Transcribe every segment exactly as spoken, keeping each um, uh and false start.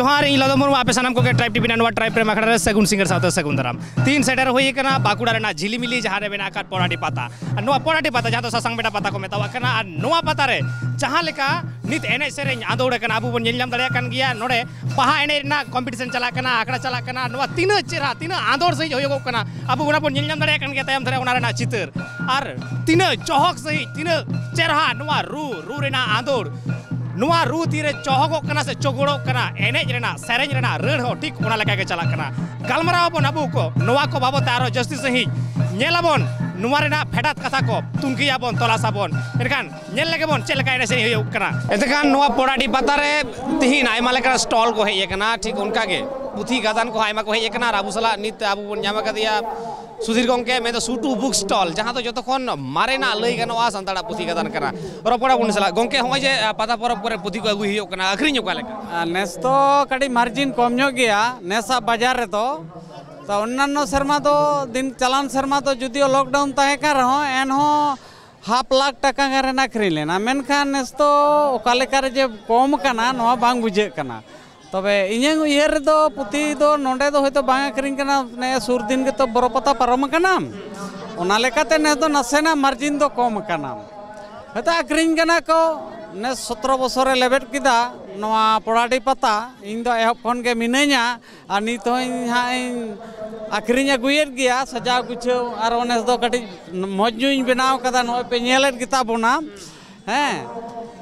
ᱡᱚᱦᱟᱨ, ᱤᱧ ᱞᱚᱫᱚ ᱢᱩᱨᱢᱩ, ᱟᱯᱮ ᱥᱟᱱᱟᱢ ᱠᱚᱜᱮ ᱴᱨᱟᱭᱤᱵᱽ ᱴᱤᱵᱷᱤ ᱨᱮᱱᱟᱜ ᱱᱚᱣᱟ ᱴᱨᱟᱭᱤᱵᱽ ᱯᱨᱮᱢ ᱟᱠᱷᱲᱟ ᱨᱮ ᱥᱟᱹᱜᱩᱱ ᱥᱤᱸᱜᱟᱹᱲ ᱥᱟᱶᱛᱮ ᱥᱟᱹᱜᱩᱱ ᱫᱟᱨᱟᱢ᱾ ᱛᱤᱦᱤᱧ ᱥᱮᱴᱮᱨ ᱦᱩᱭ ᱟᱠᱟᱱᱟ ᱵᱟᱸᱠᱩᱲᱟ ᱨᱮᱱᱟᱜ ᱡᱷᱤᱞᱤᱢᱤᱞᱤ, ᱡᱟᱦᱟᱸ ᱨᱮ ᱢᱮᱱᱟᱜ ᱟᱠᱟᱫ ᱯᱚᱲᱟᱰᱤ ᱯᱟᱛᱟ᱾ ᱟᱨ ᱱᱚᱣᱟ ᱯᱚᱲᱟᱰᱤ ᱯᱟᱛᱟ, ᱡᱟᱦᱟᱸ ᱫᱚ ᱥᱟᱥᱟᱝ ᱵᱮᱰᱟ ᱯᱟᱛᱟ ᱠᱚ ᱢᱮᱛᱟᱣᱟᱜ ᱠᱟᱱᱟ, ᱟᱨ ᱱᱚᱣᱟ ᱯᱟᱛᱟ ᱨᱮ ᱡᱟᱦᱟᱸ ᱞᱮᱠᱟ ᱱᱤᱛ ᱮᱱᱮᱡ ᱥᱮᱨᱮᱧ ᱟᱸᱫᱳᱲ ᱟᱠᱟᱱᱟ, ᱟᱵᱚ ᱵᱚᱱ ᱧᱮᱞ ᱧᱟᱢ ᱫᱟᱲᱮᱭᱟᱜ ᱠᱟᱱ ᱜᱮᱭᱟ᱾ ᱱᱚᱰᱮ ᱵᱟᱦᱟ ᱮᱱᱮᱡ ᱨᱮᱱᱟᱜ ᱠᱚᱢᱯᱤᱴᱤᱥᱚᱱ ᱪᱟᱞᱟᱜ ᱠᱟᱱᱟ, ᱟᱠᱷᱲᱟ ᱪᱟᱞᱟᱜ ᱠᱟᱱᱟ, ᱱᱚᱣᱟ ᱛᱤᱱᱟᱹᱜ ᱪᱮᱦᱨᱟ, ᱛᱤᱱᱟᱹᱜ ᱟᱸᱫᱳᱲ ᱥᱟᱺᱦᱤᱡ ᱦᱩᱭᱩᱜᱚᱜ ᱠᱟᱱᱟ, ᱟᱵᱚ ᱚᱱᱟ ᱵᱚᱱ ᱧᱮᱞ ᱧᱟᱢ ᱫᱟᱲᱮᱭᱟᱜ ᱠᱟᱱ ᱜᱮᱭᱟ ᱛᱟᱭᱚᱢ ᱫᱷᱟᱨᱮ ᱚᱱᱟ ᱨᱮᱱᱟᱜ ᱪᱤᱛᱟᱹᱨ᱾ ᱟᱨ ᱛᱤᱱᱟᱹᱜ ᱪᱚᱦᱚᱠ ᱥᱟᱺᱦᱤᱡ, ᱛᱤᱱᱟᱹᱜ ᱪᱮᱦᱨᱟ ᱱᱚᱣᱟ ᱨᱩ, ᱨᱩ ᱨᱮᱱᱟᱜ ᱟᱸᱫᱳᱲ, ᱱᱚᱣᱟ ᱨᱩ ᱛᱤᱨᱮ ᱪᱚᱦᱚᱜᱚᱜ ᱠᱟᱱᱟ ᱥᱮ ᱪᱚᱜᱚᱲᱚᱜ ᱠᱟᱱᱟ, ᱮᱱᱮᱡ ᱨᱮᱱᱟᱜ, ᱥᱮᱨᱮᱧ ᱨᱮᱱᱟᱜ ᱨᱟᱹᱲ ᱦᱚᱸ ᱴᱷᱤᱠ ᱚᱱᱟ ᱞᱮᱠᱟ ᱜᱮ ᱪᱟᱞᱟᱜ ᱠᱟᱱᱟ᱾ ᱜᱟᱞᱢᱟᱨᱟᱣ ᱟᱵᱚᱱ ᱟᱵᱚ ᱠᱚ, ᱱᱚᱣᱟ ᱠᱚ ᱵᱟᱵᱚᱛ ᱛᱮ ᱟᱨᱦᱚᱸ ᱡᱟᱹᱥᱛᱤ ᱥᱟᱺᱦᱤᱡ ᱧᱮᱞ ᱟᱵᱚᱱ, ᱱᱚᱣᱟ ᱨᱮᱱᱟᱜ ᱯᱷᱮᱰᱟᱛ ᱠᱟᱛᱷᱟ ᱠᱚ ᱛᱩᱱᱠᱷᱤᱭᱟᱵᱚᱱ, ᱛᱚᱞᱟᱥ ᱟᱵᱚᱱ᱾ ᱮᱱᱠᱷᱟᱱ ᱧᱮᱞ ᱞᱮᱜᱮ ᱵᱚᱱ ᱪᱮᱫ ᱞᱮᱠᱟ ᱮᱱᱮᱡ ᱥᱮᱨᱮᱧ ᱦᱩᱭᱩᱜ ᱠᱟᱱᱟ᱾ ᱮᱱᱛᱮᱠᱷᱟᱱ ᱱᱚᱣᱟ ᱯᱚᱲᱟᱰᱤ ᱯᱟᱛᱟ ᱨᱮ ᱛᱤᱦᱤᱧ ᱟᱭᱢᱟ ᱞᱮᱠᱟᱱ ᱥᱴᱚᱞ ᱠᱚ ᱦᱮᱡ ᱟᱠᱟᱱᱟ, ᱴᱷᱤᱠ ᱚᱱᱠᱟ ᱜᱮ ᱯᱩᱛᱷᱤ ᱜᱟᱫᱟᱱ ᱠᱚᱦᱚᱸ ᱟᱭᱢᱟ ᱠᱚ ᱦᱮᱡ ᱟᱠᱟᱱᱟ᱾ ᱟᱨ ᱟᱵᱚ ᱥᱟᱞᱟᱜ ᱱᱤᱛ ᱟᱵᱚ ᱵᱚᱱ ᱧᱟᱢ ᱟᱠᱟᱫᱮᱭᱟ ᱥᱩᱫᱷᱤᱨ ᱜᱚᱢᱠᱮ, ᱢᱮᱱᱫᱚ ᱥᱩᱴᱩ ᱵᱩᱠ ᱥᱴᱚᱞ, ᱡᱟᱦᱟᱸ ᱫᱚ ᱡᱚᱛᱚ ᱠᱷᱚᱱ ᱢᱟᱨᱮᱱᱟᱜ ᱞᱟᱹᱭ ᱜᱟᱱᱚᱜᱼᱟ ᱥᱟᱱᱛᱟᱲᱟᱜ ᱯᱩᱛᱷᱤ ᱜᱟᱫᱟᱱ ᱠᱟᱱᱟ᱾ ᱨᱚᱯᱚᱲ ᱟᱵᱚᱱ ᱩᱱᱤ ᱥᱟᱞᱟᱜ᱾ ᱜᱚᱢᱠᱮ, ᱦᱚᱸᱜᱼᱚᱭ ᱡᱮ, ᱟ, ᱯᱟᱛᱟ ᱯᱚᱨᱚᱵᱽ ᱠᱚᱨᱮ ᱯᱩᱛᱷᱤ ᱠᱚ ᱟᱹᱜᱩᱭ ᱦᱩᱭᱩᱜ ᱠᱟᱱᱟ, ᱟᱹᱠᱷᱨᱤᱧ ᱚᱠᱟ ᱞᱮᱠᱟ? ᱟᱨ ᱱᱮᱥ ᱫᱚ ᱠᱟᱹᱴᱤᱡ ᱢᱟᱨᱡᱤᱱ ᱠᱚᱢ ᱧᱚᱜ ᱜᱮᱭᱟ ᱱᱮᱥᱟᱜ ᱵᱟᱡᱟᱨ ᱨᱮᱫᱚ᱾ ᱛᱚ, ᱚᱱᱱᱟᱱᱚ ᱥᱮᱨᱢᱟ ᱫᱚ, ᱫᱤᱱ, ᱪᱟᱞᱟᱣᱮᱱ ᱥᱮᱨᱢᱟ ᱫᱚ ᱡᱩᱫᱤᱭᱳ ᱞᱚᱠᱰᱟᱣᱩᱱ ᱛᱟᱦᱮᱸ ᱠᱟᱱ ᱨᱮᱦᱚᱸ, ᱮᱱᱦᱚᱸ ᱦᱟᱯ ᱞᱟᱠᱷ ᱴᱟᱠᱟ ᱜᱟᱱ ᱨᱮᱱᱟᱜ ᱟᱹᱠᱷᱨᱤᱧ ᱞᱮᱱᱟ᱾ ᱢᱮᱱᱠᱷᱟᱱ ᱱᱮᱥ ᱫᱚ ᱚᱠᱟ ᱞᱮᱠᱟ ᱨᱮ ᱡᱮ ᱠᱚᱢ ᱠᱟᱱᱟ, ᱱᱚᱣᱟ ᱵᱟᱝ ᱵᱩᱡᱷᱟᱹᱜ ᱠᱟᱱᱟ᱾ ᱛᱚᱵᱮ ᱤᱧᱟᱹᱝ ᱩᱭᱦᱟᱹᱨ ᱨᱮᱫᱚ ᱯᱩᱛᱷᱤ ᱫᱚ ᱱᱚᱰᱮ ᱫᱚ ᱦᱚᱭᱛᱳ ᱵᱟᱝ ᱟᱹᱠᱷᱨᱤᱧ ᱠᱟᱱᱟ, ᱱᱮ ᱥᱩᱨ ᱫᱤᱱ ᱜᱮᱛᱚ ᱵᱚᱨᱚ ᱯᱟᱛᱟ ᱯᱟᱨᱚᱢ ᱟᱠᱟᱱᱟ, ᱚᱱᱟ ᱞᱮᱠᱟᱛᱮ ᱱᱮᱥ ᱫᱚ ᱱᱟᱥᱮᱱᱟᱜ ᱢᱟᱨᱡᱤᱱ ᱫᱚ ᱠᱚᱢ ᱟᱠᱟᱱᱟ᱾ ᱦᱚᱭᱛᱳ ᱟᱹᱠᱷᱨᱤᱧ ᱠᱟᱱᱟ ᱠᱚ, ᱱᱮᱥ ᱥᱚᱛᱨᱚ ᱵᱚᱥᱚᱨᱮ ᱞᱮᱵᱮᱫ ᱠᱮᱫᱟ ᱱᱚᱣᱟ ᱯᱚᱲᱟᱰᱤ ᱯᱟᱛᱟ, ᱤᱧ ᱫᱚ ᱮᱦᱚᱵ ᱠᱷᱚᱱ ᱜᱮ ᱢᱤᱱᱟᱹᱧᱟ᱾ ᱟᱨ ᱱᱤᱛ ᱦᱚᱸᱧ ᱦᱟᱸᱜ ᱤᱧ ᱟᱹᱠᱷᱨᱤᱧ ᱟᱹᱜᱩᱭᱮᱫ ᱜᱮᱭᱟ ᱥᱟᱡᱟᱣ ᱜᱩᱪᱷᱟᱹᱣ, ᱟᱨ ᱱᱮᱥ ᱫᱚ ᱠᱟᱹᱴᱤᱡ ᱢᱚᱡᱽ ᱧᱚᱜ ᱤᱧ ᱵᱮᱱᱟᱣ ᱠᱟᱫᱟ, ᱱᱚᱜᱼᱚᱭ ᱯᱮ ᱧᱮᱞᱮᱫ ᱜᱮᱛᱟ ᱵᱚᱱᱟ᱾ ᱦᱮᱸ,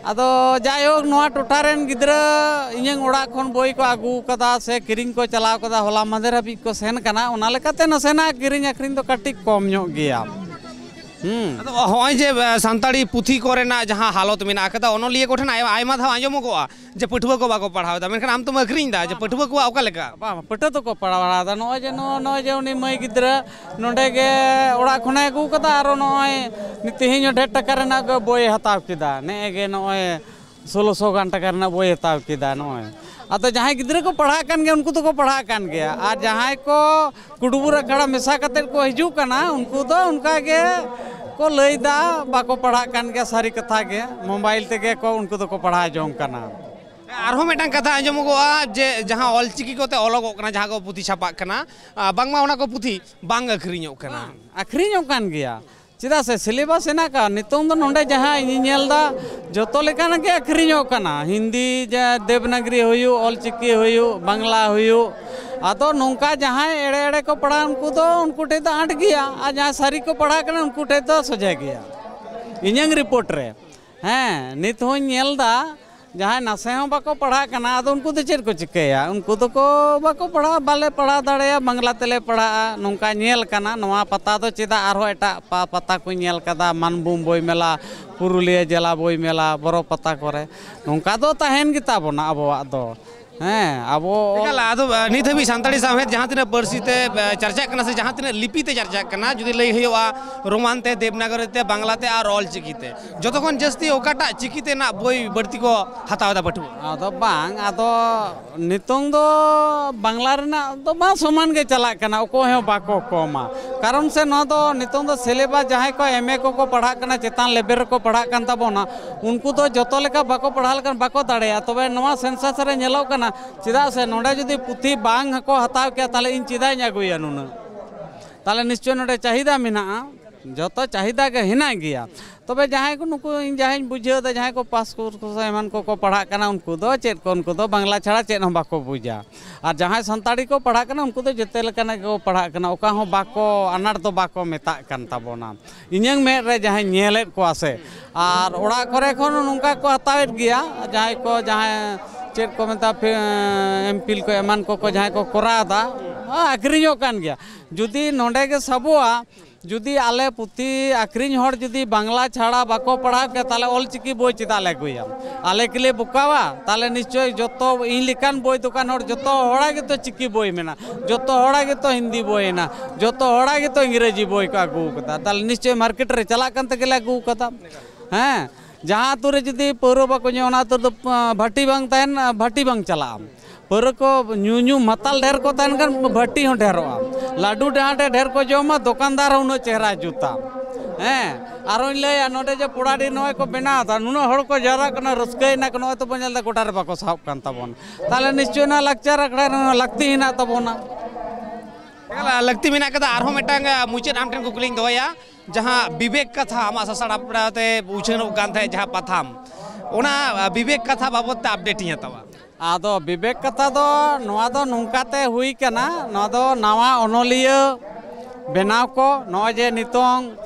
ᱟᱫᱚ ᱡᱟᱭᱦᱳᱠ, ᱱᱚᱣᱟ ᱴᱚᱴᱷᱟ ᱨᱮᱱ ᱜᱤᱫᱽᱨᱟᱹ ᱤᱧᱟᱹᱝ ᱚᱲᱟᱜ ᱠᱷᱚᱱ ᱵᱳᱭ ᱠᱚ ᱟᱹᱜᱩ ᱠᱟᱫᱟ ᱥᱮ ᱠᱤᱨᱤᱧ ᱠᱚ ᱪᱟᱞᱟᱣ ᱠᱟᱫᱟ, ᱦᱚᱞᱟ ᱢᱟᱫᱷᱮᱨ ᱦᱟᱹᱵᱤᱡ ᱠᱚ ᱥᱮᱱ ᱠᱟᱱᱟ, ᱚᱱᱟ ᱞᱮᱠᱟᱛᱮ ᱱᱟᱥᱮᱱᱟᱜ ᱠᱤᱨᱤᱧ ᱟᱹᱠᱷᱨᱤᱧ ᱫᱚ ᱠᱟᱹᱴᱤᱡ ᱠᱚᱢ ᱧᱚᱜ ᱜᱮᱭᱟ᱾ ᱦᱩᱸ᱾ ᱟᱫᱚ ᱦᱚᱸᱜᱼᱚᱭ ᱡᱮ, ᱮ, ᱥᱟᱱᱛᱟᱲᱤ ᱯᱩᱛᱷᱤ ᱠᱚᱨᱮᱱᱟᱜ ᱡᱟᱦᱟᱸ ᱦᱟᱞᱚᱛ ᱢᱮᱱᱟᱜ ᱟᱠᱟᱫᱟ, ᱚᱱᱚᱞᱤᱭᱟᱹ ᱠᱚᱴᱷᱮᱱ ᱟᱭᱢᱟ, ᱟᱭᱢᱟ ᱫᱷᱟᱣ ᱟᱸᱡᱚᱢᱚᱜᱚᱜᱼᱟ ᱡᱮ ᱯᱟᱹᱴᱷᱩᱣᱟᱹ ᱠᱚ ᱵᱟᱠᱚ ᱯᱟᱲᱦᱟᱣ ᱮᱫᱟ, ᱢᱮᱱᱠᱷᱟᱱ ᱟᱢ ᱛᱚᱢ ᱟᱹᱠᱷᱨᱤᱧ ᱮᱫᱟ, ᱡᱮ ᱯᱟᱹᱴᱷᱩᱣᱟᱹ ᱠᱚᱣᱟᱜ ᱚᱠᱟ ᱞᱮᱠᱟ? ᱵᱟᱝ, ᱯᱟᱹᱴᱷᱩᱣᱟᱹ ᱫᱚᱠᱚ ᱯᱟᱲᱦᱟᱣ ᱫᱟ᱾ ᱱᱚᱜᱼᱚᱭ ᱡᱮ, ᱱᱚᱜᱼᱚᱭ ᱡᱮ ᱩᱱᱤ ᱢᱟᱹᱭ ᱜᱤᱫᱽᱨᱟᱹ ᱱᱚᱰᱮ ᱜᱮ ᱚᱲᱟᱜ ᱠᱷᱚᱱᱮ ᱟᱹᱜᱩ ᱠᱟᱫᱟ, ᱟᱨᱚ ᱱᱚᱜᱼᱚᱭ ᱛᱮᱦᱮᱧ ᱦᱚᱸ ᱰᱷᱮᱨ ᱴᱟᱠᱟ ᱨᱮᱱᱟᱜ ᱜᱮ ᱵᱳᱭᱮ ᱦᱟᱛᱟᱣ ᱠᱮᱫᱟ, ᱱᱮᱜᱼᱮ ᱜᱮ ᱱᱚᱜᱼᱚᱭ ᱥᱳᱞᱳᱥᱚ ᱜᱟᱱ ᱴᱟᱠᱟ ᱨᱮᱱᱟᱜ ᱵᱳᱭ ᱦᱟᱛᱟᱣ ᱠᱮᱫᱟ ᱱᱚᱜᱼᱚᱭ᱾ ᱟᱫᱚ ᱡᱟᱦᱟᱸᱭ ᱜᱤᱫᱽᱨᱟᱹ ᱠᱚ ᱯᱟᱲᱦᱟᱜ ᱠᱟᱱ ᱜᱮᱭᱟ, ᱩᱱᱠᱩ ᱫᱚᱠᱚ ᱯᱟᱲᱦᱟᱜ ᱠᱟᱱ ᱜᱮᱭᱟ, ᱟᱨ ᱡᱟᱦᱟᱸᱭ ᱠᱚ ᱠᱩᱰᱩᱵᱩᱨ ᱟᱠᱷᱲᱟ ᱢᱮᱥᱟ ᱠᱟᱛᱮᱫ ᱠᱚ ᱦᱤᱡᱩᱜ ᱠᱟᱱᱟ, ᱩᱱᱠᱩ ᱫᱚ ᱚᱱᱠᱟ ᱜᱮ ᱠᱚ ᱞᱟᱹᱭᱫᱟ, ᱵᱟᱠᱚ ᱯᱟᱲᱦᱟᱜ ᱠᱟᱱ ᱜᱮᱭᱟ, ᱥᱟᱹᱨᱤ ᱠᱟᱛᱷᱟ ᱜᱮ, ᱢᱳᱵᱟᱭᱤᱞ ᱛᱮᱜᱮ ᱠᱚ, ᱩᱱᱠᱩ ᱫᱚᱠᱚ ᱯᱟᱲᱦᱟᱣ ᱡᱚᱝ ᱠᱟᱱᱟ᱾ ᱟᱨᱦᱚᱸ ᱢᱤᱫᱴᱟᱝ ᱠᱟᱛᱷᱟ ᱟᱸᱡᱚᱢᱚᱜᱚᱜᱼᱟ ᱡᱮ ᱡᱟᱦᱟᱸ ᱚᱞᱪᱤᱠᱤ ᱠᱚᱛᱮ ᱚᱞᱚᱜᱚᱜ ᱠᱟᱱᱟ, ᱡᱟᱦᱟᱸ ᱠᱚ ᱯᱩᱛᱷᱤ ᱪᱷᱟᱯᱟᱜ ᱠᱟᱱᱟ, ᱟ, ᱵᱟᱝᱢᱟ ᱚᱱᱟ ᱠᱚ ᱯᱩᱛᱷᱤ ᱵᱟᱝ ᱟᱹᱠᱷᱨᱤᱧᱚᱜ ᱠᱟᱱᱟ᱾ ᱟᱹᱠᱷᱨᱤᱧᱚᱜ ᱠᱟᱱ ᱜᱮᱭᱟ᱾ ᱪᱮᱫᱟᱜ ᱥᱮ ᱥᱤᱞᱮᱵᱟᱥ ᱦᱮᱱᱟᱜ ᱟᱠᱟᱫ, ᱱᱤᱛᱚᱝ ᱫᱚ ᱱᱚᱰᱮ ᱡᱟᱦᱟᱸ ᱤᱧᱤᱧ ᱧᱮᱞ ᱮᱫᱟ, ᱡᱚᱛᱚ ᱞᱮᱠᱟᱱᱟᱜ ᱜᱮ ᱟᱹᱠᱷᱨᱤᱧᱚᱜ ᱠᱟᱱᱟ᱾ ᱦᱤᱱᱫᱤ, ᱡᱟ ᱫᱮᱵᱽᱱᱟᱜᱽᱨᱤ ᱦᱩᱭᱩᱜ, ᱚᱞᱪᱤᱠᱤ ᱦᱩᱭᱩᱜ, ᱵᱟᱝᱞᱟ ᱦᱩᱭᱩᱜ᱾ ᱟᱫᱚ ᱱᱚᱝᱠᱟ ᱡᱟᱦᱟᱸᱭ ᱮᱲᱮ ᱮᱲᱮ ᱠᱚ ᱯᱟᱲᱦᱟᱜ, ᱩᱱᱠᱩ ᱫᱚ, ᱩᱱᱠᱩ ᱴᱷᱮᱡ ᱫᱚ ᱟᱸᱴ ᱜᱮᱭᱟ, ᱟᱨ ᱡᱟᱦᱟᱸᱭ ᱥᱟᱹᱨᱤ ᱠᱚ ᱯᱟᱲᱦᱟᱜ ᱠᱟᱱᱟ, ᱩᱱᱠᱩ ᱴᱷᱮᱡ ᱫᱚ ᱥᱚᱡᱷᱮ ᱜᱮᱭᱟ᱾ ᱤᱧᱟᱹᱝ ᱨᱤᱯᱳᱨᱴ ᱨᱮ, ᱦᱮᱸ, ᱱᱤᱛ ᱦᱚᱸᱧ ᱧᱮᱞ ᱮᱫᱟ, ᱡᱟᱦᱟᱸᱭ ᱱᱟᱥᱮ ᱦᱚᱸ ᱵᱟᱠᱚ ᱯᱟᱲᱦᱟᱜ ᱠᱟᱱᱟ, ᱟᱫᱚ ᱩᱱᱠᱩ ᱫᱚ ᱪᱮᱫ ᱠᱚ ᱪᱤᱠᱟᱹᱭᱟ? ᱩᱱᱠᱩ ᱫᱚᱠᱚ ᱵᱟᱠᱚ ᱯᱟᱲᱦᱟᱜᱼᱟ, ᱵᱟᱞᱮ ᱯᱟᱲᱦᱟᱣ ᱫᱟᱲᱮᱭᱟᱜᱼᱟ, ᱵᱟᱝᱞᱟ ᱛᱮᱞᱮ ᱯᱟᱲᱦᱟᱜᱼᱟ, ᱱᱚᱝᱠᱟ ᱧᱮᱞ ᱠᱟᱱᱟ᱾ ᱱᱚᱣᱟ ᱯᱟᱛᱟ ᱫᱚ ᱪᱮᱫᱟᱜ ᱟᱨᱦᱚᱸ ᱮᱴᱟᱜ ᱯᱟ-, ᱯᱟᱛᱟ ᱠᱚᱧ ᱧᱮᱞ ᱠᱟᱫᱟ, ᱢᱟᱱᱵᱷᱩᱢ ᱵᱳᱭ ᱢᱮᱞᱟ, ᱯᱩᱨᱩᱞᱤᱭᱟᱹ ᱡᱮᱞᱟ ᱵᱳᱭ ᱢᱮᱞᱟ, ᱵᱚᱨᱚ ᱯᱟᱛᱟ ᱠᱚᱨᱮ, ᱱᱚᱝᱠᱟ ᱫᱚ ᱛᱟᱦᱮᱱ ᱜᱮᱛᱟ ᱵᱚᱱᱟ ᱟᱵᱚᱣᱟᱜ ᱫᱚ᱾ ᱦᱮᱸ, ᱟᱵᱚ ᱮᱠᱟᱞ, ᱟᱫᱚ, ᱟ, ᱱᱤᱛ ᱦᱟᱹᱵᱤᱡ ᱥᱟᱱᱛᱟᱲᱤ ᱥᱟᱶᱦᱮᱫ ᱡᱟᱦᱟᱸ ᱛᱤᱱᱟᱹᱜ ᱯᱟᱹᱨᱥᱤ ᱛᱮ, ᱟ, ᱪᱟᱨᱪᱟᱜ ᱠᱟᱱᱟ ᱥᱮ ᱡᱟᱦᱟᱸ ᱛᱤᱱᱟᱹᱜ ᱞᱤᱯᱤ ᱛᱮ ᱪᱟᱨᱪᱟᱜ ᱠᱟᱱᱟ, ᱡᱩᱫᱤ ᱞᱟᱹᱭ ᱦᱩᱭᱩᱜᱼᱟ, ᱨᱳᱢᱟᱱ ᱛᱮ, ᱫᱮᱵᱽᱱᱟᱜᱚᱨᱤ ᱛᱮ, ᱵᱟᱝᱞᱟ ᱛᱮ ᱟᱨ ᱚᱞ ᱪᱤᱠᱤ ᱛᱮ, ᱡᱚᱛᱚ ᱠᱷᱚᱱ ᱡᱟᱹᱥᱛᱤ ᱚᱠᱟᱴᱟᱜ ᱪᱤᱠᱤ ᱛᱮᱱᱟᱜ ᱵᱳᱭ ᱵᱟᱹᱲᱛᱤ ᱠᱚ ᱦᱟᱛᱟᱣ ᱮᱫᱟ ᱯᱟᱹᱴᱷᱩᱣᱟᱹ? ᱟᱫᱚ ᱵᱟᱝ, ᱟᱫᱚ ᱱᱤᱛᱚᱝ ᱫᱚ ᱵᱟᱝᱞᱟ ᱨᱮᱱᱟᱜ ᱫᱚ ᱵᱟᱝ, ᱥᱚᱢᱟᱱ ᱜᱮ ᱪᱟᱞᱟᱜ ᱠᱟᱱᱟ, ᱚᱠᱚᱭ ᱦᱚᱸ ᱵᱟᱠᱚ ᱠᱚᱢᱟ᱾ ᱠᱟᱨᱚᱱ ᱥᱮ ᱱᱚᱣᱟ ᱫᱚ ᱱᱤᱛᱚᱝ ᱫᱚ ᱥᱤᱞᱮᱵᱟᱥ, ᱡᱟᱦᱟᱸᱭ ᱠᱚ ᱮᱢ ᱮ ᱠᱚᱠᱚ ᱯᱟᱲᱦᱟᱜ ᱠᱟᱱᱟ, ᱪᱮᱛᱟᱱ ᱞᱮᱵᱮᱞ ᱨᱮᱠᱚ ᱯᱟᱲᱦᱟᱜ ᱠᱟᱱ ᱛᱟᱵᱚᱱᱟ, ᱩᱱᱠᱩ ᱫᱚ ᱡᱚᱛᱚ ᱞᱮᱠᱟ ᱵᱟᱠᱚ ᱯᱟᱲᱦᱟᱣ ᱞᱮᱠᱷᱟᱱ ᱵᱟᱠᱚ ᱫᱟᱲᱮᱭᱟᱜᱼᱟ᱾ ᱛᱚᱵᱮ ᱱᱚᱣᱟ ᱥᱮᱱᱥᱟᱥ ᱨᱮ ᱧᱮᱞᱚᱜ ᱠᱟᱱᱟ, ᱪᱮᱫᱟᱜ ᱥᱮ ᱱᱚᱰᱮ ᱡᱩᱫᱤ ᱯᱩᱛᱷᱤ ᱵᱟᱝ ᱦᱚᱸᱠᱚ ᱦᱟᱛᱟᱣ ᱠᱮᱭᱟ, ᱛᱟᱦᱞᱮ ᱤᱧ ᱪᱮᱫᱟᱜ ᱤᱧ ᱟᱹᱜᱩᱭᱟ ᱱᱩᱱᱟᱹᱜ? ᱛᱟᱦᱞᱮ ᱱᱤᱥᱪᱚᱭ ᱱᱚᱰᱮ ᱪᱟᱦᱤᱫᱟ ᱢᱮᱱᱟᱜᱼᱟ, ᱡᱚᱛᱚ ᱪᱟᱦᱤᱫᱟ ᱜᱮ ᱦᱮᱱᱟᱜ ᱜᱮᱭᱟ᱾ ᱛᱚᱵᱮ ᱡᱟᱦᱟᱸᱭ ᱠᱚ, ᱱᱩᱠᱩ ᱤᱧ ᱡᱟᱦᱟᱸᱧ ᱵᱩᱡᱷᱟᱹᱣ ᱮᱫᱟ, ᱡᱟᱦᱟᱸᱭ ᱠᱚ ᱯᱟᱥ ᱠᱳᱨᱥ ᱠᱚ ᱥᱮ ᱮᱢᱟᱱ ᱠᱚᱠᱚ ᱯᱟᱲᱦᱟᱜ ᱠᱟᱱᱟ, ᱩᱱᱠᱩ ᱫᱚ ᱪᱮᱫ ᱠᱚ, ᱩᱱᱠᱩ ᱫᱚ ᱵᱟᱝᱞᱟ ᱪᱷᱟᱲᱟ ᱪᱮᱫ ᱦᱚᱸ ᱵᱟᱠᱚ ᱵᱩᱡᱟ᱾ ᱟᱨ ᱡᱟᱦᱟᱸᱭ ᱥᱟᱱᱛᱟᱲᱤ ᱠᱚ ᱯᱟᱲᱦᱟᱜ ᱠᱟᱱᱟ, ᱩᱱᱠᱩ ᱫᱚ ᱡᱮᱛᱮ ᱞᱮᱠᱟᱱᱟᱜ ᱜᱮᱠᱚ ᱯᱟᱲᱦᱟᱜ ᱠᱟᱱᱟ, ᱚᱠᱟ ᱦᱚᱸ ᱵᱟᱠᱚ, ᱟᱱᱟᱴ ᱫᱚ ᱵᱟᱠᱚ ᱢᱮᱛᱟᱜ ᱠᱟᱱ ᱛᱟᱵᱚᱱᱟ᱾ ᱤᱧᱟᱹᱝ ᱢᱮᱫ ᱨᱮ ᱡᱟᱦᱟᱸᱧ ᱧᱮᱞᱮᱫ ᱠᱚᱣᱟ ᱥᱮ, ᱟᱨ ᱚᱲᱟᱜ ᱠᱚᱨᱮ ᱠᱷᱚᱱ ᱱᱚᱝᱠᱟ ᱠᱚ ᱦᱟᱛᱟᱣᱮᱫ ᱜᱮᱭᱟ, ᱡᱟᱦᱟᱸᱭ ᱠᱚ, ᱡᱟᱦᱟᱸᱭ ᱪᱮᱫ ᱠᱚ ᱢᱮᱛᱟᱜᱼᱟ, ᱯᱷᱤ-, ᱮᱢ ᱯᱷᱤᱞ ᱠᱚ ᱮᱢᱟᱱ ᱠᱚᱠᱚ ᱡᱟᱦᱟᱸᱭ ᱠᱚ ᱠᱚᱨᱟᱣ ᱮᱫᱟ, ᱟᱹᱠᱷᱨᱤᱧᱚᱜ ᱠᱟᱱ ᱜᱮᱭᱟ᱾ ᱡᱩᱫᱤ ᱱᱚᱰᱮ ᱜᱮ ᱥᱟᱵᱚᱜᱼᱟ, ᱡᱩᱫᱤ ᱟᱞᱮ ᱯᱩᱛᱷᱤ ᱟᱹᱠᱷᱨᱤᱧ ᱦᱚᱲ ᱡᱩᱫᱤ ᱵᱟᱝᱞᱟ ᱪᱷᱟᱲᱟ ᱵᱟᱠᱚ ᱯᱟᱲᱦᱟᱣ ᱠᱮᱭᱟ, ᱛᱟᱦᱞᱮ ᱚᱞ ᱪᱤᱠᱤ ᱵᱳᱭ ᱪᱮᱫᱟᱜ ᱞᱮ ᱟᱹᱜᱩᱭᱟ? ᱟᱞᱮ ᱠᱤᱞᱮ ᱵᱚᱠᱟᱣᱟ? ᱛᱟᱦᱞᱮ ᱱᱤᱥᱪᱚᱭ ᱡᱚᱛᱚ ᱤᱧ ᱞᱮᱠᱟᱱ ᱵᱳᱭ ᱫᱚᱠᱟᱱ ᱦᱚᱲ, ᱡᱚᱛᱚ ᱦᱚᱲᱟᱜ ᱜᱮᱛᱚ ᱪᱤᱠᱤ ᱵᱳᱭ ᱢᱮᱱᱟᱜᱼᱟ, ᱡᱚᱛᱚ ᱦᱚᱲᱟᱜ ᱜᱮᱛᱚ ᱦᱤᱱᱫᱤ ᱵᱳᱭ ᱦᱮᱱᱟᱜᱼᱟ, ᱡᱚᱛᱚ ᱦᱚᱲᱟᱜ ᱜᱮᱛᱚ ᱤᱝᱨᱮᱡᱤ ᱵᱳᱭ ᱠᱚ ᱟᱹᱜᱩ ᱠᱟᱫᱟ᱾ ᱛᱟᱦᱞᱮ ᱱᱤᱥᱪᱚᱭ ᱢᱟᱨᱠᱮᱴ ᱨᱮ ᱪᱟᱞᱟᱜ ᱠᱟᱱ ᱛᱮᱜᱮ ᱞᱮ ᱟᱹᱜᱩ ᱠᱟᱫᱟ᱾ ᱦᱮᱸ, ᱡᱟᱦᱟᱸ ᱟᱹᱛᱩ ᱨᱮ ᱡᱩᱫᱤ ᱯᱟᱹᱣᱨᱟᱹ ᱵᱟᱠᱚ ᱧᱩᱭᱟ, ᱚᱱᱟ ᱟᱹᱛᱩ ᱨᱮᱫᱚ, ᱟ, ᱵᱷᱟᱹᱴᱤ ᱵᱟᱝ ᱛᱟᱦᱮᱱ, ᱟ, ᱵᱷᱟᱹᱴᱤ ᱵᱟᱝ ᱪᱟᱞᱟᱜᱼᱟ᱾ ᱯᱟᱹᱣᱨᱟᱹ ᱠᱚ ᱧᱩ ᱧᱩ ᱢᱟᱛᱟᱞ ᱰᱷᱮᱨ ᱠᱚ ᱛᱟᱦᱮᱱ ᱠᱷᱟᱱ ᱵᱷᱟᱹᱴᱤ ᱦᱚᱸ ᱰᱷᱮᱨᱚᱜᱼᱟ᱾ ᱞᱟᱹᱰᱩ ᱡᱟᱦᱟᱸ ᱴᱷᱮᱱ ᱰᱷᱮᱨ ᱠᱚ ᱡᱚᱢᱟ, ᱫᱚᱠᱟᱱᱫᱟᱨ ᱦᱚᱸ ᱩᱱᱟᱹᱜ ᱪᱮᱦᱨᱟ ᱡᱩᱛᱟ᱾ ᱦᱮᱸ, ᱟᱨᱚᱧ ᱞᱟᱹᱭᱟ, ᱱᱚᱰᱮ ᱡᱮ ᱯᱚᱲᱟᱰᱤ ᱱᱚᱜᱼᱚᱭ ᱠᱚ ᱵᱮᱱᱟᱣ ᱮᱫᱟ, ᱱᱩᱱᱟᱹᱜ ᱦᱚᱲ ᱠᱚ ᱡᱟᱣᱨᱟᱜ ᱠᱟᱱᱟ, ᱨᱟᱹᱥᱠᱟᱹᱭᱮᱱᱟ ᱠᱚ, ᱱᱚᱜᱼᱚᱭ ᱛᱚᱵᱚᱱ ᱧᱮᱞ ᱮᱫᱟ ᱜᱚᱴᱟ ᱨᱮ ᱵᱟᱠᱚ ᱥᱟᱦᱚᱵ ᱠᱟᱱ ᱛᱟᱵᱚᱱ᱾ ᱛᱟᱦᱚᱞᱮ ᱱᱤᱥᱪᱚᱭ ᱱᱚᱣᱟ ᱞᱟᱠᱪᱟᱨ ᱟᱠᱷᱲᱟ ᱨᱮ ᱱᱚᱣᱟ ᱞᱟᱹᱠᱛᱤ ᱦᱮᱱᱟᱜ ᱛᱟᱵᱚᱱᱟ᱾ ᱮᱠᱟᱞ, ᱞᱟᱹᱠᱛᱤ ᱢᱮᱱᱟᱜ ᱠᱟᱫᱟ᱾ ᱟᱨᱦᱚᱸ ᱢᱤᱫᱴᱟᱝ, ᱟ, ᱢᱩᱪᱟᱹᱫ ᱟᱢ ᱴᱷᱮᱱ ᱠᱩᱠᱞᱤᱧ ᱫᱚᱦᱚᱭᱟ, ᱡᱟᱦᱟᱸ ᱵᱤᱵᱮᱠ ᱠᱟᱛᱷᱟ ᱟᱢᱟᱜ ᱥᱟᱥᱟᱲ ᱟᱯᱲᱟ ᱛᱮ ᱩᱪᱷᱟᱹᱱᱚᱜ ᱠᱟᱱ ᱛᱟᱦᱮᱸᱫ, ᱡᱟᱦᱟᱸ ᱯᱟᱛᱷᱟᱢ, ᱚᱱᱟ, ᱟ, ᱵᱤᱵᱮᱠ ᱠᱟᱛᱷᱟ ᱵᱟᱵᱚᱫ ᱛᱮ ᱟᱯᱰᱮᱴ ᱤᱧ ᱦᱟᱛᱟᱣᱟ᱾ ᱟᱫᱚ ᱵᱤᱵᱮᱠ ᱠᱟᱛᱷᱟ ᱫᱚ ᱱᱚᱣᱟ ᱫᱚ ᱱᱚᱝᱠᱟᱛᱮ ᱦᱩᱭ ᱠᱟᱱᱟ, ᱱᱚᱣᱟ ᱫᱚ ᱱᱟᱣᱟ ᱚᱱᱚᱞᱤᱭᱟᱹ ᱵᱮᱱᱟᱣ ᱠᱚ, ᱱᱚᱜᱼᱚᱭ ᱡᱮ ᱱᱤᱛᱚᱝ,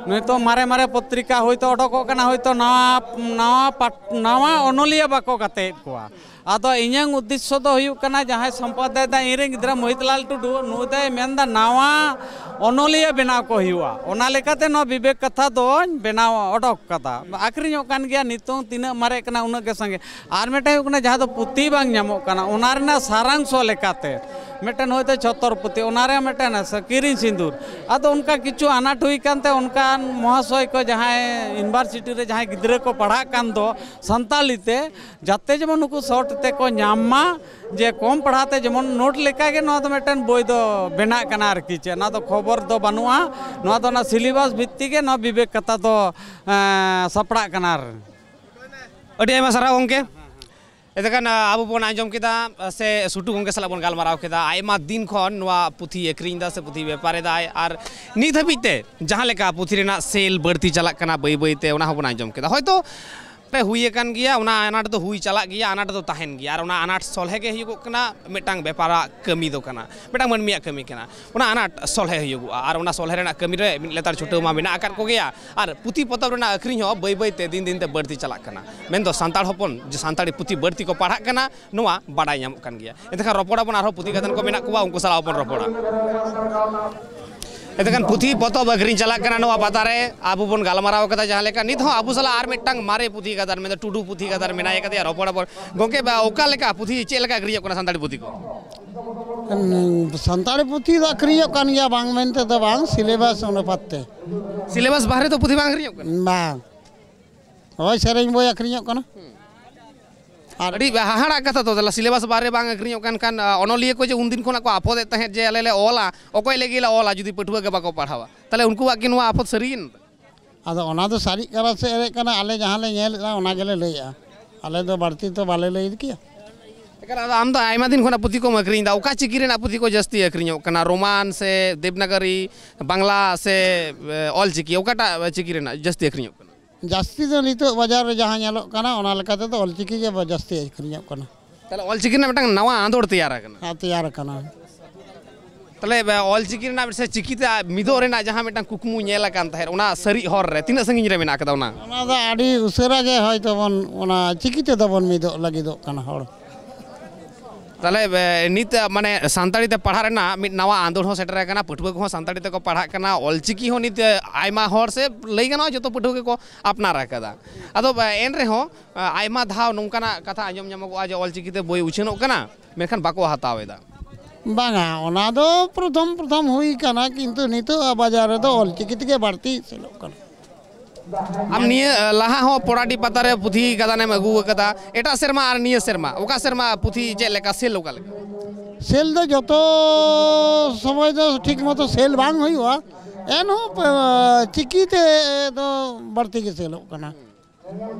ᱱᱤᱛᱚᱝ ᱢᱟᱨᱮ ᱢᱟᱨᱮ ᱯᱚᱛᱨᱤᱠᱟ ᱦᱚᱭᱛᱳ ᱚᱰᱚᱠᱚᱜ ᱠᱟᱱᱟ, ᱦᱚᱭᱛᱳ ᱱᱟᱣᱟ, ᱱᱟᱣᱟ ᱯᱟᱴ-, ᱱᱟᱣᱟ ᱚᱱᱚᱞᱤᱭᱟᱹ ᱵᱟᱠᱚ ᱜᱟᱛᱮᱭᱮᱫ ᱠᱚᱣᱟ᱾ ᱟᱫᱚ ᱤᱧᱟᱹᱝ ᱩᱫᱽᱫᱮᱥᱥᱚ ᱫᱚ ᱦᱩᱭᱩᱜ ᱠᱟᱱᱟ, ᱡᱟᱦᱟᱸᱭ ᱥᱚᱢᱯᱟᱫᱟᱭ ᱫᱟ, ᱤᱧᱨᱮᱱ ᱜᱤᱫᱽᱨᱟᱹ ᱢᱳᱦᱤᱛᱞᱟᱞ ᱴᱩᱰᱩ, ᱱᱩᱭ ᱫᱚᱭ ᱢᱮᱱᱫᱟ ᱱᱟᱣᱟ ᱚᱱᱚᱞᱤᱭᱟᱹ ᱵᱮᱱᱟᱣ ᱠᱚ ᱦᱩᱭᱩᱜᱼᱟ᱾ ᱚᱱᱟ ᱞᱮᱠᱟᱛᱮ ᱱᱚᱣᱟ ᱵᱤᱵᱮᱠ ᱠᱟᱛᱷᱟ ᱫᱚᱧ ᱵᱮᱱᱟᱣ ᱚᱰᱚᱠ ᱠᱟᱫᱟ᱾ ᱟᱠᱷᱨᱤᱧᱚᱜ ᱠᱟᱱ ᱜᱮᱭᱟ, ᱱᱤᱛᱚᱝ ᱛᱤᱱᱟᱹᱜ ᱢᱟᱨᱮᱜ ᱠᱟᱱᱟ ᱩᱱᱟᱹᱜ ᱜᱮ ᱥᱟᱸᱜᱮ᱾ ᱟᱨ ᱢᱤᱫᱴᱮᱱ ᱦᱩᱭᱩᱜ ᱠᱟᱱᱟ, ᱡᱟᱦᱟᱸ ᱫᱚ ᱯᱩᱛᱷᱤ ᱵᱟᱝ ᱧᱟᱢᱚᱜ ᱠᱟᱱᱟ, ᱚᱱᱟ ᱨᱮᱱᱟᱜ ᱥᱟᱨᱟᱝᱥᱚ ᱞᱮᱠᱟᱛᱮ ᱢᱤᱫᱴᱮᱱ ᱦᱚᱭᱛᱳ ᱪᱷᱚᱛᱚᱨ ᱯᱩᱛᱷᱤ, ᱚᱱᱟ ᱨᱮ ᱢᱤᱫᱴᱮᱱ ᱥᱟ-, ᱠᱤᱨᱤᱧ ᱥᱤᱸᱫᱩᱨ᱾ ᱟᱫᱚ ᱚᱱᱠᱟ ᱠᱤᱪᱷᱩ ᱟᱱᱟᱴ ᱦᱩᱭ ᱠᱟᱱᱛᱮ ᱚᱱᱠᱟᱱ ᱢᱚᱦᱟᱥᱚᱭ ᱠᱚ, ᱡᱟᱦᱟᱸᱭ ᱤᱭᱩᱱᱤᱵᱷᱟᱨᱥᱤᱴᱤ ᱨᱮ ᱡᱟᱦᱟᱸᱭ ᱜᱤᱫᱽᱨᱟᱹ ᱠᱚ ᱯᱟᱲᱦᱟᱜ ᱠᱟᱱ ᱫᱚ ᱥᱟᱱᱛᱟᱞᱤ ᱛᱮ, ᱡᱟᱛᱮ ᱡᱮᱢᱚᱱ ᱱᱩᱠᱩ ᱥᱚᱨᱴ ᱛᱮᱠᱚ ᱧᱟᱢ ᱢᱟ, ᱡᱮ ᱠᱚᱢ ᱯᱟᱲᱦᱟᱣ ᱛᱮ ᱡᱮᱢᱚᱱ ᱱᱳᱴ ᱞᱮᱠᱟᱜᱮ ᱱᱚᱣᱟ ᱫᱚ ᱢᱤᱫᱴᱮᱱ ᱵᱳᱭ ᱫᱚ ᱵᱮᱱᱟᱜ ᱠᱟᱱᱟ ᱟᱨᱠᱤ᱾ ᱪᱮᱫ ᱚᱱᱟ ᱫᱚ ᱠᱷᱚᱵᱚᱨ ᱫᱚ ᱵᱟᱹᱱᱩᱜᱼᱟ, ᱱᱚᱣᱟ ᱫᱚ ᱚᱱᱟ ᱥᱤᱞᱮᱵᱟᱥ ᱵᱷᱤᱛᱛᱤ ᱜᱮ ᱱᱚᱣᱟ ᱵᱤᱵᱮᱠ ᱠᱟᱛᱷᱟ ᱫᱚ, ᱮᱸ, ᱥᱟᱯᱲᱟᱜ ᱠᱟᱱᱟ᱾ ᱟᱨ ᱟᱹᱰᱤ ᱟᱭᱢᱟ ᱥᱟᱨᱦᱟᱣ ᱜᱚᱢᱠᱮ᱾ ᱮᱱᱛᱮᱠᱷᱟᱱ, ᱟ, ᱟᱵᱚ ᱵᱚᱱ ᱟᱸᱡᱚᱢ ᱠᱮᱫᱟ, ᱟ, ᱥᱮ ᱥᱩᱴᱩ ᱜᱚᱢᱠᱮ ᱥᱟᱞᱟᱜ ᱵᱚᱱ ᱜᱟᱞᱢᱟᱨᱟᱣ ᱠᱮᱫᱟ, ᱟᱭᱢᱟ ᱫᱤᱱ ᱠᱷᱚᱱ ᱱᱚᱣᱟ ᱯᱩᱛᱷᱤ ᱟᱹᱠᱷᱨᱤᱧ ᱮᱫᱟ ᱥᱮ ᱯᱩᱛᱷᱤ ᱵᱮᱯᱟᱨ ᱮᱫᱟᱭ, ᱟᱨ ᱱᱤᱛ ᱦᱟᱹᱵᱤᱡ ᱛᱮ ᱡᱟᱦᱟᱸ ᱞᱮᱠᱟ ᱯᱩᱛᱷᱤ ᱨᱮᱱᱟᱜ ᱥᱮᱞ ᱵᱟᱹᱲᱛᱤ ᱪᱟᱞᱟᱜ ᱠᱟᱱᱟ ᱵᱟᱹᱭ ᱵᱟᱹᱭ ᱛᱮ, ᱚᱱᱟ ᱦᱚᱸᱵᱚᱱ ᱟᱸᱡᱚᱢ ᱠᱮᱫᱟ᱾ ᱦᱚᱭᱛᱳ ᱨᱮ ᱦᱩᱭ ᱟᱠᱟᱱ ᱜᱮᱭᱟ, ᱚᱱᱟ ᱟᱱᱟᱴ ᱫᱚ ᱦᱩᱭ ᱪᱟᱞᱟᱜ ᱜᱮᱭᱟ, ᱟᱱᱟᱴ ᱫᱚ ᱛᱟᱦᱮᱱ ᱜᱮᱭᱟ, ᱟᱨ ᱚᱱᱟ ᱟᱱᱟᱴ ᱥᱚᱞᱦᱮ ᱜᱮ ᱦᱩᱭᱩᱜᱚᱜ ᱠᱟᱱᱟ ᱢᱤᱫᱴᱟᱝ ᱵᱮᱯᱟᱨᱟᱜ ᱠᱟᱹᱢᱤ ᱫᱚ ᱠᱟᱱᱟ, ᱢᱤᱫᱴᱟᱝ ᱢᱟᱹᱱᱢᱤᱭᱟᱜ ᱠᱟᱹᱢᱤ ᱠᱟᱱᱟ᱾ ᱚᱱᱟ ᱟᱱᱟᱴ ᱥᱚᱞᱦᱮ ᱦᱩᱭᱩᱜᱚᱜᱼᱟ, ᱟᱨ ᱚᱱᱟ ᱥᱚᱞᱦᱮ ᱨᱮᱱᱟᱜ ᱠᱟᱹᱢᱤ ᱨᱮ ᱢᱤᱫ ᱞᱮᱛᱟᱲ ᱪᱷᱩᱴᱟᱹᱣ ᱢᱟ ᱢᱮᱱᱟᱜ ᱟᱠᱟᱫ ᱠᱚᱜᱮᱭᱟ, ᱟᱨ ᱯᱩᱛᱷᱤ ᱯᱚᱛᱚᱵ ᱨᱮᱱᱟᱜ ᱟᱹᱠᱷᱨᱤᱧ ᱦᱚᱸ ᱵᱟᱹᱭ ᱵᱟᱹᱭ ᱛᱮ ᱫᱤᱱ ᱫᱤᱱ ᱛᱮ ᱵᱟᱹᱲᱛᱤ ᱪᱟᱞᱟᱜ ᱠᱟᱱᱟ᱾ ᱢᱮᱱᱫᱚ ᱥᱟᱱᱛᱟᱲ ᱦᱚᱯᱚᱱ ᱡᱮ ᱥᱟᱱᱛᱟᱲᱤ ᱯᱩᱛᱷᱤ ᱵᱟᱹᱲᱛᱤ ᱠᱚ ᱯᱟᱲᱦᱟᱜ ᱠᱟᱱᱟ, ᱱᱚᱣᱟ ᱵᱟᱰᱟᱭ ᱧᱟᱢᱚᱜ ᱠᱟᱱ ᱜᱮᱭᱟ᱾ ᱮᱱᱛᱮᱠᱷᱟᱱ ᱨᱚᱯᱚᱲ ᱟᱵᱚᱱ, ᱟᱨᱦᱚᱸ ᱯᱩᱛᱷᱤ ᱜᱟᱫᱮᱞ ᱠᱚ ᱢᱮᱱᱟᱜ ᱠᱚᱣᱟ, ᱩᱱᱠᱩ ᱥᱟᱞᱟᱜ ᱵᱚᱱ ᱨᱚᱯᱚᱲᱟ᱾ ᱮᱱᱛᱮᱠᱷᱟᱱ ᱯᱩᱛᱷᱤ ᱯᱚᱛᱚᱵ ᱟᱹᱠᱷᱨᱤᱧ ᱪᱟᱞᱟᱜ ᱠᱟᱱᱟ ᱱᱚᱣᱟ ᱯᱟᱛᱟ ᱨᱮ, ᱟᱵᱚ ᱵᱚᱱ ᱜᱟᱞᱢᱟᱨᱟᱣ ᱠᱟᱫᱟ ᱡᱟᱦᱟᱸ ᱞᱮᱠᱟ᱾ ᱱᱤᱛ ᱦᱚᱸ ᱟᱵᱚ ᱥᱟᱞᱟᱜ ᱟᱨ ᱢᱤᱫᱴᱟᱝ ᱢᱟᱨᱮ ᱯᱩᱛᱷᱤ ᱜᱟᱫᱮᱞ, ᱢᱮᱱᱫᱚ ᱴᱩᱰᱩ ᱯᱩᱛᱷᱤ ᱜᱟᱫᱮᱞ ᱢᱮᱱᱟᱭ ᱠᱟᱫᱮᱭᱟ, ᱨᱚᱯᱚᱲ ᱟᱵᱚᱱ᱾ ᱜᱚᱢᱠᱮ, ᱵᱟ, ᱚᱠᱟ ᱞᱮᱠᱟ ᱯᱩᱛᱷᱤ, ᱪᱮᱫ ᱞᱮᱠᱟ ᱟᱹᱠᱷᱨᱤᱧᱚᱜ ᱠᱟᱱᱟ ᱥᱟᱱᱛᱟᱲᱤ ᱯᱩᱛᱷᱤ ᱠᱚ? ᱥᱟᱱᱛᱟᱲᱤ ᱯᱩᱛᱷᱤ ᱫᱚ ᱟᱹᱠᱷᱨᱤᱧᱚᱜ ᱠᱟᱱ ᱜᱮᱭᱟ, ᱵᱟᱝ ᱢᱮᱱᱛᱮ ᱫᱚ ᱵᱟᱝ, ᱥᱤᱞᱮᱵᱟᱥ ᱚᱱᱩᱯᱟᱛ ᱛᱮ᱾ ᱥᱤᱞᱮᱵᱟᱥ ᱵᱟᱦᱨᱮ ᱫᱚ ᱯᱩᱛᱷᱤ ᱵᱟᱝ ᱟᱹᱠᱷᱨᱤᱧᱚᱜ ᱠᱟᱱᱟ? ᱵᱟᱝ, ᱦᱳᱭ, ᱥᱮᱨᱮᱧ ᱵᱳᱭ ᱟᱹᱠᱷᱨᱤᱧᱚᱜ ᱠᱟᱱᱟ᱾ ᱟᱹᱰᱤ ᱦᱟᱦᱟᱲᱟᱜ ᱠᱟᱛᱷᱟ ᱛᱚ, ᱛᱟᱦᱚᱞᱮ ᱥᱤᱞᱮᱵᱟᱥ ᱵᱟᱦᱨᱮ ᱵᱟᱝ ᱟᱹᱠᱷᱨᱤᱧᱚᱜ ᱠᱟᱱ ᱠᱷᱟᱱ, ᱟ, ᱚᱱᱚᱞᱤᱭᱟᱹ ᱠᱚ ᱡᱮ ᱩᱱᱫᱤᱱ ᱠᱷᱚᱱᱟᱜ ᱠᱚ ᱟᱯᱚᱫᱮᱫ ᱛᱟᱦᱮᱸᱫ ᱡᱮ ᱟᱞᱮ ᱞᱮ ᱚᱞᱟ, ᱚᱠᱚᱭ ᱞᱟᱹᱜᱤᱫ ᱞᱮ ᱚᱞᱟ ᱡᱩᱫᱤ ᱯᱟᱹᱴᱷᱩᱣᱟᱹ ᱜᱮ ᱵᱟᱠᱚ ᱯᱟᱲᱦᱟᱣᱟ, ᱛᱟᱦᱚᱞᱮ ᱩᱱᱠᱩᱣᱟᱜ ᱠᱤ ᱱᱚᱣᱟ ᱟᱯᱚᱫ ᱥᱟᱹᱨᱤᱭᱮᱱ? ᱟᱫᱚ ᱚᱱᱟ ᱫᱚ ᱥᱟᱹᱨᱤᱜ ᱠᱟᱱᱟ ᱥᱮ ᱮᱲᱮᱜ ᱠᱟᱱᱟ, ᱟᱞᱮ ᱡᱟᱦᱟᱸ ᱞᱮ ᱧᱮᱞ ᱮᱫᱟ ᱚᱱᱟ ᱜᱮᱞᱮ ᱞᱟᱹᱭᱮᱫᱼᱟ, ᱟᱞᱮ ᱫᱚ ᱵᱟᱹᱲᱛᱤ ᱛᱚ ᱵᱟᱞᱮ ᱞᱟᱹᱭ ᱠᱮᱭᱟ᱾ ᱮᱠᱟᱞ, ᱟᱫᱚ ᱟᱢ ᱫᱚ ᱟᱭᱢᱟ ᱫᱤᱱ ᱠᱷᱚᱱᱟᱜ ᱯᱩᱛᱷᱤ ᱠᱚᱢ ᱟᱹᱠᱷᱨᱤᱧ ᱮᱫᱟ, ᱚᱠᱟ ᱪᱤᱠᱤ ᱨᱮᱱᱟᱜ ᱯᱩᱛᱷᱤ ᱠᱚ ᱡᱟᱹᱥᱛᱤ ᱟᱹᱠᱷᱨᱤᱧᱚᱜ ᱠᱟᱱᱟ, ᱨᱳᱢᱟᱱ ᱥᱮ ᱫᱮᱵᱽᱱᱟᱜᱚᱨᱤ, ᱵᱟᱝᱞᱟ ᱥᱮ, ᱮ, ᱚᱞ ᱪᱤᱠᱤ, ᱚᱠᱟᱴᱟᱜ ᱪᱤᱠᱤ ᱨᱮᱱᱟᱜ ᱡᱟᱹᱥᱛᱤ ᱟᱹᱠᱷᱨᱤᱧᱚᱜ ᱠᱟᱱᱟ? ᱡᱟᱹᱥᱛᱤ ᱫᱚ ᱱᱤᱛᱚᱜ ᱵᱟᱡᱟᱨ ᱨᱮ ᱡᱟᱦᱟᱸ ᱧᱮᱞᱚᱜ ᱠᱟᱱᱟ, ᱚᱱᱟ ᱞᱮᱠᱟ ᱛᱮᱫᱚ ᱚᱞ ᱪᱤᱠᱤ ᱜᱮ ᱵᱟ-, ᱡᱟᱹᱥᱛᱤ ᱟᱹᱠᱷᱨᱤᱧᱚᱜ ᱠᱟᱱᱟ᱾ ᱛᱟᱦᱚᱞᱮ ᱚᱞ ᱪᱤᱠᱤ ᱨᱮᱱᱟᱜ ᱢᱤᱫᱴᱟᱝ ᱱᱟᱣᱟ ᱟᱸᱫᱳᱲ ᱛᱮᱭᱟᱨ ᱟᱠᱟᱱᱟ᱾ ᱦᱮᱸ, ᱛᱮᱭᱟᱨ ᱟᱠᱟᱱᱟ᱾ ᱛᱟᱦᱚᱞᱮ, ᱮ, ᱚᱞ ᱪᱤᱠᱤ ᱨᱮᱱᱟᱜ ᱥᱮ ᱪᱤᱠᱤ ᱛᱮ ᱢᱤᱫᱚᱜ ᱨᱮᱱᱟᱜ ᱡᱟᱦᱟᱸ ᱢᱤᱫᱴᱟᱝ ᱠᱩᱠᱢᱩ ᱧᱮᱞ ᱟᱠᱟᱱ ᱛᱟᱦᱮᱸᱫ, ᱚᱱᱟ ᱥᱟᱹᱨᱤ ᱦᱚᱨ ᱨᱮ ᱛᱤᱱᱟᱹᱜ ᱥᱟᱺᱜᱤᱧ ᱨᱮ ᱢᱮᱱᱟᱜ ᱟᱠᱟᱫᱟ ᱚᱱᱟ? ᱚᱱᱟ ᱫᱚ ᱟᱹᱰᱤ ᱩᱥᱟᱹᱨᱟ ᱜᱮ ᱦᱚᱭᱛᱳ ᱵᱚᱱ, ᱚᱱᱟ ᱪᱤᱠᱤ ᱛᱮᱫᱚ ᱵᱚᱱ ᱢᱤᱫᱚᱜ ᱞᱟᱹᱜᱤᱫᱚᱜ ᱠᱟᱱᱟ ᱦᱚᱲ᱾ ᱛᱟᱦᱚᱞᱮ, ᱮ, ᱱᱤᱛ, ᱮ, ᱢᱟᱱᱮ ᱥᱟᱱᱛᱟᱲᱤ ᱛᱮ ᱯᱟᱲᱦᱟᱜ ᱨᱮᱱᱟᱜ ᱢᱤᱫ ᱱᱟᱣᱟ ᱟᱸᱫᱳᱲ ᱦᱚᱸ ᱥᱮᱴᱮᱨ ᱟᱠᱟᱱᱟ, ᱯᱟᱹᱴᱷᱩᱣᱟᱹ ᱠᱚᱦᱚᱸ ᱥᱟᱱᱛᱟᱲᱤ ᱛᱮᱠᱚ ᱯᱟᱲᱦᱟᱜ ᱠᱟᱱᱟ, ᱚᱞ ᱪᱤᱠᱤ ᱦᱚᱸ ᱱᱤᱛ, ᱮ, ᱟᱭᱢᱟ ᱦᱚᱲ ᱥᱮ ᱞᱟᱹᱭ ᱜᱟᱱᱚᱜᱼᱟ ᱡᱚᱛᱚ ᱯᱟᱹᱴᱷᱩᱣᱟᱹ ᱜᱮᱠᱚ ᱟᱯᱱᱟᱨ ᱟᱠᱟᱫᱟ᱾ ᱟᱫᱚ, ᱮ, ᱮᱱ ᱨᱮᱦᱚᱸ, ᱮ, ᱟᱭᱢᱟ ᱫᱷᱟᱣ ᱱᱚᱝᱠᱟᱱᱟᱜ ᱠᱟᱛᱷᱟ ᱟᱸᱡᱚᱢ ᱧᱟᱢᱚᱜᱚᱜᱼᱟ ᱡᱮ ᱚᱞ ᱪᱤᱠᱤ ᱛᱮ ᱵᱳᱭ ᱩᱪᱷᱟᱹᱱᱚᱜ ᱠᱟᱱᱟ, ᱢᱮᱱᱠᱷᱟᱱ ᱵᱟᱠᱚ ᱦᱟᱛᱟᱣ ᱮᱫᱟ᱾ ᱵᱟᱝᱟ, ᱚᱱᱟ ᱫᱚ ᱯᱨᱚᱛᱷᱚᱢ ᱯᱨᱚᱛᱷᱚᱢ ᱦᱩᱭ ᱠᱟᱱᱟ, ᱠᱤᱱᱛᱩ ᱱᱤᱛᱚᱜ ᱵᱟᱡᱟᱨ ᱨᱮᱫᱚ ᱚᱞ ᱪᱤᱠᱤ ᱛᱮᱜᱮ ᱵᱟᱹᱲᱛᱤ ᱥᱮᱞᱚᱜ ᱠᱟᱱᱟ᱾ ᱟᱢ ᱱᱤᱭᱟᱹ, ᱮ, ᱞᱟᱦᱟ ᱦᱚᱸ ᱯᱚᱲᱟᱰᱤ ᱯᱟᱛᱟ ᱨᱮ ᱯᱩᱛᱷᱤ ᱜᱟᱫᱟᱱᱮᱢ ᱟᱹᱜᱩ ᱟᱠᱟᱫᱟ, ᱮᱴᱟᱜ ᱥᱮᱨᱢᱟ ᱟᱨ ᱱᱤᱭᱟᱹ ᱥᱮᱨᱢᱟ ᱚᱠᱟ ᱥᱮᱨᱢᱟ ᱯᱩᱛᱷᱤ ᱪᱮᱫ ᱞᱮᱠᱟ ᱥᱮᱞ ᱚᱠᱟ ᱞᱮᱠᱟ? ᱥᱮᱞ ᱫᱚ ᱡᱚᱛᱚ ᱥᱚᱢᱚᱭ ᱫᱚ ᱴᱷᱤᱠ ᱢᱚᱛᱚ ᱥᱮᱞ ᱵᱟᱝ ᱦᱩᱭᱩᱜᱼᱟ, ᱮᱱᱦᱚᱸ, ᱮ, ᱪᱤᱠᱤ ᱛᱮ ᱫᱚ ᱵᱟᱹᱲᱛᱤ ᱜᱮ ᱥᱮᱞᱚᱜ ᱠᱟᱱᱟ᱾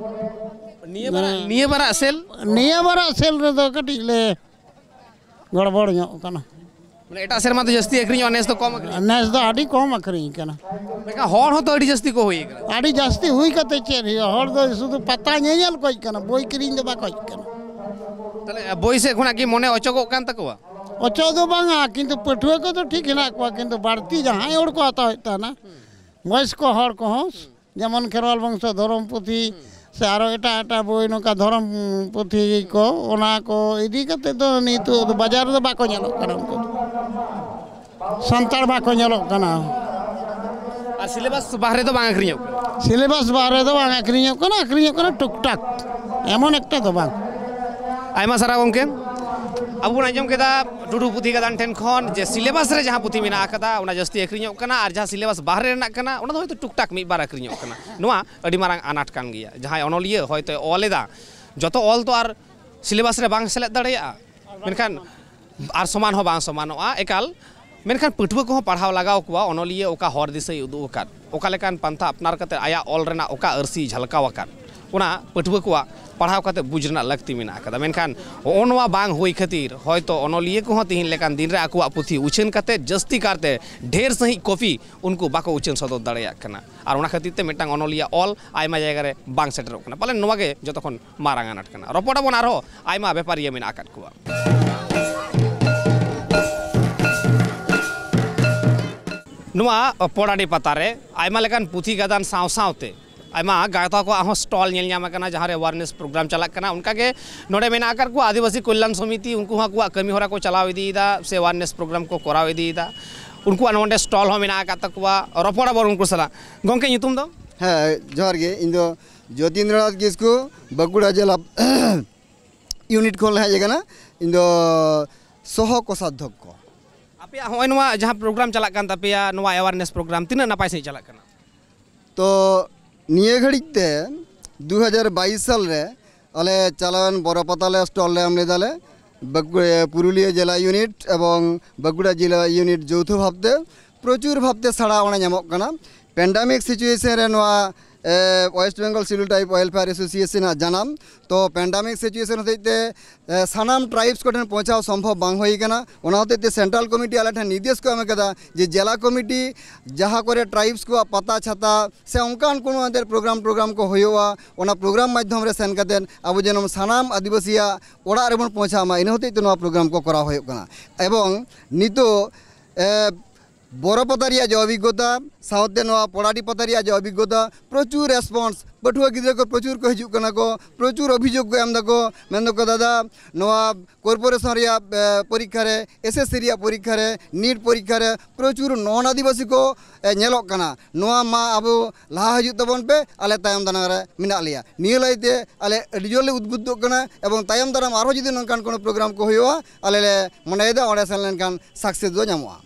ᱱᱤᱭᱟᱹ ᱵᱟᱨᱟᱜ, ᱦᱮᱸ᱾ ᱱᱤᱭᱟᱹ ᱵᱟᱨᱟᱜ ᱥᱮᱞ? ᱱᱤᱭᱟᱹ ᱵᱟᱨᱟᱜ ᱥᱮᱞ ᱨᱮᱫᱚ ᱠᱟᱹᱴᱤᱡ ᱞᱮ ᱜᱚᱲᱵᱚᱲ ᱧᱚᱜ ᱠᱟᱱᱟ᱾ ᱢᱟᱱᱮ ᱮᱴᱟᱜ ᱥᱮᱨᱢᱟ ᱫᱚ ᱡᱟᱹᱥᱛᱤ ᱟᱹᱠᱷᱨᱤᱧᱚᱜᱼᱟ, ᱱᱮᱥ ᱫᱚ ᱠᱚᱢ ᱟᱹᱠᱷᱨᱤᱧ? ᱱᱮᱥ ᱫᱚ ᱟᱹᱰᱤ ᱠᱚᱢ ᱟᱹᱠᱷᱨᱤᱧ ᱠᱟᱱᱟ᱾ ᱢᱮᱱᱠᱷᱟᱱ ᱦᱚᱲ ᱦᱚᱸᱛᱚ ᱟᱹᱰᱤ ᱡᱟᱹᱥᱛᱤ ᱠᱚ ᱦᱩᱭ ᱟᱠᱟᱱᱟ᱾ ᱟᱹᱰᱤ ᱡᱟᱹᱥᱛᱤ ᱦᱩᱭ ᱠᱟᱛᱮ ᱪᱮᱫ ᱦᱩᱭᱩᱜᱼᱟ? ᱦᱚᱲ ᱫᱚ ᱥᱩᱫᱷᱩ ᱯᱟᱛᱟ ᱧᱮᱧᱮᱞ ᱠᱚ ᱦᱮᱡ ᱠᱟᱱᱟ, ᱵᱳᱭ ᱠᱤᱨᱤᱧ ᱫᱚ ᱵᱟᱠᱚ ᱦᱮᱡ ᱠᱟᱱᱟ᱾ ᱛᱟᱦᱞᱮ ᱵᱳᱭ ᱥᱮᱫ ᱠᱷᱚᱱᱟᱜ ᱠᱤ ᱢᱚᱱᱮ ᱚᱪᱚᱜᱚᱜ ᱠᱟᱱ ᱛᱟᱠᱚᱣᱟ? ᱚᱪᱚᱜ ᱫᱚ ᱵᱟᱝᱟ, ᱠᱤᱱᱛᱩ ᱯᱟᱹᱴᱷᱩᱣᱟᱹ ᱠᱚᱫᱚ ᱴᱷᱤᱠ ᱦᱮᱱᱟᱜ ᱠᱚᱣᱟ, ᱠᱤᱱᱛᱩ ᱵᱟᱹᱲᱛᱤ ᱡᱟᱦᱟᱸᱭ ᱦᱚᱲ ᱠᱚ ᱦᱟᱛᱟᱣᱮᱫ ᱛᱟᱦᱮᱱᱟ, ᱵᱚᱭᱚᱥᱠᱚ ᱦᱚᱲ ᱠᱚᱦᱚᱸ, ᱡᱮᱢᱚᱱ ᱠᱷᱮᱨᱣᱟᱞ ᱵᱚᱝᱥᱚ ᱫᱷᱚᱨᱚᱢ ᱯᱩᱛᱷᱤ ᱥᱮ ᱟᱨᱚ ᱮᱴᱟᱜ ᱮᱴᱟᱜ ᱵᱳᱭ, ᱱᱚᱝᱠᱟ ᱫᱷᱚᱨᱚᱢ ᱯᱩᱛᱷᱤ ᱠᱚ, ᱚᱱᱟ ᱠᱚ ᱤᱫᱤ ᱠᱟᱛᱮ ᱫᱚ ᱱᱤᱛᱚᱜ ᱫᱚ ᱵᱟᱡᱟᱨ ᱨᱮᱫᱚ ᱵᱟᱠᱚ ᱧᱮᱞᱚᱜ ᱠᱟᱱᱟ ᱩᱱᱠᱩ ᱫᱚ᱾ ᱥᱟᱱᱛᱟᱲ ᱵᱟᱠᱚ ᱧᱮᱞᱚᱜ ᱠᱟᱱᱟ᱾ ᱟᱨ ᱥᱤᱞᱮᱵᱟᱥ ᱵᱟᱦᱨᱮ ᱫᱚ ᱵᱟᱝ ᱟᱹᱠᱷᱨᱤᱧᱚᱜ ᱠᱟᱱᱟ? ᱥᱤᱞᱮᱵᱟᱥ ᱵᱟᱦᱨᱮ ᱫᱚ ᱵᱟᱝ ᱟᱹᱠᱷᱨᱤᱧᱚᱜ ᱠᱟᱱᱟ, ᱟᱹᱠᱷᱨᱤᱧᱚᱜ ᱠᱟᱱᱟ ᱴᱩᱠ ᱴᱟᱠ, ᱮᱢᱚᱱ ᱮᱠᱴᱟ ᱫᱚ ᱵᱟᱝ᱾ ᱟᱭᱢᱟ ᱥᱟᱨᱦᱟᱣ ᱜᱚᱢᱠᱮ᱾ ᱟᱵᱚ ᱵᱚᱱ ᱟᱸᱡᱚᱢ ᱠᱮᱫᱟ ᱴᱩᱰᱩ ᱯᱩᱛᱷᱤ ᱜᱟᱫᱟᱱ ᱴᱷᱮᱱ ᱠᱷᱚᱱ ᱡᱮ ᱥᱤᱞᱮᱵᱟᱥ ᱨᱮ ᱡᱟᱦᱟᱸ ᱯᱩᱛᱷᱤ ᱢᱮᱱᱟᱜ ᱟᱠᱟᱫᱟ, ᱚᱱᱟ ᱡᱟᱹᱥᱛᱤ ᱟᱹᱠᱷᱨᱤᱧᱚᱜ ᱠᱟᱱᱟ, ᱟᱨ ᱡᱟᱦᱟᱸ ᱥᱤᱞᱮᱵᱟᱥ ᱵᱟᱦᱨᱮ ᱨᱮᱱᱟᱜ ᱠᱟᱱᱟ, ᱚᱱᱟ ᱫᱚ ᱦᱚᱭᱛᱳ ᱴᱩᱠ ᱴᱟᱠ ᱢᱤᱫ ᱵᱟᱨ ᱟᱹᱠᱷᱨᱤᱧᱚᱜ ᱠᱟᱱᱟ᱾ ᱱᱚᱣᱟ ᱟᱹᱰᱤ ᱢᱟᱨᱟᱝ ᱟᱱᱟᱴ ᱠᱟᱱ ᱜᱮᱭᱟ᱾ ᱡᱟᱦᱟᱸᱭ ᱚᱱᱚᱞᱤᱭᱟᱹ ᱦᱚᱭᱛᱳ ᱚᱞ ᱮᱫᱟ, ᱡᱚᱛᱚ ᱚᱞ ᱛᱚ ᱟᱨ ᱥᱤᱞᱮᱵᱟᱥ ᱨᱮ ᱵᱟᱝ ᱥᱮᱞᱮᱫ ᱫᱟᱲᱮᱭᱟᱜᱼᱟ, ᱢᱮᱱᱠᱷᱟᱱ ᱟᱨ ᱥᱚᱢᱟᱱ ᱦᱚᱸ ᱵᱟᱝ ᱥᱚᱢᱟᱱᱚᱜᱼᱟ ᱮᱠᱟᱞ᱾ ᱢᱮᱱᱠᱷᱟᱱ ᱯᱟᱹᱴᱷᱩᱣᱟᱹ ᱠᱚᱦᱚᱸ ᱯᱟᱲᱦᱟᱣ ᱞᱟᱜᱟᱣ ᱠᱚᱣᱟ, ᱚᱱᱚᱞᱤᱭᱟᱹ ᱚᱠᱟ ᱦᱚᱨ ᱫᱤᱥᱟᱹᱭ ᱩᱫᱩᱜ ᱟᱠᱟᱫ, ᱚᱠᱟ ᱞᱮᱠᱟᱱ ᱯᱟᱱᱛᱷᱟ ᱟᱯᱱᱟᱨ ᱠᱟᱛᱮ ᱟᱭᱟᱜ ᱚᱞ ᱨᱮᱱᱟᱜ ᱚᱠᱟ ᱟᱹᱨᱥᱤ ᱡᱷᱟᱞᱠᱟᱣ ᱟᱠᱟᱫ, ᱚᱱᱟ ᱯᱟᱹᱴᱷᱩᱣᱟᱹ ᱠᱚᱣᱟᱜ ᱯᱟᱲᱦᱟᱣ ᱠᱟᱛᱮ ᱵᱩᱡᱽ ᱨᱮᱱᱟᱜ ᱞᱟᱹᱠᱛᱤ ᱢᱮᱱᱟᱜ ᱟᱠᱟᱫᱟ᱾ ᱢᱮᱱᱠᱷᱟᱱ ᱦᱚᱸᱜᱼᱚ ᱱᱚᱣᱟ ᱵᱟᱝ ᱦᱩᱭ ᱠᱷᱟᱹᱛᱤᱨ ᱦᱚᱭᱛᱚ ᱚᱱᱚᱞᱤᱭᱟᱹ ᱠᱚᱦᱚᱸ ᱛᱤᱦᱤᱧ ᱞᱮᱠᱟᱱ ᱫᱤᱱ ᱨᱮ ᱟᱠᱚᱣᱟᱜ ᱯᱩᱛᱷᱤ ᱩᱪᱷᱟᱹᱱ ᱠᱟᱛᱮ ᱡᱟᱹᱥᱛᱤ ᱠᱟᱨᱛᱮ ᱰᱷᱮᱨ ᱥᱟᱺᱦᱤᱡ ᱠᱚᱯᱤ ᱩᱱᱠᱩ ᱵᱟᱠᱚ ᱩᱪᱷᱟᱹᱱ ᱥᱚᱫᱚᱨ ᱫᱟᱲᱮᱭᱟᱜ ᱠᱟᱱᱟ᱾ ᱟᱨ ᱚᱱᱟ ᱠᱷᱟᱹᱛᱤᱨ ᱛᱮ ᱢᱤᱫᱴᱟᱝ ᱚᱱᱚᱞᱤᱭᱟᱹ ᱚᱞ ᱟᱭᱢᱟ ᱡᱟᱭᱜᱟ ᱨᱮ ᱵᱟᱝ ᱥᱮᱴᱮᱨᱚᱜ ᱠᱟᱱᱟ᱾ ᱯᱟᱞᱮᱱ ᱱᱚᱣᱟ ᱜᱮ ᱡᱚᱛᱚ ᱠᱷᱚᱱ ᱢᱟᱨᱟᱝ ᱟᱱᱟᱴ ᱠᱟᱱᱟ᱾ ᱨᱚᱯᱚᱲ ᱟᱵᱚᱱ ᱟᱨᱦᱚᱸ ᱟᱭᱢᱟ ᱵᱮᱯᱟᱨᱤᱭᱟᱹ ᱢᱮᱱᱟᱜ ᱟᱠᱟᱫ ᱠᱚᱣᱟ᱾ ᱱᱚᱣᱟ ᱯᱚᱲᱟᱰᱤ ᱯᱟᱛᱟ ᱨᱮ ᱟᱭᱢᱟ ᱞᱮᱠᱟᱱ ᱯᱩᱛᱷᱤ ᱜᱟᱫᱟᱱ ᱥᱟᱶ ᱥᱟᱶᱛᱮ ᱟᱭᱢᱟ ᱜᱟᱶᱛᱟ ᱠᱚᱣᱟᱜ ᱦᱚᱸ ᱥᱴᱚᱞ ᱧᱮᱞ ᱧᱟᱢ ᱟᱠᱟᱱᱟ, ᱡᱟᱦᱟᱸ ᱨᱮ ᱮᱣᱟᱨᱱᱮᱥ ᱯᱨᱳᱜᱨᱟᱢ ᱪᱟᱞᱟᱜ ᱠᱟᱱᱟ᱾ ᱚᱱᱠᱟᱜᱮ ᱱᱚᱰᱮ ᱢᱮᱱᱟᱜ ᱟᱠᱟᱫ ᱠᱚᱣᱟ ᱟᱹᱫᱤᱵᱟᱹᱥᱤ ᱠᱚᱞᱭᱟᱱ ᱥᱚᱢᱤᱛᱤ, ᱩᱱᱠᱩ ᱦᱚᱸ ᱟᱠᱚᱣᱟᱜ ᱠᱟᱹᱢᱤ ᱦᱚᱨᱟ ᱠᱚ ᱪᱟᱞᱟᱣ ᱤᱫᱤᱭᱮᱫᱟ ᱥᱮ ᱮᱣᱟᱨᱱᱮᱥ ᱯᱨᱳᱜᱨᱟᱢ ᱠᱚ ᱠᱚᱨᱟᱣ ᱤᱫᱤᱭᱮᱫᱟ᱾ ᱩᱱᱠᱩᱣᱟᱜ ᱱᱚᱰᱮ ᱥᱴᱚᱞ ᱦᱚᱸ ᱢᱮᱱᱟᱜ ᱟᱠᱟᱫ ᱛᱟᱠᱚᱣᱟ᱾ ᱨᱚᱯᱚᱲ ᱟᱵᱚᱱ ᱩᱱᱠᱩ ᱥᱟᱞᱟᱜ᱾ ᱜᱚᱢᱠᱮ, ᱧᱩᱛᱩᱢ ᱫᱚ? ᱦᱮᱸ, ᱡᱚᱦᱟᱨ ᱜᱮ᱾ ᱤᱧ ᱫᱚ ᱡᱳᱛᱤᱱᱫᱨᱚᱱᱟᱛᱷ ᱠᱤᱥᱠᱩ, ᱵᱟᱸᱠᱩᱲᱟ ᱡᱮᱞᱟ ᱤᱭᱩᱱᱤᱴ ᱠᱷᱚᱱ ᱞᱮ ᱦᱮᱡ ᱟᱠᱟᱱᱟ᱾ ᱤᱧ ᱫᱚ ᱥᱚᱦᱚ ᱠᱳᱥᱟᱫᱷᱭᱚᱠᱠᱷᱚ᱾ ᱟᱯᱮᱭᱟᱜ ᱦᱚᱸᱜᱼᱚᱭ ᱱᱚᱣᱟ ᱡᱟᱦᱟᱸ ᱯᱨᱳᱜᱨᱟᱢ ᱪᱟᱞᱟᱜ ᱠᱟᱱ ᱛᱟᱯᱮᱭᱟ, ᱱᱚᱣᱟ ᱮᱣᱟᱨᱱᱮᱥ ᱯᱨᱳᱜᱨᱟᱢ ᱛᱤᱱᱟᱹᱜ ᱱᱟᱯᱟᱭ ᱥᱟᱺᱦᱤᱡ ᱪᱟᱞᱟᱜ ᱠᱟᱱᱟ? ᱛᱚ ᱱᱤᱭᱟᱹ ᱜᱷᱟᱹᱲᱤᱡ ᱛᱮ ᱫᱩ ᱦᱟᱡᱟᱨ ᱵᱟᱭᱤᱥ ᱥᱟᱞ ᱨᱮ ᱟᱞᱮ ᱪᱟᱞᱟᱣᱮᱱ ᱵᱚᱨᱚ ᱯᱟᱛᱟ ᱞᱮ ᱥᱴᱚᱞ ᱞᱮ ᱮᱢ ᱞᱮᱫᱟ ᱞᱮ᱾ ᱵᱟᱸᱠᱩᱲᱟ, ᱯᱩᱨᱩᱞᱤᱭᱟᱹ ᱡᱮᱞᱟ ᱤᱭᱩᱱᱤᱴ ᱮᱵᱚᱝ ᱵᱟᱸᱠᱩᱲᱟ ᱡᱮᱞᱟ ᱤᱭᱩᱱᱤᱴ ᱡᱳᱣᱛᱷᱚ ᱵᱷᱟᱵᱽᱛᱮ ᱯᱨᱚᱪᱩᱨ ᱵᱷᱟᱵᱽᱛᱮ ᱥᱟᱲᱟ ᱚᱱᱟ ᱧᱟᱢᱚᱜ ᱠᱟᱱᱟ᱾ ᱯᱮᱱᱰᱟᱢᱤᱠ ᱥᱤᱪᱩᱭᱮᱥᱚᱱ ᱨᱮ ᱱᱚᱣᱟ, ᱮ, west Bengal Sidul tribe welfare association ᱟᱜ ᱡᱟᱱᱟᱢ᱾ ᱛᱚ ᱯᱮᱱᱰᱟᱢᱤᱠ ᱥᱤᱪᱩᱭᱮᱥᱚᱱ ᱦᱚᱛᱮᱡ ᱛᱮ, ᱮ, ᱥᱟᱱᱟᱢ ᱴᱨᱟᱭᱤᱵᱽᱥ ᱠᱚᱴᱷᱮᱱ ᱯᱳᱸᱪᱷᱟᱣ ᱥᱚᱢᱵᱷᱚᱵ ᱵᱟᱝ ᱦᱩᱭ ᱟᱠᱟᱱᱟ᱾ ᱚᱱᱟ ᱦᱚᱛᱮᱡ ᱛᱮ ᱥᱮᱱᱴᱨᱟᱞ ᱠᱚᱢᱤᱴᱤ ᱟᱞᱮ ᱴᱷᱮᱱ ᱱᱤᱨᱫᱮᱥ ᱠᱚ ᱮᱢ ᱟᱠᱟᱫᱟ ᱡᱮ ᱡᱮᱞᱟ ᱠᱚᱢᱤᱴᱤ ᱡᱟᱦᱟᱸ ᱠᱚᱨᱮ ᱴᱨᱟᱭᱤᱵᱽᱥ ᱠᱚᱣᱟᱜ ᱯᱟᱛᱟ ᱪᱷᱟᱛᱟ ᱥᱮ ᱚᱱᱠᱟᱱ ᱠᱳᱱᱳ ᱟᱫᱮᱨ ᱯᱨᱳᱜᱨᱟᱢ, ᱯᱨᱳᱜᱨᱟᱢ ᱠᱚ ᱦᱩᱭᱩᱜᱼᱟ, ᱚᱱᱟ ᱯᱨᱳᱜᱨᱟᱢ ᱢᱟᱫᱽᱫᱷᱚᱢ ᱨᱮ ᱥᱮᱱ ᱠᱟᱛᱮᱫ ᱟᱵᱚ ᱡᱮᱱᱚ ᱥᱟᱱᱟᱢ ᱟᱹᱫᱤᱵᱟᱹᱥᱤᱭᱟᱜ ᱚᱲᱟᱜ ᱨᱮᱵᱚᱱ ᱯᱳᱸᱪᱷᱟᱣ ᱢᱟ, ᱤᱱᱟᱹ ᱦᱚᱛᱮᱡ ᱛᱮ ᱱᱚᱣᱟ ᱯᱨᱳᱜᱨᱟᱢ ᱠᱚ ᱠᱚᱨᱟᱣ ᱦᱩᱭᱩᱜ ᱠᱟᱱᱟ᱾ ᱮᱵᱚᱝ ᱱᱤᱛᱚᱜ, ᱮ, ᱵᱚᱨᱚ ᱯᱟᱛᱟ ᱨᱮᱭᱟᱜ ᱡᱮ ᱚᱵᱷᱤᱜᱽᱜᱚᱛᱟ ᱥᱟᱶᱛᱮ ᱱᱚᱣᱟ ᱯᱚᱲᱟᱰᱤ ᱯᱟᱛᱟ ᱨᱮᱭᱟᱜ ᱡᱮ ᱚᱵᱷᱤᱜᱽᱜᱚᱛᱟ, ᱯᱨᱚᱪᱩᱨ ᱨᱮᱥᱯᱚᱱᱥ, ᱯᱟᱹᱴᱷᱩᱣᱟᱹ ᱜᱤᱫᱽᱨᱟᱹ ᱠᱚ ᱯᱨᱚᱪᱩᱨ ᱠᱚ ᱦᱤᱡᱩᱜ ᱠᱟᱱᱟ ᱠᱚ, ᱯᱨᱚᱪᱩᱨ ᱚᱵᱷᱤᱡᱳᱜᱽ ᱠᱚ ᱮᱢ ᱫᱟᱠᱚ, ᱢᱮᱱ ᱫᱟᱠᱚ, "ᱫᱟᱫᱟ, ᱱᱚᱣᱟ ᱠᱚᱨᱯᱳᱨᱮᱥᱚᱱ ᱨᱮᱭᱟᱜ, ᱮ, ᱯᱚᱨᱤᱠᱠᱷᱟ ᱨᱮ, ᱮᱥ ᱮᱥ ᱥᱤ ᱨᱮᱭᱟᱜ ᱯᱚᱨᱤᱠᱠᱷᱟ ᱨᱮ, ᱱᱤᱴ ᱯᱚᱨᱤᱠᱠᱷᱟ ᱨᱮ ᱯᱨᱚᱪᱩᱨ ᱱᱚᱱ ᱟᱹᱫᱤᱵᱟᱹᱥᱤ ᱠᱚ, ᱮ, ᱧᱮᱞᱚᱜ ᱠᱟᱱᱟ, ᱱᱚᱣᱟ ᱢᱟ ᱟᱵᱚ ᱞᱟᱦᱟ ᱦᱤᱡᱩᱜ ᱛᱟᱵᱚᱱ ᱯᱮ, ᱟᱞᱮ ᱛᱟᱭᱚᱢ ᱫᱟᱨᱟᱢ ᱨᱮ ᱢᱮᱱᱟᱜ ᱞᱮᱭᱟ᱾" ᱱᱤᱭᱟᱹ ᱞᱟᱹᱭᱛᱮ ᱟᱞᱮ ᱟᱹᱰᱤ ᱡᱳᱨ ᱞᱮ ᱩᱫᱽᱵᱩᱫᱽᱫᱷᱚᱜ ᱠᱟᱱᱟ ᱮᱵᱚᱝ ᱛᱟᱭᱚᱢ ᱫᱟᱨᱟᱢ ᱟᱨᱦᱚᱸ ᱡᱩᱫᱤ ᱱᱚᱝᱠᱟᱱ ᱠᱳᱱᱳ ᱯᱨᱳᱜᱨᱟᱢ ᱠᱚ ᱦᱩᱭᱩᱜᱼᱟ, ᱟᱞᱮ ᱞᱮ ᱢᱚᱱᱮᱭᱮᱫᱟ ᱚᱸᱰᱮ ᱥᱮᱱ ᱞᱮᱱᱠᱷᱟᱱ ᱥᱟᱠᱥᱮᱥ ᱫᱚ ᱧᱟᱢᱚᱜᱼᱟ᱾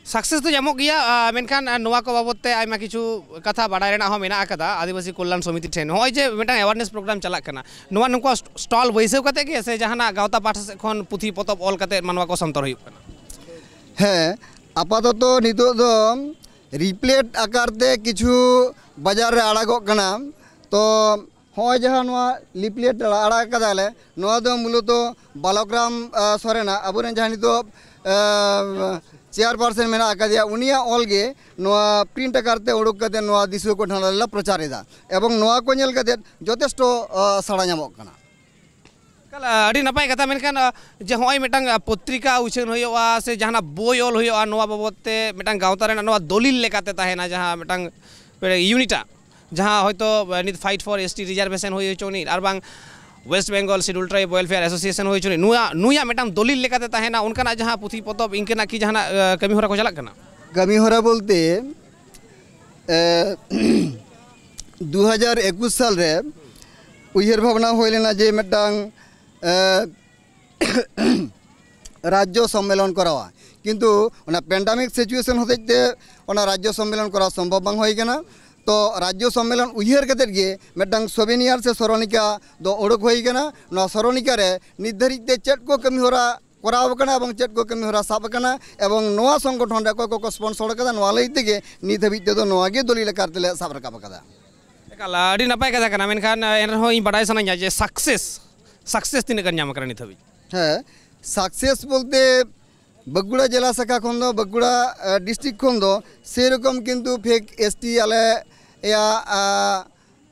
ᱥᱟᱠᱥᱮᱥ ᱫᱚ ᱧᱟᱢᱚᱜ ᱜᱮᱭᱟ, ᱟᱨ ᱢᱮᱱᱠᱷᱟᱱ ᱱᱚᱣᱟ ᱠᱚ ᱵᱟᱵᱚᱫ ᱛᱮ ᱟᱭᱢᱟ ᱠᱤᱪᱷᱩ ᱠᱟᱛᱷᱟ ᱵᱟᱰᱟᱭ ᱨᱮᱱᱟᱜ ᱦᱚᱸ ᱢᱮᱱᱟᱜ ᱟᱠᱟᱫᱟ ᱟᱹᱫᱤᱵᱟᱹᱥᱤ ᱠᱚᱞᱭᱟᱱ ᱥᱚᱢᱤᱛᱤ ᱴᱷᱮᱱ᱾ ᱱᱚᱜᱼᱚᱭ ᱡᱮ ᱢᱤᱫᱴᱟᱝ ᱮᱣᱟᱨᱱᱮᱥ ᱯᱨᱳᱜᱨᱟᱢ ᱪᱟᱞᱟᱜ ᱠᱟᱱᱟ, ᱱᱚᱣᱟ ᱱᱚᱝᱠᱟ ᱥᱴᱚᱞ ᱵᱟᱹᱭᱥᱟᱹᱣ ᱠᱟᱛᱮ ᱜᱮ ᱥᱮ ᱡᱟᱦᱟᱱᱟᱜ ᱜᱟᱶᱛᱟ ᱯᱟᱦᱴᱟ ᱥᱮᱫ ᱠᱷᱚᱱ ᱯᱩᱛᱷᱤ ᱯᱚᱛᱚᱵ ᱚᱞ ᱠᱟᱛᱮ ᱢᱟᱱᱣᱟ ᱠᱚ ᱥᱚᱱᱛᱚᱨ ᱦᱩᱭᱩᱜ ᱠᱟᱱᱟ? ᱦᱮᱸ, ᱟᱯᱟᱛᱚᱛᱚ ᱱᱤᱛᱚᱜ ᱫᱚ ᱨᱤᱯᱞᱮᱴ ᱟᱠᱟᱨ ᱛᱮ ᱠᱤᱪᱷᱩ ᱵᱟᱡᱟᱨ ᱨᱮ ᱟᱲᱟᱜᱚᱜ ᱠᱟᱱᱟ᱾ ᱛᱚ ᱦᱚᱸᱜᱼᱚᱭ ᱡᱟᱦᱟᱸ ᱱᱚᱣᱟ ᱞᱤᱯᱞᱮᱴ ᱟᱲᱟᱜ ᱠᱟᱫᱟᱞᱮ, ᱱᱚᱣᱟ ᱫᱚ ᱢᱩᱞᱚᱛᱚ ᱵᱟᱞᱚᱠ ᱨᱟᱢ, ᱟ, ᱥᱚᱨᱮᱱᱟᱜ, ᱟᱵᱚᱨᱮᱱ ᱡᱟᱦᱟᱸ ᱱᱤᱛᱚᱜ, ᱟ, ᱪᱮᱭᱟᱨᱯᱟᱨᱥᱚᱱ ᱢᱮᱱᱟᱜ ᱟᱠᱟᱫᱮᱭᱟ, ᱩᱱᱤᱭᱟᱜ ᱚᱞ ᱜᱮ ᱱᱚᱣᱟ ᱯᱨᱤᱱᱴ ᱟᱠᱟᱨ ᱛᱮ ᱩᱰᱩᱠ ᱠᱟᱛᱮ ᱱᱚᱣᱟ ᱫᱤᱥᱩᱣᱟᱹ ᱠᱚ ᱴᱷᱮᱱ ᱞᱮ ᱯᱨᱚᱪᱟᱨ ᱮᱫᱟ᱾ ᱮᱵᱚᱝ ᱱᱚᱣᱟ ᱠᱚ ᱧᱮᱞ ᱠᱟᱛᱮ ᱡᱚᱛᱷᱮᱥᱴᱚ, ᱟ, ᱥᱟᱲᱟ ᱧᱟᱢᱚᱜ ᱠᱟᱱᱟ᱾ ᱮᱠᱟᱞ, ᱟᱹᱰᱤ ᱱᱟᱯᱟᱭ ᱠᱟᱛᱷᱟ᱾ ᱢᱮᱱᱠᱷᱟᱱ, ᱟ, ᱡᱮ ᱦᱚᱸᱜᱼᱚᱭ ᱢᱤᱫᱴᱟᱝ, ᱟ, ᱯᱚᱛᱨᱤᱠᱟ ᱩᱪᱷᱟᱹᱱ ᱦᱩᱭᱩᱜᱼᱟ ᱥᱮ ᱡᱟᱦᱟᱱᱟᱜ ᱵᱳᱭ ᱚᱞ ᱦᱩᱭᱩᱜᱼᱟ, ᱱᱚᱣᱟ ᱵᱟᱵᱚᱫ ᱛᱮ ᱢᱤᱫᱴᱟᱝ ᱜᱟᱶᱛᱟ ᱨᱮᱱᱟᱜ ᱱᱚᱣᱟ ᱫᱚᱞᱤᱞ ᱞᱮᱠᱟᱛᱮ ᱛᱟᱦᱮᱱᱟ, ᱡᱟᱦᱟᱸ ᱢᱤᱫᱴᱟᱝ ᱤᱭᱩᱱᱤᱴᱟᱜ, ᱡᱟᱦᱟᱸ ᱦᱚᱭᱛᱳ, ᱟ, ᱱᱤᱛ Fight for S T Reservation ᱦᱩᱭ ᱦᱚᱪᱚ ᱱᱤᱡ, ᱟᱨ ᱵᱟᱝ West Bengal Scheduled Tribe Welfare Association ᱦᱩᱭ ᱦᱚᱪᱚ ᱱᱤᱡ, ᱱᱚᱣᱟ, ᱱᱩᱭᱟᱜ ᱢᱤᱫᱴᱟᱝ ᱫᱚᱞᱤᱞ ᱞᱮᱠᱟᱛᱮ ᱛᱟᱦᱮᱱᱟ, ᱚᱱᱠᱟᱱᱟᱜ ᱡᱟᱦᱟᱸ ᱯᱩᱛᱷᱤ ᱯᱚᱛᱚᱵ ᱤᱱᱠᱟᱹᱱᱟᱜ ᱠᱤ ᱡᱟᱦᱟᱱᱟᱜ, ᱟ, ᱠᱟᱹᱢᱤ ᱦᱚᱨᱟ ᱠᱚ ᱪᱟᱞᱟᱜ ᱠᱟᱱᱟ? ᱠᱟᱹᱢᱤ ᱦᱚᱨᱟ ᱵᱚᱞᱛᱮ, ᱮ, ᱫᱩ ᱦᱟᱡᱟᱨ ᱮᱠᱩᱥ ᱥᱟᱞ ᱨᱮ ᱩᱭᱦᱟᱹᱨ ᱵᱷᱟᱵᱽᱱᱟ ᱦᱩᱭ ᱞᱮᱱᱟ ᱡᱮ ᱢᱤᱫᱴᱟᱝ, ᱮ, ᱨᱟᱡᱽᱡᱚ ᱥᱚᱢᱢᱮᱞᱚᱱ ᱠᱚᱨᱟᱣᱟ, ᱠᱤᱱᱛᱩ ᱚᱱᱟ ᱯᱮᱱᱰᱟᱢᱤᱠ ᱥᱤᱪᱩᱭᱮᱥᱚᱱ ᱦᱚᱛᱮᱡ ᱛᱮ ᱚᱱᱟ ᱨᱟᱡᱽᱡᱚ ᱥᱚᱢᱢᱮᱞᱚᱱ ᱠᱚᱨᱟᱣ ᱥᱚᱢᱵᱷᱚᱵ ᱵᱟᱝ ᱦᱩᱭ ᱠᱟᱱᱟ᱾ ᱛᱚ ᱨᱟᱡᱽᱡᱚ ᱥᱚᱢᱢᱮᱞᱚᱱ ᱩᱭᱦᱟᱹᱨ ᱠᱟᱛᱮᱫ ᱜᱮ ᱢᱤᱫᱴᱟᱝ ᱥᱚᱵᱷᱮᱱᱤᱭᱟᱨ ᱥᱮ ᱥᱚᱨᱚᱱᱤᱠᱟ ᱫᱚ ᱚᱰᱚᱠ ᱦᱩᱭ ᱠᱟᱱᱟ᱾ ᱱᱚᱣᱟ ᱥᱚᱨᱚᱱᱤᱠᱟ ᱨᱮ ᱱᱤᱛ ᱫᱷᱟᱹᱨᱤᱡ ᱛᱮ ᱪᱮᱫ ᱠᱚ ᱠᱟᱹᱢᱤ ᱦᱚᱨᱟ ᱠᱚᱨᱟᱣ ᱟᱠᱟᱱᱟ ᱮᱵᱚᱝ ᱪᱮᱫ ᱠᱚ ᱠᱟᱹᱢᱤ ᱦᱚᱨᱟ ᱥᱟᱵ ᱟᱠᱟᱱᱟ ᱮᱵᱚᱝ ᱱᱚᱣᱟ ᱥᱚᱝᱜᱚᱴᱷᱚᱱ ᱨᱮ ᱚᱠᱚᱭ ᱠᱚᱠᱚ ᱥᱯᱚᱱᱥᱚᱨ ᱟᱠᱟᱫᱟ, ᱱᱚᱣᱟ ᱞᱟᱹᱭ ᱛᱮᱜᱮ ᱱᱤᱛ ᱦᱟᱹᱵᱤᱡ ᱛᱮᱫᱚ ᱱᱚᱣᱟ ᱜᱮ ᱫᱚᱞᱤᱞ ᱟᱠᱟᱨ ᱛᱮᱞᱮ ᱥᱟᱵ ᱨᱟᱠᱟᱵ ᱟᱠᱟᱫᱟ᱾ ᱮᱠᱟᱞ, ᱟᱹᱰᱤ ᱱᱟᱯᱟᱭ ᱠᱟᱛᱷᱟ ᱠᱟᱱᱟ, ᱢᱮᱱᱠᱷᱟᱱ, ᱮᱱᱨᱮᱦᱚᱸ ᱤᱧ ᱵᱟᱰᱟᱭ ᱥᱟᱱᱟᱧᱟ ᱡᱮ ᱥᱟᱠᱥᱮᱥ, ᱥᱟᱠᱥᱮᱥ ᱛᱤᱱᱟᱹᱜ ᱜᱟᱱ ᱧᱟᱢ ᱟᱠᱟᱱᱟ ᱱᱤᱛ ᱦᱟᱹᱵᱤᱡ? ᱦᱮᱸ, ᱥᱟᱠᱥᱮᱥ ᱵᱚᱞᱛᱮ ᱵᱟᱸᱠᱩᱲᱟ ᱡᱮᱞᱟ ᱥᱟᱠᱷᱟ ᱠᱷᱚᱱ ᱫᱚ, ᱵᱟᱸᱠᱩᱲᱟ, ᱮ, ᱰᱤᱥᱴᱨᱤᱠᱴ ᱠᱷᱚᱱ ᱫᱚ ᱥᱮᱨᱚᱠᱚᱢ ᱠᱤᱱᱛᱩ ᱯᱷᱮᱠ ᱮᱥ ᱴᱤ ᱟᱞᱮ ᱭᱟᱜ, ᱟ,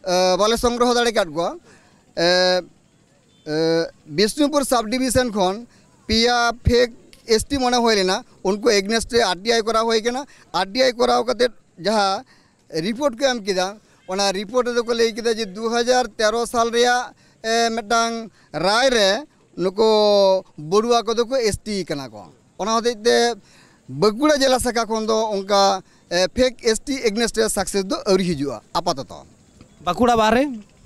ᱟ, ᱵᱟᱞᱮ ᱥᱚᱝᱜᱨᱚᱦᱚ ᱫᱟᱲᱮ ᱟᱠᱟᱫ ᱠᱚᱣᱟ᱾ ᱮ, ᱮ, ᱵᱤᱥᱱᱩᱯᱩᱨ ᱥᱟᱵ ᱰᱤᱵᱤᱥᱚᱱ ᱠᱷᱚᱱ ᱯᱮᱭᱟ ᱯᱷᱮᱠ ᱮᱥ ᱴᱤ ᱢᱚᱱᱮ ᱦᱩᱭ ᱞᱮᱱᱟ, ᱩᱱᱠᱩ ᱮᱜᱱᱮᱥᱴ ᱨᱮ ᱟᱨ ᱴᱤ ᱟᱭ ᱠᱚᱨᱟᱣ ᱦᱩᱭ ᱠᱟᱱᱟ᱾ ᱟᱨ ᱴᱤ ᱟᱭ ᱠᱚᱨᱟᱣ ᱠᱟᱛᱮ ᱡᱟᱦᱟᱸ ᱨᱤᱯᱳᱨᱴ ᱠᱚ ᱮᱢ ᱠᱮᱫᱟ, ᱚᱱᱟ ᱨᱤᱯᱳᱨᱴ ᱨᱮᱫᱚ ᱠᱚ ᱞᱟᱹᱭ ᱠᱮᱫᱟ ᱡᱮ ᱫᱩ ᱦᱟᱡᱟᱨ ᱛᱮᱨᱚ ᱥᱟᱞ ᱨᱮᱭᱟᱜ, ᱮ, ᱢᱤᱫᱴᱟᱝ ᱨᱟᱭ ᱨᱮ ᱱᱩᱠᱩ ᱵᱚᱲᱩᱣᱟ ᱠᱚᱫᱚ ᱠᱚ ᱮᱥ ᱴᱤ ᱠᱟᱱᱟ ᱠᱚ᱾ ᱚᱱᱟ ᱦᱚᱛᱮᱡ ᱛᱮ ᱵᱟᱸᱠᱩᱲᱟ ᱡᱮᱞᱟ ᱥᱟᱠᱷᱟ ᱠᱷᱚᱱ ᱫᱚ ᱚᱱᱠᱟ, ᱮ, ᱯᱷᱮᱠ ᱮᱥ ᱴᱤ ᱮᱜᱱᱮᱥᱴ ᱨᱮ ᱥᱟᱠᱥᱮᱥ ᱫᱚ ᱟᱹᱣᱨᱤ ᱦᱤᱡᱩᱜᱼᱟ ᱟᱯᱟᱛᱚᱛᱚ᱾ ᱵᱟᱸᱠᱩᱲᱟ ᱵᱟᱦᱨᱮ?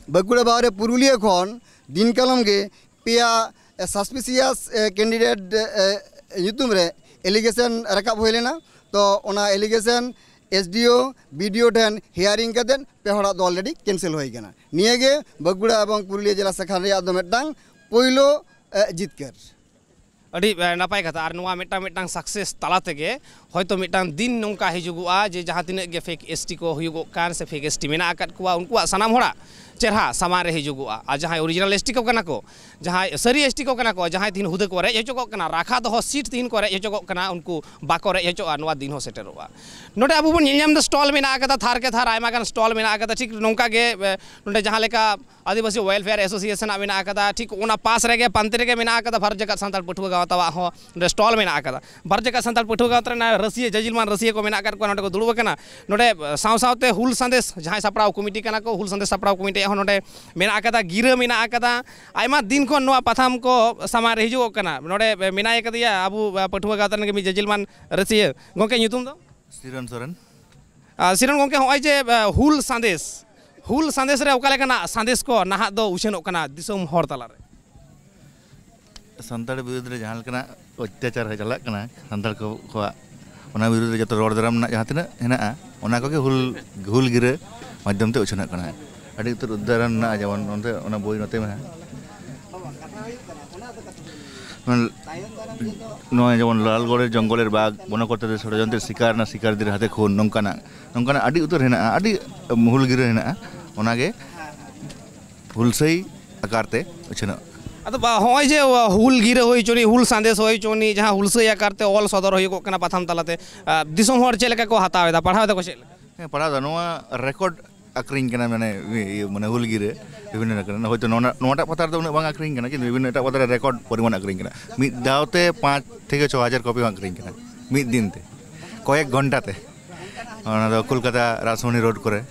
ᱵᱟᱸᱠᱩᱲᱟ ᱵᱟᱦᱨᱮ ᱯᱩᱨᱩᱞᱤᱭᱟᱹ ᱠᱷᱚᱱ ᱫᱤᱱ ᱠᱟᱞᱚᱢ ᱜᱮ ᱯᱮᱭᱟ, ᱮ, ᱥᱟᱥᱯᱤᱥᱤᱭᱟᱥ, ᱮ, ᱠᱮᱱᱰᱤᱰᱮᱴ, ᱮ, ᱧᱩᱛᱩᱢ ᱨᱮ ᱮᱞᱤᱜᱮᱥᱚᱱ ᱨᱟᱠᱟᱵ ᱦᱩᱭ ᱞᱮᱱᱟ᱾ ᱛᱚ ᱚᱱᱟ ᱮᱞᱤᱜᱮᱥᱚᱱ ᱮᱥ ᱰᱤ ᱳ, ᱵᱤ ᱰᱤ ᱳ ᱴᱷᱮᱱ ᱦᱤᱭᱟᱨᱤᱝ ᱠᱟᱛᱮᱫ ᱯᱮ ᱦᱚᱲᱟᱜ ᱫᱚ ᱚᱞᱨᱮᱰᱤ ᱠᱮᱱᱥᱮᱞ ᱦᱩᱭ ᱠᱟᱱᱟ᱾ ᱱᱤᱭᱟᱹᱜᱮ ᱵᱟᱸᱠᱩᱲᱟ ᱮᱵᱚᱝ ᱯᱩᱨᱩᱞᱤᱭᱟᱹ ᱡᱮᱞᱟ ᱥᱟᱠᱷᱟ ᱨᱮᱭᱟᱜ ᱫᱚ ᱢᱤᱫᱴᱟᱝ ᱯᱳᱭᱞᱳ ᱮ, ᱡᱤᱛᱠᱟᱹᱨ᱾ ᱟᱹᱰᱤ ᱮ, ᱱᱟᱯᱟᱭ ᱠᱟᱛᱷᱟ᱾ ᱟᱨ ᱱᱚᱣᱟ ᱢᱤᱫᱴᱟᱝ ᱢᱤᱫᱴᱟᱝ ᱥᱟᱠᱥᱮᱥ ᱛᱟᱞᱟ ᱛᱮᱜᱮ ᱦᱚᱭᱛᱳ ᱢᱤᱫᱴᱟᱝ ᱫᱤᱱ ᱱᱚᱝᱠᱟ ᱦᱤᱡᱩᱜᱚᱜᱼᱟ ᱡᱮ ᱡᱟᱦᱟᱸ ᱛᱤᱱᱟᱹᱜ ᱜᱮ ᱯᱷᱮᱠ ᱮᱥ ᱴᱤ ᱠᱚ ᱦᱩᱭᱩᱜᱚᱜ ᱠᱟᱱ ᱥᱮ ᱯᱷᱮᱠ ᱮᱥ ᱴᱤ ᱢᱮᱱᱟᱜ ᱟᱠᱟᱫ ᱠᱚᱣᱟ, ᱩᱱᱠᱩᱣᱟᱜ ᱥᱟᱱᱟᱢ ᱦᱚᱲᱟᱜ ᱪᱮᱦᱨᱟ ᱥᱟᱢᱟᱝ ᱨᱮ ᱦᱤᱡᱩᱜᱚᱜᱼᱟ᱾ ᱟᱨ ᱡᱟᱦᱟᱸᱭ ᱚᱨᱤᱡᱤᱱᱟᱞ ᱮᱥ ᱴᱤ ᱠᱚ ᱠᱟᱱᱟ ᱠᱚ, ᱡᱟᱦᱟᱸᱭ ᱥᱟᱹᱨᱤ ᱮᱥ ᱴᱤ ᱠᱚ ᱠᱟᱱᱟ ᱠᱚ, ᱡᱟᱦᱟᱸᱭ ᱛᱤᱦᱤᱧ ᱦᱩᱫᱟᱹ ᱠᱚ ᱨᱮᱡ ᱦᱚᱪᱚ ᱠᱚᱜ ᱠᱟᱱᱟ, ᱨᱟᱠᱷᱟ ᱫᱚᱦᱚ ᱥᱤᱴ ᱛᱤᱦᱤᱧ ᱠᱚ ᱨᱮᱡ ᱦᱚᱪᱚ ᱠᱚᱜ ᱠᱟᱱᱟ, ᱩᱱᱠᱩ ᱵᱟᱠᱚ ᱨᱮᱡ ᱦᱚᱪᱚᱜᱼᱟ, ᱱᱚᱣᱟ ᱫᱤᱱ ᱦᱚᱸ ᱥᱮᱴᱮᱨᱚᱜᱼᱟ᱾ ᱱᱚᱰᱮ ᱟᱵᱚ ᱵᱚᱱ ᱧᱮᱞ ᱧᱟᱢ ᱮᱫᱟ, ᱥᱴᱚᱞ ᱢᱮᱱᱟᱜ ᱟᱠᱟᱫᱟ, ᱛᱷᱟᱨ ᱠᱮ ᱛᱷᱟᱨ ᱟᱭᱢᱟ ᱜᱟᱱ ᱥᱴᱚᱞ ᱢᱮᱱᱟᱜ ᱟᱠᱟᱫᱟ᱾ ᱴᱷᱤᱠ ᱱᱚᱝᱠᱟ ᱜᱮ ᱮ, ᱱᱚᱰᱮ ᱡᱟᱦᱟᱸ ᱞᱮᱠᱟ ᱟᱹᱫᱤᱵᱟᱹᱥᱤ ᱣᱮᱞᱯᱷᱮᱭᱟᱨ ᱮᱥᱳᱥᱤᱭᱮᱥᱚᱱ ᱟᱜ ᱢᱮᱱᱟᱜ ᱟᱠᱟᱫᱟ, ᱴᱷᱤᱠ ᱚᱱᱟ ᱯᱟᱥ ᱨᱮᱜᱮ, ᱯᱟᱱᱛᱮ ᱨᱮᱜᱮ ᱢᱮᱱᱟᱜ ᱟᱠᱟᱫᱟ ᱵᱷᱟᱨᱚᱛ ᱡᱟᱠᱟᱛ ᱥᱟᱱᱛᱟᱲ ᱯᱟᱹᱴᱷᱩᱣᱟᱹ ᱜᱟᱶᱛᱟᱣᱟᱜ ᱦᱚᱸ ᱱᱚᱰᱮ ᱥᱴᱚᱞ ᱢᱮᱱᱟᱜ ᱟᱠᱟᱫᱟ᱾ ᱵᱷᱟᱨᱚᱛ ᱡᱟᱠᱟᱛ ᱥᱟᱱᱛᱟᱲ ᱯᱟᱹᱴᱷᱩᱣᱟᱹ ᱜᱟᱶᱛᱟ ᱨᱮᱱᱟᱜ ᱨᱟᱹᱥᱤᱭᱟᱹ ᱡᱟᱡᱤᱞ ᱢᱟᱱ ᱨᱟᱹᱥᱤᱭᱟᱹ ᱠᱚ ᱢᱮᱱᱟᱜ ᱟᱠᱟᱫ ᱠᱚᱣᱟ, ᱱᱚᱰᱮ ᱠᱚ ᱫᱩᱲᱩᱵ ᱟᱠᱟᱱᱟ᱾ ᱱᱚᱰᱮ ᱥᱟᱶ ᱥᱟᱶᱛᱮ ᱦᱩᱞ ᱥᱟᱸᱫᱮᱥ ᱡᱟᱦᱟᱸᱭ ᱥᱟᱯᱲᱟᱣ ᱠᱚᱢᱤᱴᱤ ᱠᱟᱱᱟ ᱠᱚ, ᱦᱩᱞ ᱥᱟᱸᱫᱮᱥ ᱥᱟᱯᱲᱟᱣ ᱠᱚᱢᱤᱴᱤᱭᱟᱜ ᱦᱚᱸ ᱱᱚᱰᱮ ᱢᱮᱱᱟᱜ ᱟᱠᱟᱫᱟ, ᱜᱤᱨᱟᱹ ᱢᱮᱱᱟᱜ ᱟᱠᱟᱫᱟ᱾ ᱟᱭᱢᱟ ᱫᱤᱱ ᱠᱷᱚᱱ ᱱᱚᱣᱟ ᱯᱟᱛᱷᱟᱢ ᱠᱚ ᱥᱟᱢᱟᱝ ᱨᱮ ᱦᱤᱡᱩᱜᱚᱜ ᱠᱟᱱᱟ᱾ ᱱᱚᱰᱮ ᱢᱮᱱᱟᱭ ᱠᱟᱫᱮᱭᱟ ᱟᱵᱚ ᱯᱟᱹᱴᱷᱩᱣᱟᱹ ᱜᱟᱶᱛᱟ ᱨᱮᱱ ᱜᱮ ᱢᱤᱫ ᱡᱟᱡᱤᱞ ᱢᱟᱱ ᱨᱟᱹᱥᱤᱭᱟᱹ᱾ ᱜᱚᱢᱠᱮ, ᱧᱩᱛᱩᱢ ᱫᱚ? ᱥᱤᱨᱚᱱ ᱥᱚᱨᱮᱱ᱾ ᱟᱨ ᱥᱤᱨᱚᱱ ᱜᱚᱢᱠᱮ, ᱦᱚᱸᱜᱼᱚᱭ ᱡᱮ ᱮ, ᱦᱩᱞ ᱥᱟᱸᱫᱮᱥ, ᱦᱩᱞ ᱥᱟᱸᱫᱮᱥ ᱨᱮ ᱚᱠᱟ ᱞᱮᱠᱟᱱᱟᱜ ᱥᱟᱸᱫᱮᱥ ᱠᱚ ᱱᱟᱦᱟᱜ ᱫᱚ ᱩᱪᱷᱟᱹᱱᱚᱜ ᱠᱟᱱᱟ ᱫᱤᱥᱚᱢ ᱦᱚᱲ ᱛᱟᱞᱟᱨᱮ? ᱥᱟᱱᱛᱟᱲ ᱵᱤᱨᱩᱫᱽ ᱨᱮ ᱡᱟᱦᱟᱸ ᱞᱮᱠᱟᱱᱟᱜ ᱚᱛᱛᱟᱪᱟᱨ ᱪᱟᱞᱟᱜ ᱠᱟᱱᱟ ᱥᱟᱱᱛᱟᱲ ᱠᱚ ᱠᱚᱣᱟᱜ, ᱚᱱᱟ ᱵᱤᱨᱩᱫᱽ ᱨᱮ ᱡᱚᱛᱚ ᱨᱚᱲ ᱫᱟᱨᱟᱢ ᱨᱮᱱᱟᱜ ᱡᱟᱦᱟᱸ ᱛᱤᱱᱟᱹᱜ ᱦᱮᱱᱟᱜᱼᱟ, ᱚᱱᱟ ᱠᱚᱜᱮ ᱦᱩᱞ ᱦᱩᱞ ᱜᱤᱨᱟᱹ ᱢᱟᱫᱽᱫᱷᱚᱢ ᱛᱮ ᱩᱪᱷᱟᱹᱱᱚᱜ ᱠᱟᱱᱟ᱾ ᱟᱹᱰᱤ ᱩᱛᱟᱹᱨ ᱩᱫᱟᱦᱚᱨᱚᱱ ᱢᱮᱱᱟᱜᱼᱟ, ᱡᱮᱢᱚᱱ ᱱᱚᱛᱮ ᱚᱱᱟ ᱵᱳᱭ ᱱᱚᱛᱮ ᱢᱮᱱᱟᱜᱼᱟ᱾ ᱱᱚᱜᱼᱚᱭ ᱡᱮᱢᱚᱱ ᱞᱟᱞᱜᱚᱲᱮᱨ ᱡᱚᱝᱜᱚᱞᱮᱨ ᱵᱟᱜᱽ, ᱵᱚᱱᱚᱠᱚᱨᱛᱟদের ষড়যন্ত্রের শিকার না শিকারীদের হাতে খুন, ᱱᱚᱝᱠᱟᱱᱟᱜ ᱱᱚᱝᱠᱟᱱᱟᱜ ᱟᱹᱰᱤ ᱩᱛᱟᱹᱨ ᱦᱮᱱᱟᱜᱼᱟ, ᱟᱹᱰᱤ ᱦᱩᱞ ᱜᱤᱨᱟᱹ ᱦᱮᱱᱟᱜᱼᱟ᱾ ᱚᱱᱟᱜᱮ ᱦᱩᱞᱥᱟᱹᱭ ᱟᱠᱟᱨ ᱛᱮ ᱩᱪᱷᱟᱹᱱᱚᱜ᱾ ᱟᱫᱚ ᱵᱟ, ᱦᱚᱸᱜᱼᱚᱭ ᱡᱮ ᱦᱩᱞ ᱜᱤᱨᱟᱹ ᱦᱩᱭ ᱦᱚᱪᱚᱱᱤᱡ, ᱦᱩᱞ ᱥᱟᱸᱫᱮᱥ ᱦᱩᱭ ᱦᱚᱪᱚᱱᱤᱡ, ᱡᱟᱦᱟᱸ ᱦᱩᱞᱥᱟᱹᱭ ᱟᱠᱟᱨ ᱛᱮ ᱚᱞ ᱥᱚᱫᱚᱨ ᱦᱩᱭᱩᱜᱚᱜ ᱠᱟᱱᱟ ᱯᱟᱛᱷᱟᱢ ᱛᱟᱞᱟᱛᱮ, ᱟ, ᱫᱤᱥᱚᱢ ᱦᱚᱲ ᱪᱮᱫ ᱞᱮᱠᱟ ᱠᱚ ᱦᱟᱛᱟᱣ ᱮᱫᱟ, ᱯᱟᱲᱦᱟᱣ ᱮᱫᱟ ᱠᱚ ᱪᱮᱫ ᱞᱮᱠᱟ? ᱦᱮᱸ, ᱯᱟᱲᱦᱟᱣ ᱫᱟ᱾ ᱱᱚᱣᱟ ᱨᱮᱠᱚᱨᱰ ᱟᱠᱷᱨᱤᱧ ᱠᱟᱱᱟ, ᱢᱟᱱᱮ ᱤᱭᱟᱹ, ᱢᱟᱱᱮ ᱦᱩᱞ ᱜᱤᱨᱟᱹ ᱵᱤᱵᱷᱤᱱᱱᱚ ᱨᱚᱠᱚᱢ᱾ ᱦᱚᱭᱛᱳ ᱱᱚᱣᱟ, ᱱᱚᱣᱟᱴᱟᱜ ᱯᱟᱛᱷᱟᱢ ᱨᱮᱫᱚ ᱩᱱᱟᱹᱜ ᱵᱟᱝ ᱟᱠᱷᱨᱤᱧ ᱠᱟᱱᱟ, ᱠᱤᱱᱛᱩ ᱵᱤᱵᱷᱤᱱᱱᱚ ᱮᱴᱟᱜ ᱯᱟᱛᱷᱟᱢ ᱨᱮ ᱨᱮᱠᱚᱨᱰ ᱯᱚᱨᱤᱢᱟᱱ ᱟᱠᱷᱨᱤᱧ ᱠᱟᱱᱟ᱾ ᱢᱤᱫ ᱫᱷᱟᱣ ᱛᱮ ᱯᱟᱸᱪ ᱛᱷᱮᱠᱮ ᱪᱷᱚ ᱦᱟᱡᱟᱨ ᱠᱚᱯᱤ ᱦᱚᱸ ᱟᱠᱷᱨᱤᱧ ᱠᱟᱱᱟ ᱢᱤᱫ ᱫᱤᱱ ᱛᱮ, ᱠᱚᱭᱮᱠ ᱜᱷᱚᱱᱴᱟ ᱛᱮ᱾ ᱚᱱᱟ ᱫᱚ ᱠᱳᱞᱠᱟᱛᱟ ᱨᱟᱡᱽᱢᱚᱱᱤ ᱨᱳᱰ ᱠᱚᱨᱮ᱾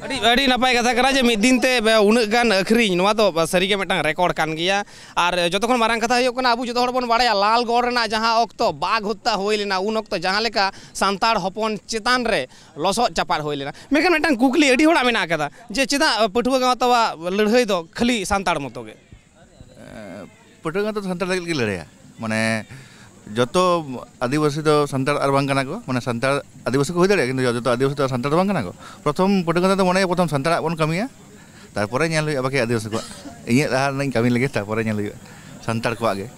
ᱟᱹᱰᱤ ᱟᱹᱰᱤ ᱱᱟᱯᱟᱭ ᱠᱟᱛᱷᱟ ᱠᱟᱱᱟ ᱡᱮ ᱢᱤᱫ ᱫᱤᱱ ᱛᱮ ᱵᱮ-, ᱩᱱᱟᱹᱜ ᱜᱟᱱ ᱟᱹᱠᱷᱨᱤᱧ, ᱱᱚᱣᱟ ᱫᱚ ᱥᱟᱹᱨᱤᱜᱮ ᱢᱤᱫᱴᱟᱝ ᱨᱮᱠᱚᱨᱰ ᱠᱟᱱ ᱜᱮᱭᱟ᱾ ᱟᱨ ᱡᱚᱛᱚ ᱠᱷᱚᱱ ᱢᱟᱨᱟᱝ ᱠᱟᱛᱷᱟ ᱦᱩᱭᱩᱜ ᱠᱟᱱᱟ, ᱟᱵᱚ ᱡᱚᱛᱚ ᱦᱚᱲ ᱵᱚᱱ ᱵᱟᱲᱟᱭᱟ ᱞᱟᱞᱜᱚᱲ ᱨᱮᱱᱟᱜ ᱡᱟᱦᱟᱸ ᱚᱠᱛᱚ ᱵᱟᱜᱽ ᱦᱚᱛᱛᱟ ᱦᱩᱭ ᱞᱮᱱᱟ, ᱩᱱ ᱚᱠᱛᱚ ᱡᱟᱦᱟᱸ ᱞᱮᱠᱟ ᱥᱟᱱᱛᱟᱲ ᱦᱚᱯᱚᱱ ᱪᱮᱛᱟᱱ ᱨᱮ ᱞᱚᱥᱚᱫ ᱪᱟᱯᱟᱫ ᱦᱩᱭ ᱞᱮᱱᱟ᱾ ᱢᱮᱱᱠᱷᱟᱱ ᱢᱤᱫᱴᱟᱝ ᱠᱩᱠᱞᱤ ᱟᱹᱰᱤ ᱦᱚᱲᱟᱜ ᱢᱮᱱᱟᱜ ᱟᱠᱟᱫᱟ ᱡᱮ ᱪᱮᱫᱟᱜ ᱯᱟᱹᱴᱷᱩᱣᱟᱹ ᱜᱟᱶᱛᱟᱣᱟᱜ ᱞᱟᱹᱲᱦᱟᱹᱭ ᱫᱚ ᱠᱷᱟᱹᱞᱤ ᱥᱟᱱᱛᱟᱲ ᱢᱚᱛᱚ ᱜᱮ? ᱯᱟᱹᱴᱷᱩᱣᱟᱹ ᱜᱟᱶᱛᱟ ᱫᱚ ᱥᱟᱱᱛᱟᱲ ᱞᱟᱹᱜᱤᱫ ᱜᱮ ᱞᱟᱹᱲᱦᱟᱹᱭᱟ᱾ ᱢᱟᱱᱮ ᱡᱚᱛᱚ ᱟᱹᱫᱤᱵᱟᱹᱥᱤ ᱫᱚ ᱥᱟᱱᱛᱟᱲ ᱟᱨ ᱵᱟᱝ ᱠᱟᱱᱟ ᱠᱚ, ᱢᱟᱱᱮ ᱥᱟᱱᱛᱟᱲ ᱟᱹᱫᱤᱵᱟᱹᱥᱤ ᱠᱚ ᱦᱩᱭ ᱫᱟᱲᱮᱭᱟᱜᱼᱟ, ᱠᱤᱱᱛᱩ ᱡᱚᱛᱚ ᱟᱹᱫᱤᱵᱟᱹᱥᱤ ᱫᱚ ᱥᱟᱱᱛᱟᱲ ᱫᱚ ᱵᱟᱝ ᱠᱟᱱᱟ ᱠᱚ᱾ ᱯᱨᱚᱛᱷᱚᱢ ᱯᱟᱹᱴᱷᱩᱣᱟᱹ ᱠᱟᱛᱷᱟ ᱫᱚ ᱢᱚᱱᱮᱭᱟ ᱯᱨᱚᱛᱷᱚᱢ ᱥᱟᱱᱛᱟᱲᱟᱜ ᱵᱚᱱ ᱠᱟᱹᱢᱤᱭᱟ, ᱛᱟᱨᱯᱚᱨᱮ ᱧᱮᱞ ᱦᱩᱭᱩᱜᱼᱟ ᱵᱟᱠᱤ ᱟᱹᱫᱤᱵᱟᱹᱥᱤ ᱠᱚᱣᱟᱜ᱾ ᱤᱧᱟᱹᱜ ᱞᱟᱦᱟ ᱨᱮᱱᱟᱜ ᱤᱧ ᱠᱟᱹᱢᱤ ᱞᱮᱜᱮ, ᱛᱟᱨᱯᱚᱨᱮ ᱧᱮᱞ ᱦᱩᱭᱩᱜᱼᱟ ᱥᱟᱱᱛᱟᱲ ᱠᱚᱣᱟᱜ ᱜᱮ᱾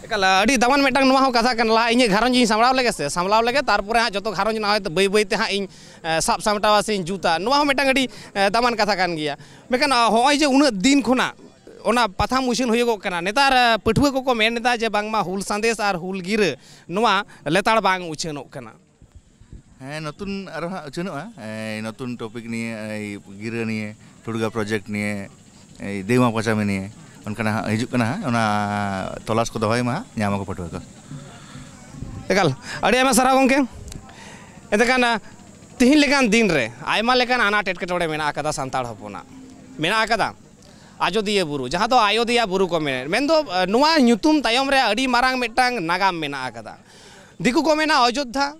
ᱮᱠᱟᱞ, ᱟᱹᱰᱤ ᱫᱟᱢᱟᱱ ᱢᱤᱫᱴᱟᱝ ᱱᱚᱣᱟ ᱦᱚᱸ ᱠᱟᱛᱷᱟ ᱠᱟᱱᱟ, ᱞᱟᱦᱟ ᱤᱧᱟᱹᱜ ᱜᱷᱟᱨᱚᱸᱡᱽ ᱤᱧ ᱥᱟᱢᱵᱲᱟᱣ ᱞᱮᱜᱮ ᱥᱮ, ᱥᱟᱢᱵᱲᱟᱣ ᱞᱮᱜᱮ, ᱛᱟᱨᱯᱚᱨᱮ ᱦᱟᱸᱜ ᱡᱚᱛᱚ ᱜᱷᱟᱨᱚᱸᱡᱽ ᱨᱮᱱᱟᱜ ᱦᱚᱭᱛᱳ ᱵᱟᱹᱭ ᱵᱟᱹᱭ ᱛᱮ ᱦᱟᱸᱜ ᱤᱧ, ᱮ, ᱥᱟᱵ ᱥᱟᱢᱴᱟᱣᱟ ᱥᱮᱧ ᱡᱩᱛᱟ, ᱱᱚᱣᱟ ᱦᱚᱸ ᱢᱤᱫᱴᱟᱝ ᱟᱹᱰᱤ, ᱮ, ᱫᱟᱢᱟᱱ ᱠᱟᱛᱷᱟ ᱠᱟᱱ ᱜᱮᱭᱟ᱾ ᱢᱮᱱᱠᱷᱟᱱ, ᱟ, ᱦᱚᱸᱜᱼᱚᱭ ᱡᱮ ᱩᱱᱟᱹᱜ ᱫᱤᱱ ᱠᱷᱚᱱᱟᱜ ᱚᱱᱟ ᱯᱟᱛᱷᱟᱢ ᱩᱪᱷᱟᱹᱱ ᱦᱩᱭᱩᱜᱚᱜ ᱠᱟᱱᱟ, ᱱᱮᱛᱟᱨ, ᱮ, ᱯᱟᱹᱴᱷᱩᱣᱟᱹ ᱠᱚᱠᱚ ᱢᱮᱱ ᱮᱫᱟ ᱡᱮ ᱵᱟᱝᱢᱟ ᱦᱩᱞ ᱥᱟᱸᱫᱮᱥ ᱟᱨ ᱦᱩᱞ ᱜᱤᱨᱟᱹ ᱱᱚᱣᱟ ᱞᱮᱛᱟᱲ ᱵᱟᱝ ᱩᱪᱷᱟᱹᱱᱚᱜ ᱠᱟᱱᱟ᱾ ᱦᱮᱸ, ᱱᱚᱛᱩᱱ ᱟᱨᱚ ᱦᱟᱸᱜ ᱩᱪᱷᱟᱹᱱᱚᱜᱼᱟ, ᱮᱭ ᱱᱚᱛᱩᱱ ᱴᱚᱯᱤᱠ ᱱᱤᱭᱮ, ᱮᱭ ᱜᱤᱨᱟᱹ ᱱᱤᱭᱮ, ᱴᱷᱩᱲᱜᱟ ᱯᱨᱚᱡᱮᱠᱴ ᱱᱤᱭᱮ, ᱮᱭ ᱫᱮᱣᱢᱟ ᱯᱟᱪᱟᱢᱤ ᱱᱤᱭᱮ, ᱚᱱᱠᱟᱱᱟᱜ ᱦᱟᱸᱜ ᱦᱤᱡᱩᱜ ᱠᱟᱱᱟ ᱦᱟᱸᱜ, ᱚᱱᱟ ᱛᱚᱞᱟᱥ ᱠᱚ ᱫᱚᱦᱚᱭ ᱢᱟ ᱦᱟᱸᱜ, ᱧᱟᱢ ᱟᱠᱚ ᱯᱟᱹᱴᱷᱩᱣᱟᱹ ᱠᱚ᱾ ᱮᱠᱟᱞ, ᱟᱹᱰᱤ ᱟᱭᱢᱟ ᱥᱟᱨᱦᱟᱣ ᱜᱚᱢᱠᱮ᱾ ᱮᱱᱛᱮᱠᱷᱟᱱ, ᱟ, ᱛᱤᱦᱤᱧ ᱞᱮᱠᱟᱱ ᱫᱤᱱ ᱨᱮ ᱟᱭᱢᱟ ᱞᱮᱠᱟᱱ ᱟᱱᱟᱴ ᱮᱴᱠᱮᱴᱚᱬᱮ ᱢᱮᱱᱟᱜ ᱟᱠᱟᱫᱟ ᱥᱟᱱᱛᱟᱲ ᱦᱚᱯᱚᱱᱟᱜ, ᱢᱮᱱᱟᱜ ᱟᱠᱟᱫᱟ ᱟᱡᱳᱫᱤᱭᱟᱹ ᱵᱩᱨᱩ, ᱡᱟᱦᱟᱸ ᱫᱚ ᱟᱭᱳᱫᱮᱭᱟ ᱵᱩᱨᱩ ᱠᱚ ᱢᱮᱱᱮᱫ, ᱢᱮᱱᱫᱚ, ᱟ, ᱱᱚᱣᱟ ᱧᱩᱛᱩᱢ ᱛᱟᱭᱚᱢ ᱨᱮ ᱟᱹᱰᱤ ᱢᱟᱨᱟᱝ ᱢᱤᱫᱴᱟᱝ ᱱᱟᱜᱟᱢ ᱢᱮᱱᱟᱜ ᱟᱠᱟᱫᱟ᱾ ᱫᱤᱠᱩ ᱠᱚ ᱢᱮᱱᱟ ᱚᱡᱳᱫᱽᱫᱷᱟ,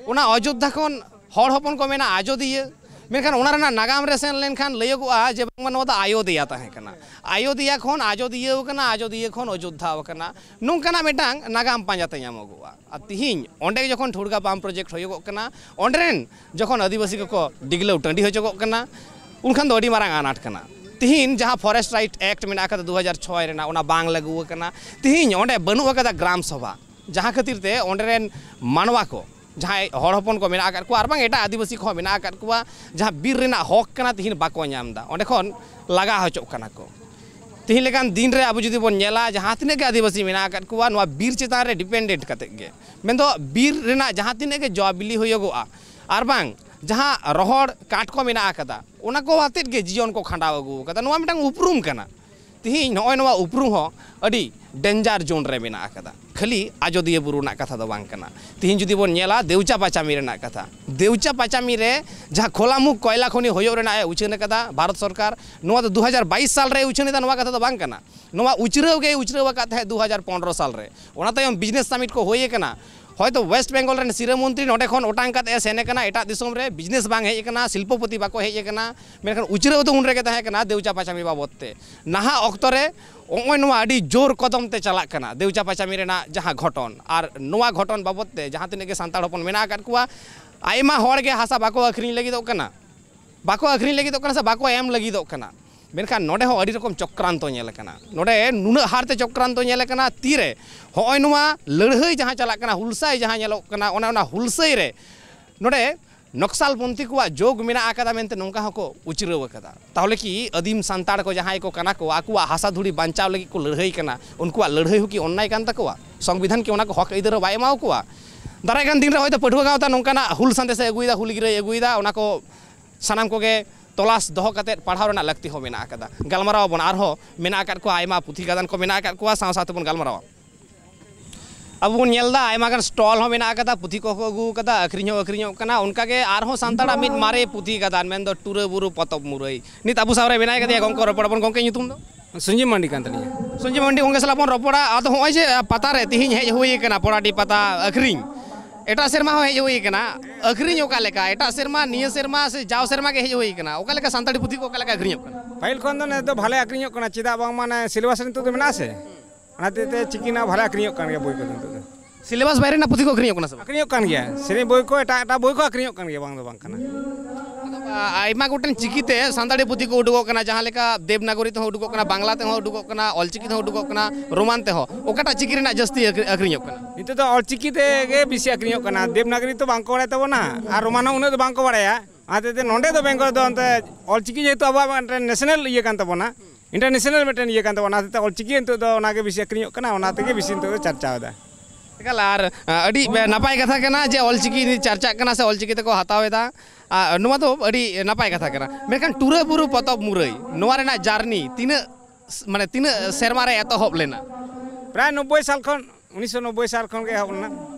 ᱚᱱᱟ ᱚᱡᱳᱫᱽᱫᱷᱟ ᱠᱷᱚᱱ ᱦᱚᱲ ᱦᱚᱯᱚᱱ ᱠᱚ ᱢᱮᱱᱟ ᱟᱡᱳᱫᱤᱭᱟᱹ, ᱢᱮᱱᱠᱷᱟᱱ ᱚᱱᱟ ᱨᱮᱱᱟᱜ ᱱᱟᱜᱟᱢ ᱨᱮ ᱥᱮᱱ ᱞᱮᱱᱠᱷᱟᱱ ᱞᱟᱹᱭᱚᱜᱚᱜᱼᱟ ᱡᱮ ᱵᱟᱝᱢᱟ ᱱᱚᱣᱟ ᱫᱚ ᱟᱭᱳᱫᱮᱭᱟ ᱛᱟᱦᱮᱸ ᱠᱟᱱᱟ, ᱟᱭᱳᱫᱮᱭᱟ ᱠᱷᱚᱱ ᱟᱡᱳᱫᱤᱭᱟᱹ ᱟᱠᱟᱱᱟ, ᱟᱡᱳᱫᱤᱭᱟᱹ ᱠᱷᱚᱱ ᱚᱡᱳᱫᱽᱫᱷᱟ ᱟᱠᱟᱱᱟ, ᱱᱚᱝᱠᱟᱱᱟᱜ ᱢᱤᱫᱴᱟᱝ ᱱᱟᱜᱟᱢ ᱯᱟᱸᱡᱟᱛᱮ ᱧᱟᱢᱚᱜᱚᱜᱼᱟ᱾ ᱟᱨ ᱛᱤᱦᱤᱧ ᱚᱸᱰᱮ ᱡᱚᱠᱷᱚᱱ ᱴᱷᱩᱲᱜᱟ ᱯᱟᱢᱯ ᱯᱨᱚᱡᱮᱠᱴ ᱦᱩᱭᱩᱜᱚᱜ ᱠᱟᱱᱟ, ᱚᱸᱰᱮ ᱨᱮᱱ ᱡᱚᱠᱷᱚᱱ ᱟᱹᱫᱤᱵᱟᱹᱥᱤ ᱠᱚᱠᱚ ᱰᱤᱜᱽᱞᱟᱹᱣ ᱴᱟᱺᱰᱤ ᱦᱚᱪᱚᱜᱚᱜ ᱠᱟᱱᱟ, ᱩᱱᱠᱷᱟᱱ ᱫᱚ ᱟᱹᱰᱤ ᱢᱟᱨᱟᱝ ᱟᱱᱟᱴ ᱠᱟᱱᱟ᱾ ᱛᱤᱦᱤᱧ ᱡᱟᱦᱟᱸ ᱯᱷᱚᱨᱮᱥᱴ ᱨᱟᱭᱤᱴ ᱮᱠᱴ ᱢᱮᱱᱟᱜ ᱟᱠᱟᱫᱟ ᱫᱩ ᱦᱟᱡᱟᱨ ᱪᱷᱚᱭ ᱨᱮᱱᱟᱜ, ᱚᱱᱟ ᱵᱟᱝ ᱞᱟᱹᱜᱩ ᱟᱠᱟᱱᱟ᱾ ᱛᱤᱦᱤᱧ ᱚᱸᱰᱮ ᱵᱟᱹᱱᱩᱜ ᱟᱠᱟᱫᱟ ᱜᱨᱟᱢ ᱥᱚᱵᱷᱟ, ᱡᱟᱦᱟᱸ ᱠᱷᱟᱹᱛᱤᱨ ᱛᱮ ᱚᱸᱰᱮ ᱨᱮᱱ ᱢᱟᱱᱣᱟ ᱠᱚ, ᱡᱟᱦᱟᱸᱭ ᱦᱚᱲ ᱦᱚᱯᱚᱱ ᱠᱚ ᱢᱮᱱᱟᱜ ᱟᱠᱟᱫ ᱠᱚᱣᱟ ᱟᱨ ᱵᱟᱝ ᱮᱴᱟᱜ ᱟᱹᱫᱤᱵᱟᱹᱥᱤ ᱠᱚᱦᱚᱸ ᱢᱮᱱᱟᱜ ᱟᱠᱟᱫ ᱠᱚᱣᱟ, ᱡᱟᱦᱟᱸ ᱵᱤᱨ ᱨᱮᱱᱟᱜ ᱦᱚᱠ ᱠᱟᱱᱟ, ᱛᱤᱦᱤᱧ ᱵᱟᱠᱚ ᱧᱟᱢ ᱮᱫᱟ, ᱚᱸᱰᱮ ᱠᱷᱚᱱ ᱞᱟᱜᱟ ᱦᱚᱪᱚᱜ ᱠᱟᱱᱟ ᱠᱚ᱾ ᱛᱤᱦᱤᱧ ᱞᱮᱠᱟᱱ ᱫᱤᱱ ᱨᱮ ᱟᱵᱚ ᱡᱩᱫᱤ ᱵᱚᱱ ᱧᱮᱞᱟ, ᱡᱟᱦᱟᱸ ᱛᱤᱱᱟᱹᱜ ᱜᱮ ᱟᱹᱫᱤᱵᱟᱹᱥᱤ ᱢᱮᱱᱟᱜ ᱟᱠᱟᱫ ᱠᱚᱣᱟ, ᱱᱚᱣᱟ ᱵᱤᱨ ᱪᱮᱛᱟᱱ ᱨᱮ ᱰᱤᱯᱮᱱᱰᱮᱱᱴ ᱠᱟᱛᱮᱫ ᱜᱮ, ᱢᱮᱱᱫᱚ ᱵᱤᱨ ᱨᱮᱱᱟᱜ ᱡᱟᱦᱟᱸ ᱛᱤᱱᱟᱹᱜ ᱜᱮ ᱡᱚ ᱵᱤᱞᱤ ᱦᱩᱭᱩᱜᱚᱜᱼᱟ, ᱟᱨ ᱵᱟᱝ ᱡᱟᱦᱟᱸ ᱨᱚᱦᱚᱲ ᱠᱟᱴ ᱠᱚ ᱢᱮᱱᱟᱜ ᱟᱠᱟᱫᱟ, ᱚᱱᱟ ᱠᱚ ᱟᱛᱮᱫ ᱜᱮ ᱡᱤᱭᱚᱱ ᱠᱚ ᱠᱷᱟᱸᱰᱟᱣ ᱟᱹᱜᱩ ᱟᱠᱟᱫᱟ᱾ ᱱᱚᱣᱟ ᱢᱤᱫᱴᱟᱝ ᱩᱯᱨᱩᱢ ᱠᱟᱱᱟ᱾ ᱛᱤᱦᱤᱧ ᱱᱚᱜᱼᱚᱭ ᱱᱚᱣᱟ ᱩᱯᱨᱩᱢ ᱦᱚᱸ ᱟᱹᱰᱤ ᱰᱮᱧᱡᱟᱨ ᱡᱳᱱ ᱨᱮ ᱢᱮᱱᱟᱜ ᱟᱠᱟᱫᱟ, ᱠᱷᱟᱹᱞᱤ ᱟᱡᱚᱫᱤᱭᱟᱹ ᱵᱩᱨᱩ ᱨᱮᱱᱟᱜ ᱠᱟᱛᱷᱟ ᱫᱚ ᱵᱟᱝ ᱠᱟᱱᱟ᱾ ᱛᱤᱦᱤᱧ ᱡᱩᱫᱤ ᱵᱚᱱ ᱧᱮᱞᱟ ᱫᱮᱣᱪᱟ ᱯᱟᱪᱟᱢᱤ ᱨᱮᱱᱟᱜ ᱠᱟᱛᱷᱟ, ᱫᱮᱣᱪᱟ ᱯᱟᱪᱟᱢᱤ ᱨᱮ ᱡᱟᱦᱟᱸ ᱠᱷᱳᱞᱟᱢᱩᱠᱷ ᱠᱚᱭᱞᱟ ᱠᱷᱚᱱᱤ ᱦᱩᱭᱩᱜ ᱨᱮᱱᱟᱜ ᱮ ᱩᱪᱷᱟᱹᱱ ᱟᱠᱟᱫᱟ ᱵᱷᱟᱨᱚᱛ ᱥᱚᱨᱠᱟᱨ, ᱱᱚᱣᱟ ᱫᱚ ᱫᱩ ᱦᱟᱡᱟᱨ ᱵᱟᱭᱤᱥ ᱥᱟᱞ ᱨᱮ ᱩᱪᱷᱟᱹᱱ ᱮᱫᱟ, ᱱᱚᱣᱟ ᱠᱟᱛᱷᱟ ᱫᱚ ᱵᱟᱝ ᱠᱟᱱᱟ᱾ ᱱᱚᱣᱟ ᱩᱪᱨᱟᱹᱣ ᱜᱮᱭ ᱩᱪᱨᱟᱹᱣ ᱟᱠᱟᱫ ᱛᱟᱦᱮᱸᱫ ᱫᱩ ᱦᱟᱡᱟᱨ ᱯᱚᱱᱨᱚ ᱥᱟᱞ ᱨᱮ᱾ ᱚᱱᱟ ᱛᱟᱭᱚᱢ ᱵᱤᱡᱽᱱᱮᱥ ᱥᱟᱢᱤᱴ ᱠᱚ ᱦᱩᱭ ᱟᱠᱟᱱᱟ, ᱦᱚᱭᱛᱳ ᱳᱭᱮᱥᱴ ᱵᱮᱝᱜᱚᱞ ᱨᱮᱱ ᱥᱤᱨᱟᱹ ᱢᱚᱱᱛᱨᱤ ᱱᱚᱸᱰᱮ ᱠᱷᱚᱱ ᱚᱴᱟᱝ ᱠᱟᱛᱮ ᱮ ᱥᱮᱱ ᱟᱠᱟᱱᱟ ᱮᱴᱟᱜ ᱫᱤᱥᱚᱢ ᱨᱮ, ᱵᱤᱡᱽᱱᱮᱥ ᱵᱟᱝ ᱦᱮᱡ ᱟᱠᱟᱱᱟ, ᱥᱤᱞᱯᱚᱯᱚᱛᱤ ᱵᱟᱠᱚ ᱦᱮᱡ ᱟᱠᱟᱱᱟ, ᱢᱮᱱᱠᱷᱟᱱ ᱩᱪᱨᱟᱹᱣ ᱫᱚ ᱩᱱ ᱨᱮᱜᱮ ᱛᱟᱦᱮᱸ ᱠᱟᱱᱟ ᱫᱮᱣᱪᱟ ᱯᱟᱪᱟᱢᱤ ᱵᱟᱵᱚᱫ ᱛᱮ᱾ ᱱᱟᱦᱟᱜ ᱚᱠᱛᱚ ᱨᱮ ᱱᱚᱜᱼᱚᱭ ᱱᱚᱣᱟ ᱟᱹᱰᱤ ᱡᱳᱨ ᱠᱚᱫᱚᱢ ᱛᱮ ᱪᱟᱞᱟᱜ ᱠᱟᱱᱟ ᱫᱮᱣᱪᱟ ᱯᱟᱪᱟᱢᱤ ᱨᱮᱱᱟᱜ ᱡᱟᱦᱟᱸ ᱜᱷᱚᱴᱚᱱ, ᱟᱨ ᱱᱚᱣᱟ ᱜᱷᱚᱴᱚᱱ ᱵᱟᱵᱚᱫ ᱛᱮ ᱡᱟᱦᱟᱸ ᱛᱤᱱᱟᱹᱜ ᱜᱮ ᱥᱟᱱᱛᱟᱲ ᱦᱚᱯᱚᱱ ᱢᱮᱱᱟᱜ ᱟᱠᱟᱫ ᱠᱚᱣᱟ, ᱟᱭᱢᱟ ᱦᱚᱲ ᱜᱮ ᱦᱟᱥᱟ ᱵᱟᱠᱚ ᱟᱹᱠᱷᱨᱤᱧ ᱞᱟᱹᱜᱤᱫᱚᱜ ᱠᱟᱱᱟ, ᱵᱟᱠᱚ ᱟᱹᱠᱷᱨᱤᱧ ᱞᱟᱹᱜᱤᱫᱚᱜ ᱠᱟᱱᱟ ᱥᱮ ᱵᱟᱠᱚ ᱮᱢ ᱞᱟᱹᱜᱤᱫᱚᱜ ᱠᱟᱱᱟ᱾ ᱢᱮᱱᱠᱷᱟᱱ ᱱᱚᱰᱮ ᱦᱚᱸ ᱟᱹᱰᱤ ᱨᱚᱠᱚᱢ ᱪᱚᱠᱨᱟᱱᱛᱚ ᱧᱮᱞ ᱟᱠᱟᱱᱟ᱾ ᱱᱚᱰᱮ ᱱᱩᱱᱟᱹᱜ ᱦᱟᱨᱛᱮ ᱪᱚᱠᱨᱟᱱᱛᱚ ᱧᱮᱞ ᱟᱠᱟᱱᱟ, ᱛᱤᱨᱮ ᱦᱚᱸᱜᱼᱚᱭ ᱱᱚᱣᱟ ᱞᱟᱹᱲᱦᱟᱹᱭ ᱡᱟᱦᱟᱸ ᱪᱟᱞᱟᱜ ᱠᱟᱱᱟ, ᱦᱩᱞᱥᱟᱹᱭ ᱡᱟᱦᱟᱸ ᱧᱮᱞᱚᱜ ᱠᱟᱱᱟ, ᱚᱱᱮ ᱚᱱᱟ ᱦᱩᱞᱥᱟᱹᱭ ᱨᱮ ᱱᱚᱰᱮ ᱱᱚᱠᱥᱟᱞ ᱯᱚᱱᱛᱷᱤ ᱠᱚᱣᱟᱜ ᱡᱳᱜᱽ ᱢᱮᱱᱟᱜ ᱟᱠᱟᱫᱟ ᱢᱮᱱᱛᱮ ᱱᱚᱝᱠᱟ ᱦᱚᱸᱠᱚ ᱩᱪᱨᱟᱹᱣ ᱟᱠᱟᱫᱟ᱾ ᱛᱟᱦᱚᱞᱮ ᱠᱤ ᱟᱹᱫᱤᱢ ᱥᱟᱱᱛᱟᱲ ᱠᱚ ᱡᱟᱦᱟᱸᱭ ᱠᱚ ᱠᱟᱱᱟ ᱠᱚ, ᱟᱠᱚᱣᱟᱜ ᱦᱟᱥᱟ ᱫᱷᱩᱲᱤ ᱵᱟᱧᱪᱟᱣ ᱞᱟᱹᱜᱤᱫ ᱠᱚ ᱞᱟᱹᱲᱦᱟᱹᱭ ᱠᱟᱱᱟ, ᱩᱱᱠᱩᱣᱟᱜ ᱞᱟᱹᱲᱦᱟᱹᱭ ᱦᱚᱸ ᱠᱤ ᱚᱱᱱᱟᱭ ᱠᱟᱱ ᱛᱟᱠᱚᱣᱟ? ᱥᱚᱝᱵᱤᱫᱷᱟᱱ ᱠᱤ ᱚᱱᱟ ᱠᱚ ᱦᱚᱠ ᱟᱹᱭᱫᱟᱹᱨ ᱦᱚᱸ ᱵᱟᱭ ᱮᱢᱟ ᱠᱚᱣᱟ? ᱫᱟᱨᱟᱭ ᱠᱟᱱ ᱫᱤᱱ ᱨᱮ ᱦᱚᱭᱛᱳ ᱯᱟᱹᱴᱷᱩᱣᱟᱹ ᱜᱟᱶᱛᱟ ᱱᱚᱝᱠᱟᱱᱟᱜ ᱦᱩᱞ ᱥᱟᱸᱫᱮᱥ ᱮ ᱟᱹᱜᱩᱭᱮᱫᱟ, ᱦᱩᱞ ᱜᱤᱨᱟᱹᱭ ᱟᱹᱜᱩᱭᱮᱫᱟ, ᱚᱱᱟ ᱠᱚ ᱥᱟᱱᱟᱢ ᱠᱚᱜᱮ ᱛᱚᱞᱟᱥ ᱫᱚᱦᱚ ᱠᱟᱛᱮᱫ ᱯᱟᱲᱦᱟᱣ ᱨᱮᱱᱟᱜ ᱞᱟᱹᱠᱛᱤ ᱦᱚᱸ ᱢᱮᱱᱟᱜ ᱟᱠᱟᱫᱟ᱾ ᱜᱟᱞᱢᱟᱨᱟᱣ ᱟᱵᱚᱱ, ᱟᱨᱦᱚᱸ ᱢᱮᱱᱟᱜ ᱟᱠᱟᱫ ᱠᱚᱣᱟ, ᱟᱭᱢᱟ ᱯᱩᱛᱷᱤ ᱜᱟᱫᱟᱱ ᱠᱚ ᱢᱮᱱᱟᱜ ᱟᱠᱟᱫ ᱠᱚᱣᱟ, ᱥᱟᱶ ᱥᱟᱶ ᱛᱮᱵᱚᱱ ᱜᱟᱞᱢᱟᱨᱟᱣᱟ᱾ ᱟᱵᱚ ᱵᱚᱱ ᱧᱮᱞ ᱮᱫᱟ, ᱟᱭᱢᱟ ᱜᱟᱱ ᱥᱴᱚᱞ ᱦᱚᱸ ᱢᱮᱱᱟᱜ ᱟᱠᱟᱫᱟ, ᱯᱩᱛᱷᱤ ᱠᱚᱦᱚᱸ ᱠᱚ ᱟᱹᱜᱩ ᱟᱠᱟᱫᱟ, ᱟᱹᱠᱷᱨᱤᱧ ᱦᱚᱸ ᱟᱹᱠᱷᱨᱤᱧᱚᱜ ᱠᱟᱱᱟ᱾ ᱚᱱᱠᱟ ᱜᱮ ᱟᱨᱦᱚᱸ ᱥᱟᱱᱛᱟᱲᱟᱜ ᱢᱤᱫ ᱢᱟᱨᱮ ᱯᱩᱛᱷᱤ ᱜᱟᱫᱟᱱ, ᱢᱮᱱᱫᱚ ᱴᱩᱨᱟᱹ ᱵᱩᱨᱩ ᱯᱚᱛᱚᱵ ᱢᱩᱨᱟᱹᱭ, ᱱᱤᱛ ᱟᱵᱚ ᱥᱟᱶ ᱨᱮ ᱢᱮᱱᱟᱭ ᱠᱟᱫᱮᱭᱟ᱾ ᱜᱚᱢᱠᱮ, ᱨᱚᱯᱚᱲ ᱟᱵᱚᱱ᱾ ᱜᱚᱢᱠᱮ, ᱧᱩᱛᱩᱢ ᱫᱚ? ᱥᱚᱧᱡᱤᱵ ᱢᱟᱱᱰᱤ ᱠᱟᱱ ᱛᱟᱹᱞᱤᱧᱟ᱾ ᱥᱚᱧᱡᱤᱵ ᱢᱟᱱᱰᱤ ᱜᱚᱢᱠᱮ ᱥᱟᱞᱟᱜ ᱵᱚᱱ ᱨᱚᱯᱚᱲᱟ᱾ ᱟᱫᱚ ᱦᱚᱸᱜᱼᱚᱭ ᱡᱮ, ᱯᱟᱛᱟ ᱨᱮ ᱛᱤᱦᱤᱧ ᱦᱮᱡ ᱦᱩᱭ ᱟᱠᱟᱱᱟ, ᱯᱚᱲᱟᱰᱤ ᱯᱟᱛᱟ ᱟᱹᱠᱷᱨᱤᱧ, ᱮᱴᱟᱜ ᱥᱮᱨᱢᱟ ᱦᱚᱸ ᱦᱮᱡ ᱦᱩᱭ ᱟᱠᱟᱱᱟ, ᱟᱹᱠᱷᱨᱤᱧ ᱚᱠᱟ ᱞᱮᱠᱟ? ᱮᱴᱟᱜ ᱥᱮᱨᱢᱟ, ᱱᱤᱭᱟᱹ ᱥᱮᱨᱢᱟ ᱥᱮ ᱡᱟᱣ ᱥᱮᱨᱢᱟ ᱜᱮ ᱦᱮᱡ ᱦᱩᱭ ᱟᱠᱟᱱᱟ? ᱚᱠᱟ ᱞᱮᱠᱟ ᱥᱟᱱᱛᱟᱲᱤ ᱯᱩᱛᱷᱤ ᱠᱚ ᱚᱠᱟ ᱞᱮᱠᱟ ᱟᱹᱠᱷᱨᱤᱧᱚᱜ ᱠᱟᱱᱟ? ᱯᱟᱹᱦᱤᱞ ᱠᱷᱚᱱ ᱫᱚ ᱱᱮᱥ ᱫᱚ ᱵᱷᱟᱞᱮ ᱟᱹᱠᱷᱨᱤᱧᱚᱜ ᱠᱟᱱᱟ, ᱪᱮᱫᱟᱜ ᱵᱟᱝᱢᱟ ᱚᱱᱮ ᱥᱤᱞᱮᱵᱟᱥ ᱨᱮ ᱱᱤᱛᱚᱜ ᱫᱚ ᱢᱮᱱᱟᱜᱼᱟ ᱥᱮ, ᱚᱱᱟ ᱦᱚᱛᱮᱡ ᱛᱮ ᱪᱤᱠᱤ ᱨᱮᱱᱟᱜ ᱵᱷᱟᱞᱮ ᱟᱹᱠᱷᱨᱤᱧᱚᱜ ᱠᱟᱱ ᱜᱮᱭᱟ ᱵᱳᱭ ᱠᱚᱫᱚ ᱱᱤᱛᱚᱜ ᱫᱚ᱾ ᱥᱤᱞᱮᱵᱟᱥ ᱵᱟᱭᱨᱮ ᱨᱮᱱᱟᱜ ᱯᱩᱛᱷᱤ ᱠᱚ ᱟᱹᱠᱷᱨᱤᱧᱚᱜ ᱠᱟᱱᱟ ᱥᱮ ᱵᱟᱝ? ᱟᱹᱠᱷᱨᱤᱧᱚᱜ ᱠᱟᱱ ᱜᱮᱭᱟ, ᱥᱮᱨᱮᱧ ᱵᱳᱭ ᱠᱚ, ᱮᱴᱟᱜ ᱮᱴᱟᱜ ᱵᱳᱭ ᱠᱚ ᱟᱹᱠᱷᱨᱤᱧᱚᱜ ᱠᱟᱱ ᱜᱮᱭᱟ, ᱵᱟᱝ ᱫᱚ ᱵᱟᱝ ᱠᱟᱱᱟ᱾ ᱟᱫᱚ, ᱟ, ᱟᱭᱢᱟ ᱜᱚᱴᱮᱱ ᱪᱤᱠᱤ ᱛᱮ ᱥᱟᱱᱛᱟᱲᱤ ᱯᱩᱛᱷᱤ ᱠᱚ ᱩᱰᱩᱠᱚᱜ ᱠᱟᱱᱟ, ᱡᱟᱦᱟᱸ ᱞᱮᱠᱟ ᱫᱮᱵᱽᱱᱟᱜᱚᱨᱤ ᱛᱮᱦᱚᱸ ᱩᱰᱩᱠᱚᱜ ᱠᱟᱱᱟ, ᱵᱟᱝᱞᱟ ᱛᱮᱦᱚᱸ ᱩᱰᱩᱠᱚᱜ ᱠᱟᱱᱟ, ᱚᱞᱪᱤᱠᱤ ᱛᱮᱦᱚᱸ ᱩᱰᱩᱠᱚᱜ ᱠᱟᱱᱟ, ᱨᱳᱢᱟᱱ ᱛᱮᱦᱚᱸ᱾ ᱚᱠᱟᱴᱟᱜ ᱪᱤᱠᱤ ᱨᱮᱱᱟᱜ ᱡᱟᱹᱥᱛᱤ ᱟᱹᱠᱷᱨᱤ-, ᱟᱹᱠᱷᱨᱤᱧᱚᱜ ᱠᱟᱱᱟ? ᱱᱤᱛᱚᱜ ᱫᱚ ᱚᱞᱪᱤᱠᱤ ᱛᱮᱜᱮ ᱵᱮᱥᱤ ᱟᱹᱠᱷᱨᱤᱧᱚᱜ ᱠᱟᱱᱟ᱾ ᱫᱮᱵᱽᱱᱟᱜᱚᱨᱤ ᱛᱚ ᱵᱟᱝ ᱠᱚ ᱵᱟᱲᱟᱭ ᱛᱟᱵᱚᱱᱟ, ᱟᱨ ᱨᱳᱢᱟᱱ ᱦᱚᱸ ᱩᱱᱟᱹᱜ ᱫᱚ ᱵᱟᱝ ᱠᱚ ᱵᱟᱲᱟᱭᱟ᱾ ᱚᱱᱟ ᱦᱚᱛᱮᱡ ᱛᱮ ᱱᱚᱸᱰᱮ ᱫᱚ ᱵᱮᱝᱜᱚᱞ ᱫᱚ ᱚᱱᱛᱮ ᱚᱞᱪᱤᱠᱤ ᱡᱮᱦᱮᱛᱩ ᱟᱵᱚᱣᱟᱜ ᱢᱤᱫᱴᱮᱱ ᱱᱮᱥᱱᱟᱞ ᱤᱭᱟᱹ ᱠᱟᱱ ᱛᱟᱵᱚᱱᱟ, ᱤᱱᱴᱟᱨᱱᱮᱥᱱᱟᱞ ᱢᱤᱫᱴᱮᱱ ᱤᱭᱟᱹ ᱠᱟᱱ ᱛᱟᱵᱚᱱᱟ, ᱚᱱᱟ ᱦᱚᱛᱮᱡ ᱛᱮ ᱚᱞᱪᱤᱠᱤ ᱱᱤᱛᱚᱜ ᱫᱚ ᱚᱱᱟᱜᱮ ᱵᱮᱥᱤ ᱟᱹᱠᱷᱨᱤᱧᱚᱜ ᱠᱟᱱᱟ, ᱚᱱᱟ ᱛᱮᱜᱮ ᱵᱮᱥᱤ ᱱᱤᱛᱚᱜ ᱫᱚ ᱪᱟᱨᱪᱟᱣ ᱮᱫᱟ᱾ ᱮᱠᱟᱞ, ᱟᱨ, ᱟ, ᱟᱹᱰᱤ ᱵᱮ-, ᱱᱟᱯᱟᱭ ᱠᱟᱛᱷᱟ ᱠᱟᱱᱟ ᱡᱮ ᱚᱞᱪᱤᱠᱤ ᱪᱟᱨᱪᱟᱜ ᱠᱟᱱᱟ ᱥᱮ ᱚᱞᱪᱤᱠᱤ ᱛᱮᱠᱚ ᱦᱟᱛᱟᱣ ᱮᱫᱟ᱾ ᱟ, ᱱᱚᱣᱟ ᱫᱚ ᱟᱹᱰᱤ ᱱᱟᱯᱟᱭ ᱠᱟᱛᱷᱟ ᱠᱟᱱᱟ᱾ ᱢᱮᱱᱠᱷᱟᱱ ᱴᱩᱨᱟᱹ ᱵᱩᱨᱩ ᱯᱚᱛᱚᱵ ᱢᱩᱨᱟᱹᱭ, ᱱᱚᱣᱟ ᱨᱮᱱᱟᱜ ᱡᱟᱨᱱᱤ ᱛᱤᱱᱟᱹᱜ ᱥ-, ᱢᱟᱱᱮ ᱛᱤᱱᱟᱹᱜ ᱥᱮᱨᱢᱟ ᱨᱮ ᱮᱛᱚᱦᱚᱵ ᱞᱮᱱᱟ? ᱯᱨᱟᱭ ᱱᱚᱵᱵᱳᱭ ᱥᱟᱞ ᱠᱷᱚᱱ, ᱩᱱᱤᱥᱥᱚ ᱱᱚᱵᱵᱳᱭ ᱥᱟᱞ ᱠᱷᱚᱱ ᱜᱮ ᱮᱦᱚᱵ ᱞᱮᱱᱟ᱾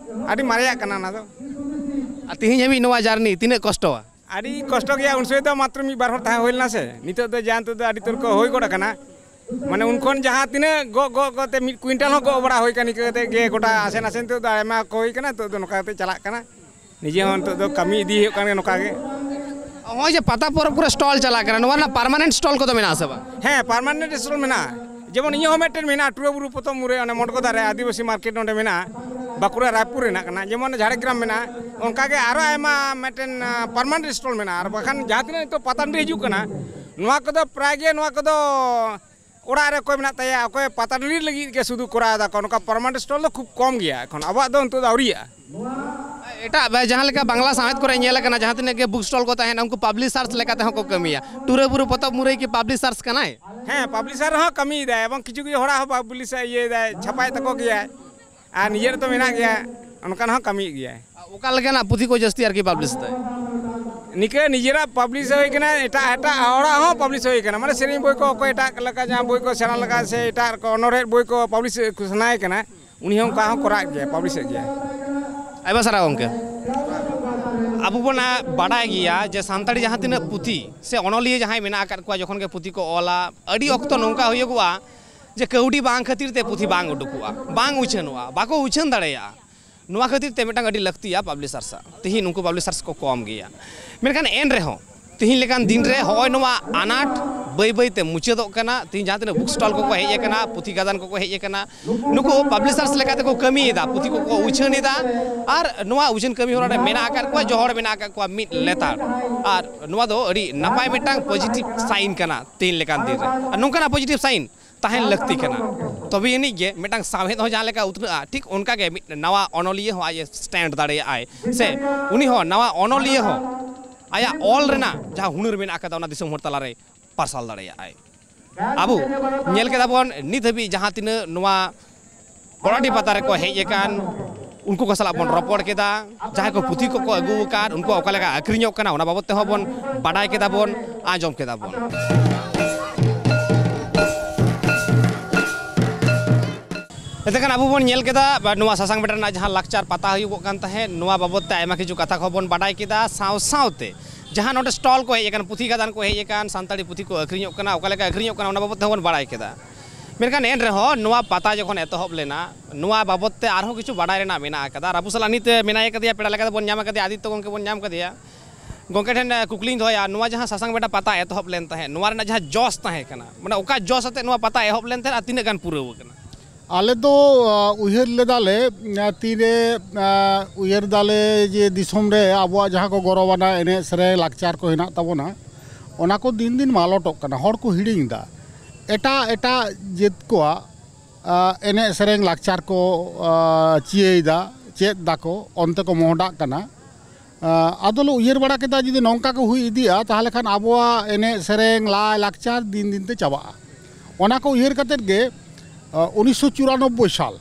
ᱟᱹᱰᱤ ᱢᱟᱨᱮᱭᱟᱜ ᱠᱟᱱᱟ ᱚᱱᱟ ᱫᱚ᱾ ᱟᱨ ᱛᱤᱦᱤᱧ ᱦᱟᱹᱵᱤᱡ ᱱᱚᱣᱟ ᱡᱟᱨᱱᱤ ᱛᱤᱱᱟᱹᱜ ᱠᱚᱥᱴᱚᱣᱟ? ᱟᱹᱰᱤ ᱠᱚᱥᱴᱚ ᱜᱮᱭᱟ᱾ ᱩᱱ ᱥᱚᱢᱚᱭ ᱫᱚ ᱢᱟᱛᱨᱚ ᱢᱤᱫ ᱵᱟᱨ ᱦᱚᱲ ᱛᱟᱦᱮᱸ ᱦᱩᱭ ᱞᱮᱱᱟ ᱥᱮ, ᱱᱤᱛᱚᱜ ᱫᱚ ᱡᱟ ᱱᱤᱛᱚᱜ ᱫᱚ ᱟᱹᱰᱤ ᱩᱛᱟᱹᱨ ᱠᱚ ᱦᱩᱭ ᱜᱚᱫ ᱟᱠᱟᱱᱟ᱾ ᱢᱟᱱᱮ ᱩᱱ ᱠᱷᱚᱱ ᱡᱟᱦᱟᱸ ᱛᱤᱱᱟᱹᱜ ᱜᱚᱜ ᱜᱚᱜ ᱠᱟᱛᱮ ᱢᱤᱫ ᱠᱩᱭᱤᱱᱴᱟᱞ ᱦᱚᱸ ᱜᱚᱜ ᱵᱟᱲᱟ ᱦᱩᱭ ᱠᱟᱱᱟ, ᱤᱱᱠᱟᱹ ᱠᱟᱛᱮ ᱜᱮ ᱜᱚᱴᱟ ᱟᱥᱮᱱ ᱟᱥᱮᱱ ᱱᱤᱛᱚᱜ ᱫᱚ ᱟᱭᱢᱟ ᱠᱚ ᱦᱩᱭ ᱠᱟᱱᱟ᱾ ᱱᱤᱛᱚᱜ ᱫᱚ ᱱᱚᱝᱠᱟ ᱠᱟᱛᱮ ᱪᱟᱞᱟᱜ ᱠᱟᱱᱟ᱾ ᱱᱤᱡᱮ ᱦᱚᱸ ᱱᱤᱛᱚᱜ ᱫᱚ ᱠᱟᱹᱢᱤ ᱤᱫᱤ ᱦᱩᱭᱩᱜ ᱠᱟᱱ ᱜᱮᱭᱟ ᱱᱚᱝᱠᱟ ᱜᱮ᱾ ᱱᱚᱜᱼᱚᱭ ᱡᱮ ᱯᱟᱛᱟ ᱯᱚᱨᱚᱵᱽ ᱠᱚᱨᱮ ᱥᱴᱚᱞ ᱪᱟᱞᱟᱜ ᱠᱟᱱᱟ, ᱱᱚᱣᱟ ᱨᱮᱱᱟᱜ ᱯᱟᱨᱢᱟᱱᱮᱱᱴ ᱥᱴᱚᱞ ᱠᱚᱫᱚ ᱢᱮᱱᱟᱜᱼᱟ ᱥᱮ ᱵᱟᱝ? ᱦᱮᱸ, ᱯᱟᱨᱢᱟᱱᱮᱱᱴ ᱥᱴᱚᱞ ᱢᱮᱱᱟᱜᱼᱟ᱾ ᱡᱮᱢᱚᱱ ᱤᱧᱟᱹᱜ ᱦᱚᱸ ᱢᱤᱫᱴᱮᱱ ᱢᱮᱱᱟᱜᱼᱟ, ᱴᱩᱨᱟᱹ ᱵᱩᱨᱩ ᱯᱚᱛᱚᱵ ᱢᱩᱨᱟᱹᱭ, ᱚᱱᱮ ᱢᱚᱴᱜᱚᱫᱟ ᱨᱮ ᱟᱹᱫᱤᱵᱟᱹᱥᱤ ᱢᱟᱨᱠᱮᱴ ᱱᱚᱰᱮ ᱢᱮᱱᱟᱜᱼᱟ, ᱵᱟᱸᱠᱩᱲᱟ ᱨᱟᱭᱯᱩᱨ ᱨᱮᱱᱟᱜ ᱠᱟᱱᱟ, ᱡᱮᱢᱚᱱ ᱡᱷᱟᱲᱜᱨᱟᱢ ᱢᱮᱱᱟᱜᱼᱟ, ᱚᱱᱠᱟ ᱜᱮ ᱟᱨᱚ ᱟᱭᱢᱟ ᱢᱤᱫᱴᱮᱱ, ᱟᱸ, ᱯᱟᱨᱢᱟᱱᱮᱱᱴ ᱥᱴᱚᱞ ᱢᱮᱱᱟᱜᱼᱟ᱾ ᱟᱨ ᱵᱟᱠᱷᱟᱱ ᱡᱟᱦᱟᱸ ᱛᱤᱱᱟᱹᱜ ᱱᱤᱛᱚᱜ ᱯᱟᱛᱟ ᱴᱟᱺᱰᱤ ᱦᱤᱡᱩᱜ ᱠᱟᱱᱟ, ᱱᱚᱣᱟ ᱠᱚᱫᱚ ᱯᱨᱟᱭ ᱜᱮ, ᱱᱚᱣᱟ ᱠᱚᱫᱚ ᱚᱲᱟᱜ ᱨᱮ ᱚᱠᱚᱭ ᱢᱮᱱᱟᱜ ᱛᱟᱭᱟ, ᱚᱠᱚᱭ ᱯᱟᱛᱟ ᱴᱟᱺᱰᱤ ᱞᱟᱹᱜᱤᱫ ᱜᱮ ᱥᱩᱫᱷᱩ ᱠᱚᱨᱟᱣ ᱮᱫᱟ ᱠᱚ᱾ ᱱᱚᱝᱠᱟ ᱯᱟᱨᱢᱟᱱᱮᱱᱴ ᱥᱴᱚᱞ ᱫᱚ ᱠᱷᱩᱵ ᱠᱚᱢ ᱜᱮᱭᱟ, ᱮᱠᱷᱚᱱ ᱟᱵᱚᱣᱟᱜ ᱫᱚ ᱱᱤᱛᱚᱜ ᱫᱚ ᱟᱹᱣᱨᱤᱭᱟᱜᱼᱟ᱾ ᱮᱴᱟᱜ ᱵᱟ-, ᱡᱟᱦᱟᱸ ᱞᱮᱠᱟ ᱵᱟᱝᱞᱟ ᱥᱟᱶᱦᱮᱫ ᱠᱚᱨᱮ ᱧᱮᱞ ᱟᱠᱟᱱᱟ, ᱡᱟᱦᱟᱸ ᱛᱤᱱᱟᱹᱜ ᱜᱮ ᱵᱩᱠ ᱥᱴᱚᱞ ᱠᱚ ᱛᱟᱦᱮᱱᱟ, ᱩᱱᱠᱩ ᱯᱟᱵᱽᱞᱤᱥᱟᱨᱥ ᱞᱮᱠᱟ ᱛᱮᱦᱚᱸ ᱠᱚ ᱠᱟᱹᱢᱤᱭᱟ᱾ ᱴᱩᱨᱟᱹ ᱵᱩᱨᱩ ᱯᱚᱛᱚᱵ ᱢᱩᱨᱟᱹᱭ ᱠᱤ ᱯᱟᱵᱽᱞᱤᱥᱟᱨᱥ ᱠᱟᱱᱟᱭ? ᱦᱮᱸ, ᱯᱟᱵᱽᱞᱤᱥᱟᱨ ᱦᱚᱸ ᱠᱟᱹᱢᱤᱭᱮᱫᱟᱭ, ᱮᱵᱚᱝ ᱠᱤᱪᱷᱩ ᱠᱤᱪᱷᱩ ᱦᱚᱲᱟᱜ ᱦᱚᱸ ᱯᱟᱵᱽᱞᱤᱥ ᱤᱭᱟᱹᱭᱮᱫᱟᱭ, ᱪᱷᱟᱯᱟᱭᱮᱫ ᱛᱟᱠᱚ ᱜᱮᱭᱟᱭ᱾ ᱟᱨ ᱱᱤᱡᱮᱨ ᱛᱚ ᱢᱮᱱᱟᱜ ᱜᱮᱭᱟ, ᱚᱱᱠᱟᱱ ᱦᱚᱸ ᱠᱟᱹᱢᱤᱭᱮᱫ ᱜᱮᱭᱟᱭ᱾ ᱚᱠᱟ ᱞᱮᱠᱟᱱᱟᱜ ᱯᱩᱛᱷᱤ ᱠᱚ ᱡᱟᱹᱥᱛᱤ ᱟᱨᱠᱤ ᱯᱟᱵᱽᱞᱤᱥ ᱮᱫᱟᱭ? ᱱᱤᱠᱟᱹ ᱱᱤᱡᱮᱨᱟᱜ ᱯᱟᱵᱽᱞᱤᱥ ᱦᱩᱭ ᱠᱟᱱᱟ, ᱮᱴᱟᱜ ᱮᱴᱟᱜ ᱦᱚᱲᱟᱜ ᱦᱚᱸ ᱯᱟᱵᱽᱞᱤᱥ ᱦᱩᱭ ᱠᱟᱱᱟ, ᱢᱟᱱᱮ ᱥᱮᱨᱮᱧ ᱵᱳᱭ ᱠᱚ, ᱚᱠᱚᱭ ᱮᱴᱟᱜ ᱞᱮᱠᱟ ᱡᱟᱦᱟᱸ ᱵᱳᱭ ᱠᱚ ᱥᱮᱬᱟ ᱞᱮᱠᱟ ᱥᱮ ᱮᱴᱟᱜ ᱠᱚ ᱚᱱᱚᱬᱦᱮ ᱵᱳᱭ ᱠᱚ ᱯᱟᱵᱽᱞᱤᱥ ᱥᱟᱱᱟᱭᱮ ᱠᱟᱱᱟ, ᱩᱱᱤ ᱦᱚᱸ ᱚᱱᱠᱟ ᱦᱚᱸ ᱠᱚᱨᱟᱣᱮᱫ ᱜᱮᱭᱟ, ᱯᱟᱵᱽᱞᱤᱥᱮᱫ ᱜᱮᱭᱟ᱾ ᱟᱭᱢᱟ ᱥᱟᱨᱦᱟᱣ ᱜᱚᱢᱠᱮ᱾ ᱟᱵᱚ ᱵᱚᱱ, ᱟ, ᱵᱟᱰᱟᱭ ᱜᱮᱭᱟ ᱡᱮ ᱥᱟᱱᱛᱟᱲᱤ ᱡᱟᱦᱟᱸ ᱛᱤᱱᱟᱹᱜ ᱯᱩᱛᱷᱤ ᱥᱮ ᱚᱱᱚᱞᱤᱭᱟᱹ ᱡᱟᱦᱟᱸᱭ ᱢᱮᱱᱟᱜ ᱟᱠᱟᱫ ᱠᱚᱣᱟ, ᱡᱚᱠᱷᱚᱱ ᱜᱮ ᱯᱩᱛᱷᱤ ᱠᱚ ᱚᱞᱟ, ᱟᱹᱰᱤ ᱚᱠᱛᱚ ᱱᱚᱝᱠᱟ ᱦᱩᱭᱩᱜᱚᱜᱼᱟ ᱡᱮ ᱠᱟᱹᱣᱰᱤ ᱵᱟᱝ ᱠᱷᱟᱹᱛᱤᱨ ᱛᱮ ᱯᱩᱛᱷᱤ ᱵᱟᱝ ᱩᱰᱩᱠᱚᱜᱼᱟ, ᱵᱟᱝ ᱩᱪᱷᱟᱹᱱᱚᱜᱼᱟ, ᱵᱟᱠᱚ ᱩᱪᱷᱟᱹᱱ ᱫᱟᱲᱮᱭᱟᱜᱼᱟ᱾ ᱱᱚᱣᱟ ᱠᱷᱟᱹᱛᱤᱨ ᱛᱮ ᱢᱤᱫᱴᱟᱝ ᱟᱹᱰᱤ ᱞᱟᱹᱠᱛᱤᱭᱟ ᱯᱟᱵᱽᱞᱤᱥᱟᱨᱥ ᱟᱜ᱾ ᱛᱤᱦᱤᱧ ᱱᱩᱠᱩ ᱯᱟᱵᱽᱞᱤᱥᱟᱨᱥ ᱠᱚ ᱠᱚᱢ ᱜᱮᱭᱟ, ᱢᱮᱱᱠᱷᱟᱱ ᱮᱱ ᱨᱮᱦᱚᱸ ᱛᱤᱦᱤᱧ ᱞᱮᱠᱟᱱ ᱫᱤᱱ ᱨᱮ ᱦᱚᱸᱜᱼᱚᱭ ᱱᱚᱣᱟ ᱟᱱᱟᱴ ᱵᱟᱹᱭ ᱵᱟᱹᱭ ᱛᱮ ᱢᱩᱪᱟᱹᱫᱚᱜ ᱠᱟᱱᱟ᱾ ᱛᱤᱦᱤᱧ ᱡᱟᱦᱟᱸ ᱛᱤᱱᱟᱹᱜ ᱵᱩᱠ ᱥᱴᱚᱞ ᱠᱚᱠᱚ ᱦᱮᱡ ᱟᱠᱟᱱᱟ, ᱯᱩᱛᱷᱤ ᱜᱟᱫᱟᱱ ᱠᱚᱠᱚ ᱦᱮᱡ ᱟᱠᱟᱱᱟ, ᱱᱩᱠᱩ ᱯᱟᱵᱽᱞᱤᱥᱟᱨᱥ ᱞᱮᱠᱟ ᱛᱮᱠᱚ ᱠᱟᱹᱢᱤᱭᱮᱫᱟ, ᱯᱩᱛᱷᱤ ᱠᱚᱠᱚ ᱩᱪᱷᱟᱹᱱ ᱮᱫᱟ, ᱟᱨ ᱱᱚᱣᱟ ᱩᱪᱷᱟᱹᱱ ᱠᱟᱹᱢᱤ ᱦᱚᱨᱟ ᱨᱮ ᱢᱮᱱᱟᱜ ᱟᱠᱟᱫ ᱠᱚᱣᱟ, ᱡᱚᱦᱚᱲ ᱢᱮᱱᱟᱜ ᱟᱠᱟᱫ ᱠᱚᱣᱟ ᱢᱤᱫ ᱞᱮᱛᱟᱲ᱾ ᱟᱨ ᱱᱚᱣᱟ ᱫᱚ ᱟᱹᱰᱤ ᱱᱟᱯᱟᱭ ᱢᱤᱫᱴᱟᱝ ᱯᱚᱡᱤᱴᱤᱵᱷ ᱥᱟᱭᱤᱱ ᱠᱟᱱᱟ ᱛᱮᱦᱮᱧ ᱞᱮᱠᱟᱱ ᱫᱤᱱ ᱨᱮ᱾ ᱟᱨ ᱱᱚᱝᱠᱟᱱᱟᱜ ᱯᱚᱡᱤᱴᱤᱵᱷ ᱥᱟᱭᱤᱱ ᱛᱟᱦᱮᱱ ᱞᱟᱹᱠᱛᱤ ᱠᱟᱱᱟ, ᱛᱚᱵᱮ ᱟᱹᱱᱤᱡ ᱜᱮ ᱢᱤᱫᱴᱟᱝ ᱥᱟᱶᱦᱮᱫ ᱦᱚᱸ ᱡᱟᱦᱟᱸ ᱞᱮᱠᱟ ᱩᱛᱱᱟᱹᱜᱼᱟ, ᱴᱷᱤᱠ ᱚᱱᱠᱟ ᱜᱮ ᱢᱤᱫ ᱱᱟᱣᱟ ᱚᱱᱚᱞᱤᱭᱟᱹ ᱦᱚᱸ ᱟᱡ ᱮ ᱥᱴᱮᱱᱰ ᱫᱟᱲᱮᱭᱟᱜᱼᱟᱭ, ᱥᱮ ᱩᱱᱤ ᱦᱚᱸ ᱱᱟᱣᱟ ᱚᱱᱚᱞᱤᱭᱟᱹ ᱦᱚᱸ ᱟᱭᱟᱜ ᱚᱞ ᱨᱮᱱᱟᱜ ᱡᱟᱦᱟᱸ ᱦᱩᱱᱟᱹᱨ ᱢᱮᱱᱟᱜ ᱟᱠᱟᱫᱟ, ᱚᱱᱟ ᱫᱤᱥᱚᱢ ᱦᱚᱲ ᱛᱟᱞᱟᱨᱮ ᱯᱟᱨᱥᱟᱞ ᱫᱟᱲᱮᱭᱟᱜᱼᱟᱭ᱾ ᱟᱵᱚ ᱧᱮᱞ ᱠᱮᱫᱟ ᱵᱚᱱ ᱱᱤᱛ ᱦᱟᱹᱵᱤᱡ ᱡᱟᱦᱟᱸ ᱛᱤᱱᱟᱹᱜ ᱱᱚᱣᱟ ᱯᱚᱲᱟᱰᱤ ᱯᱟᱛᱟ ᱨᱮᱠᱚ ᱦᱮᱡ ᱟᱠᱟᱱ, ᱩᱱᱠᱩ ᱠᱚ ᱥᱟᱞᱟᱜ ᱵᱚᱱ ᱨᱚᱯᱚᱲ ᱠᱮᱫᱟ, ᱡᱟᱦᱟᱸᱭ ᱠᱚ ᱯᱩᱛᱷᱤ ᱠᱚᱠᱚ ᱟᱹᱜᱩ ᱟᱠᱟᱫ, ᱩᱱᱠᱩ ᱚᱠᱟ ᱞᱮᱠᱟ ᱟᱹᱠᱷᱨᱤᱧᱚᱜ ᱠᱟᱱᱟ, ᱚᱱᱟ ᱵᱟᱵᱚᱫ ᱛᱮᱦᱚᱸ ᱵᱚᱱ ᱵᱟᱰᱟᱭ ᱠᱮᱫᱟ ᱵᱚᱱ, ᱟᱸᱡᱚᱢ ᱠᱮᱫᱟ ᱵᱚᱱ᱾ ᱮᱱᱛᱮᱠᱷᱟᱱ ᱟᱵᱚ ᱵᱚᱱ ᱧᱮᱞ ᱠᱮᱫᱟ, ᱵᱟ, ᱱᱚᱣᱟ ᱥᱟᱥᱟᱝ ᱵᱮᱰᱟ ᱨᱮᱱᱟᱜ ᱡᱟᱦᱟᱸ ᱞᱟᱠᱪᱟᱨ ᱯᱟᱛᱟ ᱦᱩᱭᱩᱜᱚᱜ ᱠᱟᱱ ᱛᱟᱦᱮᱸᱫ, ᱱᱚᱣᱟ ᱵᱟᱵᱚᱫ ᱛᱮ ᱟᱭᱢᱟ ᱠᱤᱪᱷᱩ ᱠᱟᱛᱷᱟ ᱠᱚᱦᱚᱸ ᱵᱚᱱ ᱵᱟᱰᱟᱭ ᱠᱮᱫᱟ᱾ ᱥᱟᱶ ᱥᱟᱶᱛᱮ ᱡᱟᱦᱟᱸ ᱱᱚᱰᱮ ᱥᱴᱚᱞ ᱠᱚ ᱦᱮᱡ ᱟᱠᱟᱱ, ᱯᱩᱛᱷᱤ ᱜᱟᱫᱟᱱ ᱠᱚ ᱦᱮᱡ ᱟᱠᱟᱱ, ᱥᱟᱱᱛᱟᱲᱤ ᱯᱩᱛᱷᱤ ᱠᱚ ᱟᱹᱠᱷᱨᱤᱧᱚᱜ ᱠᱟᱱᱟ, ᱚᱠᱟ ᱞᱮᱠᱟ ᱟᱹᱠᱷᱨᱤᱧᱚᱜ ᱠᱟᱱᱟ, ᱚᱱᱟ ᱵᱟᱵᱚᱫ ᱛᱮᱦᱚᱸ ᱵᱚᱱ ᱵᱟᱲᱟᱭ ᱠᱮᱫᱟ᱾ ᱢᱮᱱᱠᱷᱟᱱ ᱮᱱ ᱨᱮᱦᱚᱸ ᱱᱚᱣᱟ ᱯᱟᱛᱟ ᱡᱚᱠᱷᱚᱱ ᱮᱛᱚᱦᱚᱵ ᱞᱮᱱᱟ, ᱱᱚᱣᱟ ᱵᱟᱵᱚᱫ ᱛᱮ ᱟᱨᱦᱚᱸ ᱠᱤᱪᱷᱩ ᱵᱟᱰᱟᱭ ᱨᱮᱱᱟᱜ ᱢᱮᱱᱟᱜ ᱟᱠᱟᱫᱟ᱾ ᱟᱨ ᱟᱵᱚ ᱥᱟᱞᱟᱜ ᱱᱤᱛ ᱢᱮᱱᱟᱭ ᱠᱟᱫᱮᱭᱟ, ᱯᱮᱲᱟ ᱞᱮᱠᱟᱛᱮ ᱵᱚᱱ ᱧᱟᱢ ᱟᱠᱟᱫᱮᱭᱟ, ᱟᱫᱤᱛᱛᱚ ᱜᱚᱢᱠᱮ ᱵᱚᱱ ᱧᱟᱢ ᱠᱟᱫᱮᱭᱟ᱾ ᱜᱚᱢᱠᱮ ᱴᱷᱮᱱ ᱠᱩᱠᱞᱤᱧ ᱫᱚᱦᱚᱭᱟ, ᱱᱚᱣᱟ ᱡᱟᱦᱟᱸ ᱥᱟᱥᱟᱝ ᱵᱮᱰᱟ ᱯᱟᱛᱟ ᱮᱛᱚᱦᱚᱵ ᱞᱮᱱ ᱛᱟᱦᱮᱸᱫ, ᱱᱚᱣᱟ ᱨᱮᱱᱟᱜ ᱡᱟᱦᱟᱸ ᱡᱚᱥ ᱛᱟᱦᱮᱸ ᱠᱟᱱᱟ, ᱢᱟᱱᱮ ᱚᱠᱟ ᱡᱚᱥ ᱟᱛᱮ ᱱᱚᱣᱟ ᱯᱟᱛᱟ ᱮᱦᱚᱵ ᱞᱮᱱ ᱛᱟᱦᱮᱸᱫ ᱟᱨ ᱛᱤᱱᱟᱹᱜ ᱜᱟᱱ ᱯᱩᱨᱟᱹᱣ ᱟᱠᱟᱱᱟ? ᱟᱞᱮ ᱫᱚ, ᱟ, ᱩᱭᱦᱟᱹᱨ ᱞᱮᱫᱟᱞᱮ, ᱟ, ᱛᱤᱨᱮ, ᱟ, ᱩᱭᱦᱟᱹᱨ ᱫᱟᱞᱮ ᱡᱮ ᱫᱤᱥᱚᱢ ᱨᱮ ᱟᱵᱚᱣᱟᱜ ᱡᱟᱦᱟᱸ ᱠᱚ ᱜᱚᱨᱚᱵᱟᱱᱟᱜ ᱮᱱᱮᱡ ᱥᱮᱨᱮᱧ ᱞᱟᱠᱪᱟᱨ ᱠᱚ ᱦᱮᱱᱟᱜ ᱛᱟᱵᱚᱱᱟ, ᱚᱱᱟ ᱠᱚ ᱫᱤᱱ ᱫᱤᱱ ᱢᱟᱞᱚᱴᱚᱜ ᱠᱟᱱᱟ, ᱦᱚᱲ ᱠᱚ ᱦᱤᱲᱤᱧ ᱮᱫᱟ᱾ ᱮᱴᱟᱜ ᱮᱴᱟᱜ ᱡᱟᱹᱛ ᱠᱚᱣᱟᱜ, ᱟ, ᱮᱱᱮᱡ ᱥᱮᱨᱮᱧ ᱞᱟᱠᱪᱟᱨ ᱠᱚ, ᱟ, ᱪᱤᱭᱟᱹᱭᱮᱫᱟ, ᱪᱮᱫ ᱫᱟᱠᱚ, ᱚᱱᱛᱮ ᱠᱚ ᱢᱚᱦᱰᱟᱜ ᱠᱟᱱᱟ᱾ ᱟ, ᱟᱫᱚᱞᱮ ᱩᱭᱦᱟᱹᱨ ᱵᱟᱲᱟ ᱠᱮᱫᱟ, ᱡᱩᱫᱤ ᱱᱚᱝᱠᱟ ᱠᱚ ᱦᱩᱭ ᱤᱫᱤᱜᱼᱟ, ᱛᱟᱦᱚᱞᱮ ᱠᱷᱟᱱ ᱟᱵᱚᱣᱟᱜ ᱮᱱᱮᱡ ᱥᱮᱨᱮᱧ ᱞᱟᱭ ᱞᱟᱠᱪᱟᱨ ᱫᱤᱱ ᱫᱤᱱ ᱛᱮ ᱪᱟᱵᱟᱜᱼᱟ᱾ ᱚᱱᱟ ᱠᱚ ᱩᱭᱦᱟᱹᱨ ᱠᱟᱛᱮᱫ ᱜᱮ, ᱟ, ᱩᱱᱤᱥᱥᱚ ᱪᱩᱨᱟᱱᱚᱵᱵᱳᱭ ᱥᱟᱞ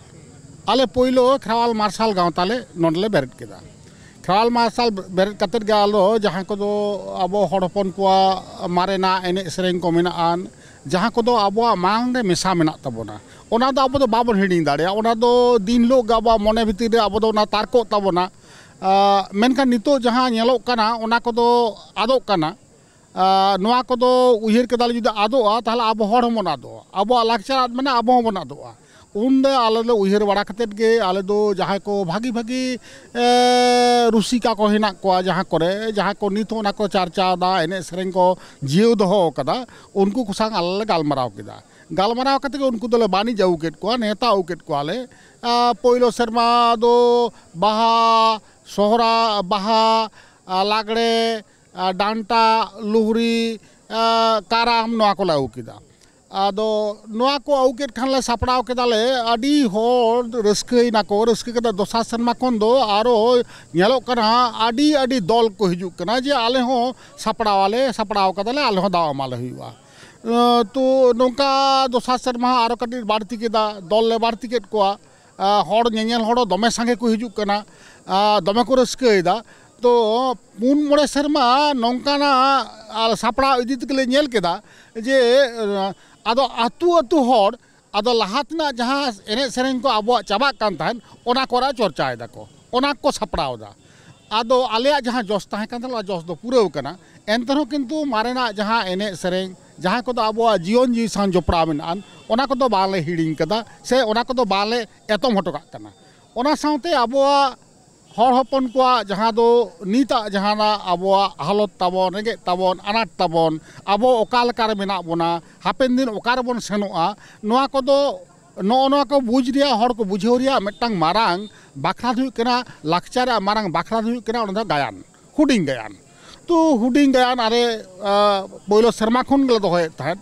ᱟᱞᱮ ᱯᱳᱭᱞᱳ ᱠᱷᱮᱨᱣᱟᱞ ᱢᱟᱨᱥᱟᱞ ᱜᱟᱶᱛᱟ ᱞᱮ ᱱᱚᱰᱮ ᱞᱮ ᱵᱮᱨᱮᱫ ᱠᱮᱫᱟ᱾ ᱠᱷᱮᱨᱣᱟᱞ ᱢᱟᱨᱥᱟᱞ ᱵᱮᱨᱮᱫ ᱠᱟᱛᱮᱫ ᱜᱮ ᱟᱞᱚ ᱡᱟᱦᱟᱸ ᱠᱚᱫᱚ ᱟᱵᱚ ᱦᱚᱲ ᱦᱚᱯᱚᱱ ᱠᱚᱣᱟᱜ ᱢᱟᱨᱮᱱᱟᱜ ᱮᱱᱮᱡ ᱥᱮᱨᱮᱧ ᱠᱚ ᱢᱮᱱᱟᱜᱼᱟ, ᱡᱟᱦᱟᱸ ᱠᱚᱫᱚ ᱟᱵᱚᱣᱟᱜ ᱢᱟᱲᱟᱝ ᱨᱮ ᱢᱮᱥᱟ ᱢᱮᱱᱟᱜ ᱛᱟᱵᱚᱱᱟ, ᱚᱱᱟ ᱫᱚ ᱟᱵᱚ ᱫᱚ ᱵᱟᱵᱚᱱ ᱦᱤᱲᱤᱧ ᱫᱟᱲᱮᱭᱟᱜᱼᱟ᱾ ᱚᱱᱟ ᱫᱚ ᱫᱤᱱ ᱦᱤᱞᱳᱜ ᱜᱮ ᱟᱵᱚᱣᱟᱜ ᱢᱚᱱᱮ ᱵᱷᱤᱛᱤᱨ ᱨᱮ ᱟᱵᱚ ᱫᱚ ᱚᱱᱟ ᱛᱟᱨᱠᱚᱜ ᱛᱟᱵᱚᱱᱟ᱾ ᱟ, ᱢᱮᱱᱠᱷᱟᱱ ᱱᱤᱛᱚᱜ ᱡᱟᱦᱟᱸ ᱧᱮᱞᱚᱜ ᱠᱟᱱᱟ, ᱚᱱᱟ ᱠᱚᱫᱚ ᱟᱫᱚᱜ ᱠᱟᱱᱟ᱾ ᱟ, ᱱᱚᱣᱟ ᱠᱚᱫᱚ ᱩᱭᱦᱟᱹᱨ ᱠᱮᱫᱟᱞᱮ, ᱡᱩᱫᱤ ᱟᱫᱚᱜᱼᱟ, ᱛᱟᱦᱚᱞᱮ ᱟᱵᱚ ᱦᱚᱲ ᱦᱚᱸᱵᱚᱱ ᱟᱫᱚᱜᱼᱟ, ᱟᱵᱚᱣᱟᱜ ᱞᱟᱠᱪᱟᱨ ᱟᱫ ᱢᱟᱱᱮ ᱟᱵᱚ ᱦᱚᱸᱵᱚᱱ ᱟᱫᱚᱜᱼᱟ᱾ ᱩᱱᱫᱚ ᱟᱞᱮ ᱞᱮ ᱩᱭᱦᱟᱹᱨ ᱵᱟᱲᱟ ᱠᱟᱛᱮᱫ ᱜᱮ, ᱟᱞᱮ ᱫᱚ ᱡᱟᱦᱟᱸᱭ ᱠᱚ ᱵᱷᱟᱹᱜᱤ ᱵᱷᱟᱹᱜᱤ, ᱮ, ᱨᱩᱥᱤᱠᱟ ᱠᱚ ᱦᱮᱱᱟᱜ ᱠᱚᱣᱟ, ᱡᱟᱦᱟᱸ ᱠᱚᱨᱮ, ᱡᱟᱦᱟᱸᱭ ᱠᱚ ᱱᱤᱛ ᱦᱚᱸ ᱚᱱᱟ ᱠᱚ ᱪᱟᱨᱪᱟᱣ ᱮᱫᱟ, ᱮᱱᱮᱡ ᱥᱮᱨᱮᱧ ᱠᱚ ᱡᱤᱭᱟᱹᱣ ᱫᱚᱦᱚ ᱟᱠᱟᱫᱟ, ᱩᱱᱠᱩ ᱠᱚ ᱥᱟᱶ ᱟᱞᱮ ᱞᱮ ᱜᱟᱞᱢᱟᱨᱟᱣ ᱠᱮᱫᱟ᱾ ᱜᱟᱞᱢᱟᱨᱟᱣ ᱠᱟᱛᱮᱫ ᱜᱮ ᱩᱱᱠᱩ ᱫᱚᱞᱮ ᱵᱟᱹᱱᱤᱡ ᱟᱹᱜᱩ ᱠᱮᱫ ᱠᱚᱣᱟ, ᱱᱮᱣᱛᱟ ᱟᱹᱜᱩ ᱠᱮᱫ ᱠᱚᱣᱟᱞᱮ᱾ ᱟ, ᱯᱳᱭᱞᱳ ᱥᱮᱨᱢᱟ ᱫᱚ ᱵᱟᱦᱟ, ᱥᱚᱦᱨᱟ-, ᱵᱟᱦᱟ, ᱟ, ᱞᱟᱜᱽᱲᱮ, ᱟ, ᱰᱟᱱᱴᱟ, ᱞᱩᱦᱨᱤ, ᱟ, ᱠᱟᱨᱟᱢ, ᱱᱚᱣᱟ ᱠᱚᱞᱮ ᱟᱹᱜᱩ ᱠᱮᱫᱟ᱾ ᱟᱫᱚ ᱱᱚᱣᱟ ᱠᱚ ᱟᱹᱜᱩ ᱠᱮᱫ ᱠᱷᱟᱱ ᱞᱮ ᱥᱟᱯᱲᱟᱣ ᱠᱮᱫᱟᱞᱮ, ᱟᱹᱰᱤ ᱦᱚᱲ ᱨᱟᱹᱥᱠᱟᱹᱭᱮᱱᱟ ᱠᱚ᱾ ᱨᱟᱹᱥᱠᱟᱹ ᱠᱟᱛᱮ ᱫᱚᱥᱟᱨ ᱥᱮᱨᱢᱟ ᱠᱷᱚᱱ ᱫᱚ ᱟᱨᱚ ᱧᱮᱞᱚᱜ ᱠᱟᱱᱟ, ᱟᱹᱰᱤ ᱟᱹᱰᱤ ᱫᱚᱞ ᱠᱚ ᱦᱤᱡᱩᱜ ᱠᱟᱱᱟ ᱡᱮ ᱟᱞᱮ ᱦᱚᱸ ᱥᱟᱯᱲᱟᱣ ᱟᱞᱮ, ᱥᱟᱯᱲᱟᱣ ᱠᱟᱫᱟᱞᱮ, ᱟᱞᱮ ᱦᱚᱸ ᱫᱟᱣ ᱮᱢᱟᱞᱮ ᱦᱩᱭᱩᱜᱼᱟ᱾ ᱟᱸ, ᱛᱚ ᱱᱚᱝᱠᱟ ᱫᱚᱥᱟᱨ ᱥᱮᱨᱢᱟ ᱦᱚᱸ ᱟᱨᱚ ᱠᱟᱹᱴᱤᱡ ᱵᱟᱹᱲᱛᱤ ᱠᱮᱫᱟ, ᱫᱚᱞ ᱞᱮ ᱵᱟᱹᱲᱛᱤ ᱠᱮᱫ ᱠᱚᱣᱟ᱾ ᱟᱸ, ᱦᱚᱲ ᱧᱮᱧᱮᱞ ᱦᱚᱲ ᱦᱚᱸ ᱫᱚᱢᱮ ᱥᱟᱸᱜᱮ ᱠᱚ ᱦᱤᱡᱩᱜ ᱠᱟᱱᱟ, ᱟᱸ, ᱫᱚᱢᱮ ᱠᱚ ᱨᱟᱹᱥᱠᱟᱹᱭᱮᱫᱟ᱾ ᱛᱚ ᱯᱩᱱ ᱢᱚᱬᱮ ᱥᱮᱨᱢᱟ ᱱᱚᱝᱠᱟᱱᱟᱜ, ᱟᱸ, ᱥᱟᱯᱲᱟᱣ ᱤᱫᱤ ᱛᱮᱜᱮ ᱞᱮ ᱧᱮᱞ ᱠᱮᱫᱟ ᱡᱮ, ᱟᱸ, ᱟᱫᱚ ᱟᱹᱛᱩ ᱟᱹᱛᱩ ᱦᱚᱲ ᱟᱫᱚ ᱞᱟᱦᱟ ᱛᱮᱱᱟᱜ ᱡᱟᱦᱟᱸ ᱮᱱᱮᱡ ᱥᱮᱨᱮᱧ ᱠᱚ ᱟᱵᱚᱣᱟᱜ ᱪᱟᱵᱟᱜ ᱠᱟᱱ ᱛᱟᱦᱮᱸᱫ, ᱚᱱᱟ ᱠᱚᱨᱮ ᱪᱚᱨᱪᱟᱭ ᱫᱟᱠᱚ, ᱚᱱᱟ ᱠᱚ ᱥᱟᱯᱲᱟᱣ ᱮᱫᱟ᱾ ᱟᱫᱚ ᱟᱞᱮᱭᱟᱜ ᱡᱟᱦᱟᱸ ᱡᱚᱥ ᱛᱟᱦᱮᱸ ᱠᱟᱱ ᱛᱟᱞᱮᱭᱟ, ᱚᱱᱟ ᱡᱚᱥ ᱫᱚ ᱯᱩᱨᱟᱹᱣ ᱠᱟᱱᱟ᱾ ᱮᱱᱛᱮ ᱨᱮᱦᱚᱸ ᱠᱤᱱᱛᱩ ᱢᱟᱨᱮᱱᱟᱜ ᱡᱟᱦᱟᱸ ᱮᱱᱮᱡ ᱥᱮᱨᱮᱧ, ᱡᱟᱦᱟᱸ ᱠᱚᱫᱚ ᱟᱵᱚᱣᱟᱜ ᱡᱤᱭᱚᱱ ᱡᱤᱣᱤ ᱥᱟᱶ ᱡᱚᱯᱲᱟᱣ ᱢᱮᱱᱟᱜᱼᱟ, ᱚᱱᱟ ᱠᱚᱫᱚ ᱵᱟᱝᱞᱮ ᱦᱤᱲᱤᱧ ᱠᱟᱫᱟ, ᱥᱮ ᱚᱱᱟ ᱠᱚᱫᱚ ᱵᱟᱝᱞᱮ ᱮᱛᱚᱢ ᱦᱚᱴᱚ ᱠᱟᱜ ᱠᱟᱱᱟ᱾ ᱚᱱᱟ ᱥᱟᱶᱛᱮ ᱟᱵᱚᱣᱟᱜ ᱦᱚᱲ ᱦᱚᱯᱚᱱ ᱠᱚᱣᱟᱜ ᱡᱟᱦᱟᱸ ᱫᱚ ᱱᱤᱛᱟᱜ ᱡᱟᱦᱟᱱᱟᱜ ᱟᱵᱚᱣᱟᱜ ᱦᱟᱞᱚᱛ ᱛᱟᱵᱚᱱ, ᱨᱮᱸᱜᱮᱡ ᱛᱟᱵᱚᱱ, ᱟᱱᱟᱴ ᱛᱟᱵᱚᱱ, ᱟᱵᱚ ᱚᱠᱟ ᱞᱮᱠᱟ ᱨᱮ ᱢᱮᱱᱟᱜ ᱵᱚᱱᱟ, ᱦᱟᱯᱮᱱ ᱫᱤᱱ ᱚᱠᱟ ᱨᱮᱵᱚᱱ ᱥᱮᱱᱚᱜᱼᱟ, ᱱᱚᱣᱟ ᱠᱚᱫᱚ, ᱱᱚᱜᱼᱚ ᱱᱚᱣᱟ ᱠᱚ ᱵᱩᱡᱽ ᱨᱮᱭᱟᱜ, ᱦᱚᱲ ᱠᱚ ᱵᱩᱡᱷᱟᱹᱣ ᱨᱮᱭᱟᱜ ᱢᱤᱫᱴᱟᱝ ᱢᱟᱨᱟᱝ ᱵᱟᱠᱷᱨᱟ ᱫᱚ ᱦᱩᱭᱩᱜ ᱠᱟᱱᱟ, ᱞᱟᱠᱪᱟᱨ ᱨᱮᱭᱟᱜ ᱢᱟᱨᱟᱝ ᱵᱟᱠᱷᱨᱟ ᱫᱚ ᱦᱩᱭᱩᱜ ᱠᱟᱱᱟ ᱚᱱᱟ ᱫᱚ ᱜᱟᱭᱟᱱ, ᱦᱩᱰᱤᱧ ᱜᱟᱭᱟᱱ᱾ ᱛᱚ ᱦᱩᱰᱤᱧ ᱜᱟᱭᱟᱱ ᱟᱞᱮ, ᱟ, ᱯᱳᱭᱞᱳ ᱥᱮᱨᱢᱟ ᱠᱷᱚᱱ ᱜᱮᱞᱮ ᱫᱚᱦᱚᱭᱮᱫ ᱛᱟᱦᱮᱸᱫ᱾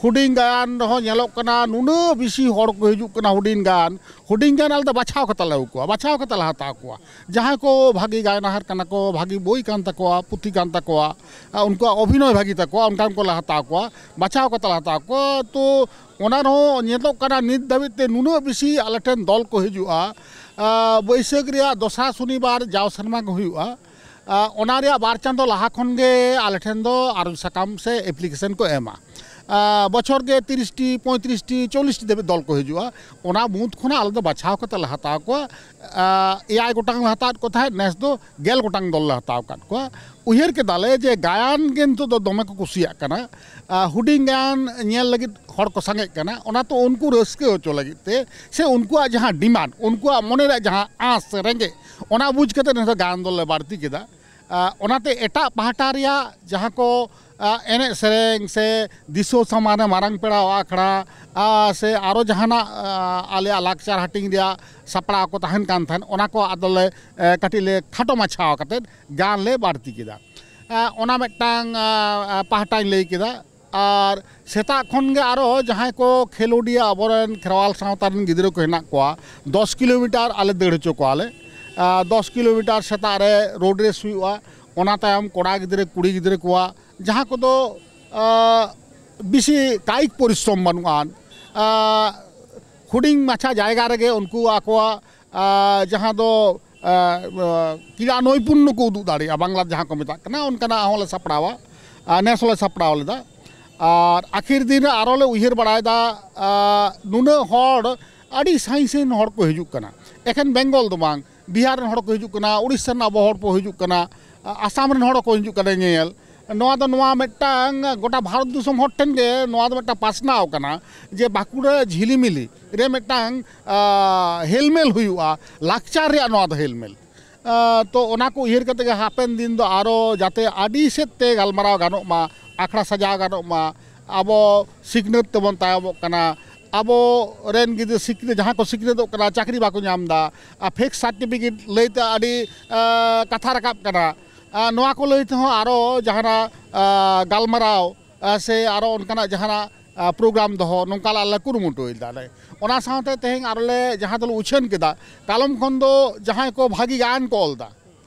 ᱦᱩᱰᱤᱧ ᱜᱟᱭᱟᱱ ᱨᱮᱦᱚᱸ ᱧᱮᱞᱚᱜ ᱠᱟᱱᱟ ᱱᱩᱱᱟᱹᱜ ᱵᱮᱥᱤ ᱦᱚᱲ ᱠᱚ ᱦᱤᱡᱩᱜ ᱠᱟᱱᱟ ᱦᱩᱰᱤᱧ ᱜᱟᱭᱟᱱ᱾ ᱦᱩᱰᱤᱧ ᱜᱟᱭᱟᱱ ᱟᱞᱮ ᱫᱚ ᱵᱟᱪᱷᱟᱣ ᱠᱟᱛᱮ ᱞᱮ ᱟᱹᱜᱩ ᱠᱚᱣᱟ, ᱵᱟᱪᱷᱟᱣ ᱠᱟᱛᱮ ᱞᱮ ᱦᱟᱛᱟᱣ ᱠᱚᱣᱟ᱾ ᱡᱟᱦᱟᱸᱭ ᱠᱚ ᱵᱷᱟᱹᱜᱤ ᱜᱟᱭᱱᱟᱦᱟᱨ ᱠᱟᱱᱟ ᱠᱚ, ᱵᱷᱟᱹᱜᱤ ᱵᱳᱭ ᱠᱟᱱ ᱛᱟᱠᱚᱣᱟ, ᱯᱩᱛᱷᱤ ᱠᱟᱱ ᱛᱟᱠᱚᱣᱟ, ᱟ, ᱩᱱᱠᱩᱣᱟᱜ ᱚᱵᱷᱤᱱᱚᱭ ᱵᱷᱟᱹᱜᱤ ᱛᱟᱠᱚᱣᱟ, ᱚᱱᱠᱟᱱ ᱠᱚᱞᱮ ᱦᱟᱛᱟᱣ ᱠᱚᱣᱟ, ᱵᱟᱪᱷᱟᱣ ᱠᱟᱛᱮ ᱞᱮ ᱦᱟᱛᱟᱣ ᱠᱚᱣᱟ᱾ ᱛᱚ ᱚᱱᱟ ᱨᱮᱦᱚᱸ ᱧᱮᱞᱚᱜ ᱠᱟᱱᱟ ᱱᱤᱛ ᱫᱷᱟᱹᱵᱤᱡ ᱛᱮ ᱱᱩᱱᱟᱹᱜ ᱵᱮᱥᱤ ᱟᱞᱮ ᱴᱷᱮᱱ ᱫᱚᱞ ᱠᱚ ᱦᱤᱡᱩᱜᱼᱟ᱾ ᱟ, ᱵᱟᱹᱭᱥᱟᱹᱠᱷ ᱨᱮᱭᱟᱜ ᱫᱚᱥᱨᱟ ᱥᱚᱱᱤᱵᱟᱨ ᱡᱟᱣ ᱥᱮᱨᱢᱟ ᱜᱮ ᱦᱩᱭᱩᱜᱼᱟ᱾ ᱟ, ᱚᱱᱟ ᱨᱮᱭᱟᱜ ᱵᱟᱨ ᱪᱟᱸᱫᱚ ᱞᱟᱦᱟ ᱠᱷᱚᱱ ᱜᱮ ᱟᱞᱮ ᱴᱷᱮᱱ ᱫᱚ ᱟᱨᱚᱡᱽ ᱥᱟᱠᱟᱢ ᱥᱮ ᱮᱯᱞᱤᱠᱮᱥᱚᱱ ᱠᱚ ᱮᱢᱟ᱾ ᱟ, ᱵᱚᱪᱷᱚᱨ ᱜᱮ ᱛᱤᱨᱤᱥ ᱴᱤ, ᱯᱚᱸᱭᱛᱨᱤᱥ ᱴᱤ, ᱪᱚᱞᱞᱤᱥ ᱴᱤ ᱫᱷᱟᱹᱵᱤᱡ ᱫᱚᱞ ᱠᱚ ᱦᱤᱡᱩᱜᱼᱟ᱾ ᱚᱱᱟ ᱢᱩᱫᱽ ᱠᱷᱚᱱᱟᱜ ᱟᱞᱮ ᱫᱚ ᱵᱟᱪᱷᱟᱣ ᱠᱟᱛᱮ ᱞᱮ ᱦᱟᱛᱟᱣ ᱠᱚᱣᱟ᱾ ᱟ, ᱮᱭᱟᱭ ᱜᱚᱴᱟᱝ ᱞᱮ ᱦᱟᱛᱟᱣᱮᱫ ᱠᱚ ᱛᱟᱦᱮᱸᱫ, ᱱᱮᱥ ᱫᱚ ᱜᱮᱞ ᱜᱚᱴᱟᱝ ᱫᱚᱞ ᱞᱮ ᱦᱟᱛᱟᱣ ᱟᱠᱟᱫ ᱠᱚᱣᱟ᱾ ᱩᱭᱦᱟᱹᱨ ᱠᱮᱫᱟᱞᱮ ᱡᱮ ᱜᱟᱭᱟᱱ ᱜᱮ ᱱᱤᱛᱚᱜ ᱫᱚ ᱫᱚᱢᱮ ᱠᱚ ᱠᱩᱥᱤᱭᱟᱜ ᱠᱟᱱᱟ᱾ ᱟ, ᱦᱩᱰᱤᱧ ᱜᱟᱭᱟᱱ ᱧᱮᱞ ᱞᱟᱹᱜᱤᱫ ᱦᱚᱲ ᱠᱚ ᱥᱟᱸᱜᱮᱜ ᱠᱟᱱᱟ, ᱚᱱᱟᱛᱮ ᱩᱱᱠᱩ ᱨᱟᱹᱥᱠᱟᱹ ᱦᱚᱪᱚ ᱞᱟᱹᱜᱤᱫ ᱛᱮ ᱥᱮ ᱩᱱᱠᱩᱣᱟᱜ ᱡᱟᱦᱟᱸ ᱰᱤᱢᱟᱱᱰ, ᱩᱱᱠᱩᱣᱟᱜ ᱢᱚᱱᱮ ᱨᱮᱭᱟᱜ ᱡᱟᱦᱟᱸ ᱟᱸᱥ ᱥᱮ ᱨᱮᱸᱜᱮᱡ, ᱚᱱᱟ ᱵᱩᱡᱽ ᱠᱟᱛᱮ ᱱᱮᱥ ᱫᱚ ᱜᱟᱭᱟᱱ ᱫᱚᱞ ᱞᱮ ᱵᱟᱹᱲᱛᱤ ᱠᱮᱫᱟ᱾ ᱟ, ᱚᱱᱟᱛᱮ ᱮᱴᱟᱜ ᱯᱟᱦᱴᱟ ᱨᱮᱭᱟᱜ ᱡᱟᱦᱟᱸ ᱠᱚ, ᱟ, ᱮᱱᱮᱡ ᱥᱮᱨᱮᱧ ᱥᱮ ᱫᱤᱥᱚᱢ ᱥᱟᱢᱟᱝ ᱨᱮ ᱢᱟᱨᱟᱝ ᱯᱮᱲᱟ ᱟᱠᱷᱲᱟ, ᱟ, ᱥᱮ ᱟᱨᱚ ᱡᱟᱦᱟᱱᱟᱜ, ᱟ, ᱟᱞᱮᱭᱟᱜ ᱞᱟᱠᱪᱟᱨ ᱦᱟᱹᱴᱤᱧ ᱨᱮᱭᱟᱜ ᱥᱟᱯᱲᱟᱣ ᱠᱚ ᱛᱟᱦᱮᱱ ᱠᱟᱱ ᱛᱟᱦᱮᱸᱫ, ᱚᱱᱟ ᱠᱚ ᱟᱫᱚᱞᱮ, ᱮ, ᱠᱟᱹᱴᱤᱡ ᱞᱮ ᱠᱷᱟᱴᱚ ᱢᱟᱪᱷᱟᱣ ᱠᱟᱛᱮᱫ ᱜᱟᱭᱟᱱ ᱞᱮ ᱵᱟᱹᱲᱛᱤ ᱠᱮᱫᱟ᱾ ᱟ, ᱚᱱᱟ ᱢᱤᱫᱴᱟᱝ, ᱟ, ᱟ, ᱯᱟᱦᱴᱟᱧ ᱞᱟᱹᱭ ᱠᱮᱫᱟ᱾ ᱟᱨ ᱥᱮᱛᱟᱜ ᱠᱷᱚᱱ ᱜᱮ ᱟᱨᱚ ᱡᱟᱦᱟᱸᱭ ᱠᱚ ᱠᱷᱮᱞᱳᱰᱤᱭᱟᱹ ᱟᱵᱚᱨᱮᱱ ᱠᱷᱮᱨᱣᱟᱞ ᱥᱟᱶᱛᱟ ᱨᱮᱱ ᱜᱤᱫᱽᱨᱟᱹ ᱠᱚ ᱦᱮᱱᱟᱜ ᱠᱚᱣᱟ, ᱫᱚᱥ ᱠᱤᱞᱳᱢᱤᱴᱟᱨ ᱟᱞᱮ ᱫᱟᱹᱲ ᱦᱚᱪᱚ ᱠᱚᱣᱟᱞᱮ᱾ ᱟ, ᱫᱚᱥ ᱠᱤᱞᱳᱢᱤᱴᱟᱨ ᱥᱮᱛᱟᱜ ᱨᱮ ᱨᱳᱰ ᱨᱮᱥ ᱦᱩᱭᱩᱜᱼᱟ᱾ ᱚᱱᱟ ᱛᱟᱭᱚᱢ ᱠᱚᱲᱟ ᱜᱤᱫᱽᱨᱟᱹ, ᱠᱩᱲᱤ ᱜᱤᱫᱽᱨᱟᱹ ᱠᱚᱣᱟᱜ ᱡᱟᱦᱟᱸ ᱠᱚᱫᱚ, ᱟ, ᱵᱮᱥᱤ ᱠᱟᱭᱤᱠ ᱯᱚᱨᱤᱥᱨᱚᱢ ᱵᱟᱹᱱᱩᱜᱼᱟ, ᱟ, ᱦᱩᱰᱤᱧ ᱢᱟᱪᱷᱟ ᱡᱟᱭᱜᱟ ᱨᱮᱜᱮ ᱩᱱᱠᱩ ᱟᱠᱚᱣᱟᱜ, ᱟ, ᱡᱟᱦᱟᱸ ᱫᱚ, ᱟ, ᱟ, ᱠᱨᱤᱲᱟ ᱱᱳᱭᱯᱩᱱᱱᱚ ᱠᱚ ᱩᱫᱩᱜ ᱫᱟᱲᱮᱭᱟᱜᱼᱟ, ᱵᱟᱝᱞᱟ ᱡᱟᱦᱟᱸ ᱠᱚ ᱢᱮᱛᱟᱜ ᱠᱟᱱᱟ, ᱚᱱᱠᱟᱱᱟᱜ ᱦᱚᱸᱞᱮ ᱥᱟᱯᱲᱟᱣᱟ᱾ ᱟ, ᱱᱮᱥ ᱦᱚᱸᱞᱮ ᱥᱟᱯᱲᱟᱣ ᱞᱮᱫᱟ᱾ ᱟᱨ ᱟᱹᱠᱷᱤᱨ ᱫᱤᱱ ᱨᱮ ᱟᱨᱚ ᱞᱮ ᱩᱭᱦᱟᱹᱨ ᱵᱟᱲᱟᱭᱮᱫᱟ, ᱟ, ᱱᱩᱱᱟᱹᱜ ᱦᱚᱲ, ᱟᱹᱰᱤ ᱥᱟᱺᱜᱤᱧ ᱥᱟᱺᱜᱤᱧ ᱦᱚᱲ ᱠᱚ ᱦᱤᱡᱩᱜ ᱠᱟᱱᱟ, ᱮᱠᱷᱮᱱ ᱵᱮᱝᱜᱚᱞ ᱫᱚ ᱵᱟᱝ, ᱵᱤᱦᱟᱨ ᱨᱮᱱ ᱦᱚᱲ ᱠᱚ ᱦᱤᱡᱩᱜ ᱠᱟᱱᱟ, ᱩᱲᱤᱥᱥᱟ ᱨᱮᱱ ᱟᱵᱚ ᱦᱚᱲ ᱠᱚ ᱦᱤᱡᱩᱜ ᱠᱟᱱᱟ, ᱟ-, ᱟᱥᱟᱢ ᱨᱮᱱ ᱦᱚᱲ ᱠᱚ ᱦᱤᱡᱩᱜ ᱠᱟᱱᱟ ᱧᱮᱧᱮᱞ᱾ ᱱᱚᱣᱟ ᱫᱚ, ᱱᱚᱣᱟ ᱢᱤᱫᱴᱟᱝ ᱜᱚᱴᱟ ᱵᱷᱟᱨᱚᱛ ᱫᱤᱥᱚᱢ ᱦᱚᱲ ᱴᱷᱮᱱ ᱜᱮ ᱱᱚᱣᱟ ᱫᱚ ᱢᱤᱫᱴᱟᱝ ᱯᱟᱥᱱᱟᱣ ᱠᱟᱱᱟ ᱡᱮ ᱵᱟᱸᱠᱩᱲᱟ ᱡᱷᱤᱞᱤᱢᱤᱞᱤ ᱨᱮ ᱢᱤᱫᱴᱟᱝ, ᱟ, ᱦᱮᱞᱢᱮᱞ ᱦᱩᱭᱩᱜᱼᱟ, ᱞᱟᱠᱪᱟᱨ ᱨᱮᱭᱟᱜ ᱱᱚᱣᱟ ᱫᱚ ᱦᱮᱞᱢᱮᱞ᱾ ᱟ, ᱛᱚ ᱚᱱᱟ ᱠᱚ ᱩᱭᱦᱟᱹᱨ ᱠᱟᱛᱮ ᱜᱮ ᱦᱟᱯᱮᱱ ᱫᱤᱱ ᱫᱚ ᱟᱨᱚ ᱡᱟᱛᱮ ᱟᱹᱰᱤ ᱥᱮᱫ ᱛᱮ ᱜᱟᱞᱢᱟᱨᱟᱣ ᱜᱟᱱᱚᱜ ᱢᱟ, ᱟᱠᱷᱲᱟ ᱥᱟᱡᱟᱣ ᱜᱟᱱᱚᱜ ᱢᱟ, ᱟᱵᱚ ᱥᱤᱠᱷᱱᱟᱹᱛ ᱛᱮᱵᱚᱱ ᱛᱟᱭᱚᱢᱚᱜ ᱠᱟᱱᱟ, ᱟᱵᱚ ᱨᱮᱱ ᱜᱤᱫᱽᱨᱟᱹ ᱥᱤᱠᱷᱱᱟᱹᱛ, ᱡᱟᱦᱟᱸ ᱠᱚ ᱥᱤᱠᱷᱱᱟᱹᱛᱚᱜ ᱠᱟᱱᱟ, ᱪᱟᱹᱠᱨᱤ ᱵᱟᱠᱚ ᱧᱟᱢ ᱮᱫᱟ, ᱟᱨ fake certificate ᱞᱟᱹᱭᱛᱮ ᱟᱹᱰᱤ, ᱟ, ᱠᱟᱛᱷᱟ ᱨᱟᱠᱟᱵ ᱠᱟᱱᱟ᱾ ᱟ, ᱱᱚᱣᱟ ᱠᱚ ᱞᱟᱹᱭ ᱛᱮᱦᱚᱸ ᱟᱨᱚ ᱡᱟᱦᱟᱱᱟᱜ, ᱟ, ᱜᱟᱞᱢᱟᱨᱟᱣ, ᱟ, ᱥᱮ ᱟᱨᱚ ᱚᱱᱠᱟᱱᱟᱜ ᱡᱟᱦᱟᱱᱟᱜ, ᱟ, program ᱫᱚᱦᱚ, ᱱᱚᱝᱠᱟ ᱞᱮ ᱠᱩᱨᱩᱢᱩᱴᱩᱭᱮᱫᱟ ᱞᱮ᱾ ᱚᱱᱟ ᱥᱟᱶᱛᱮ ᱛᱮᱦᱮᱧ ᱟᱨᱚ ᱞᱮ ᱡᱟᱦᱟᱸ ᱫᱚᱞᱮ ᱩᱪᱷᱟᱹᱱ ᱠᱮᱫᱟ, ᱠᱟᱞᱚᱢ ᱠᱷᱚᱱ ᱫᱚ ᱡᱟᱦᱟᱸᱭ ᱠᱚ ᱵᱷᱟᱹᱜᱤ ᱜᱟᱭᱟᱱ ᱠᱚ ᱚᱞ ᱮᱫᱟ,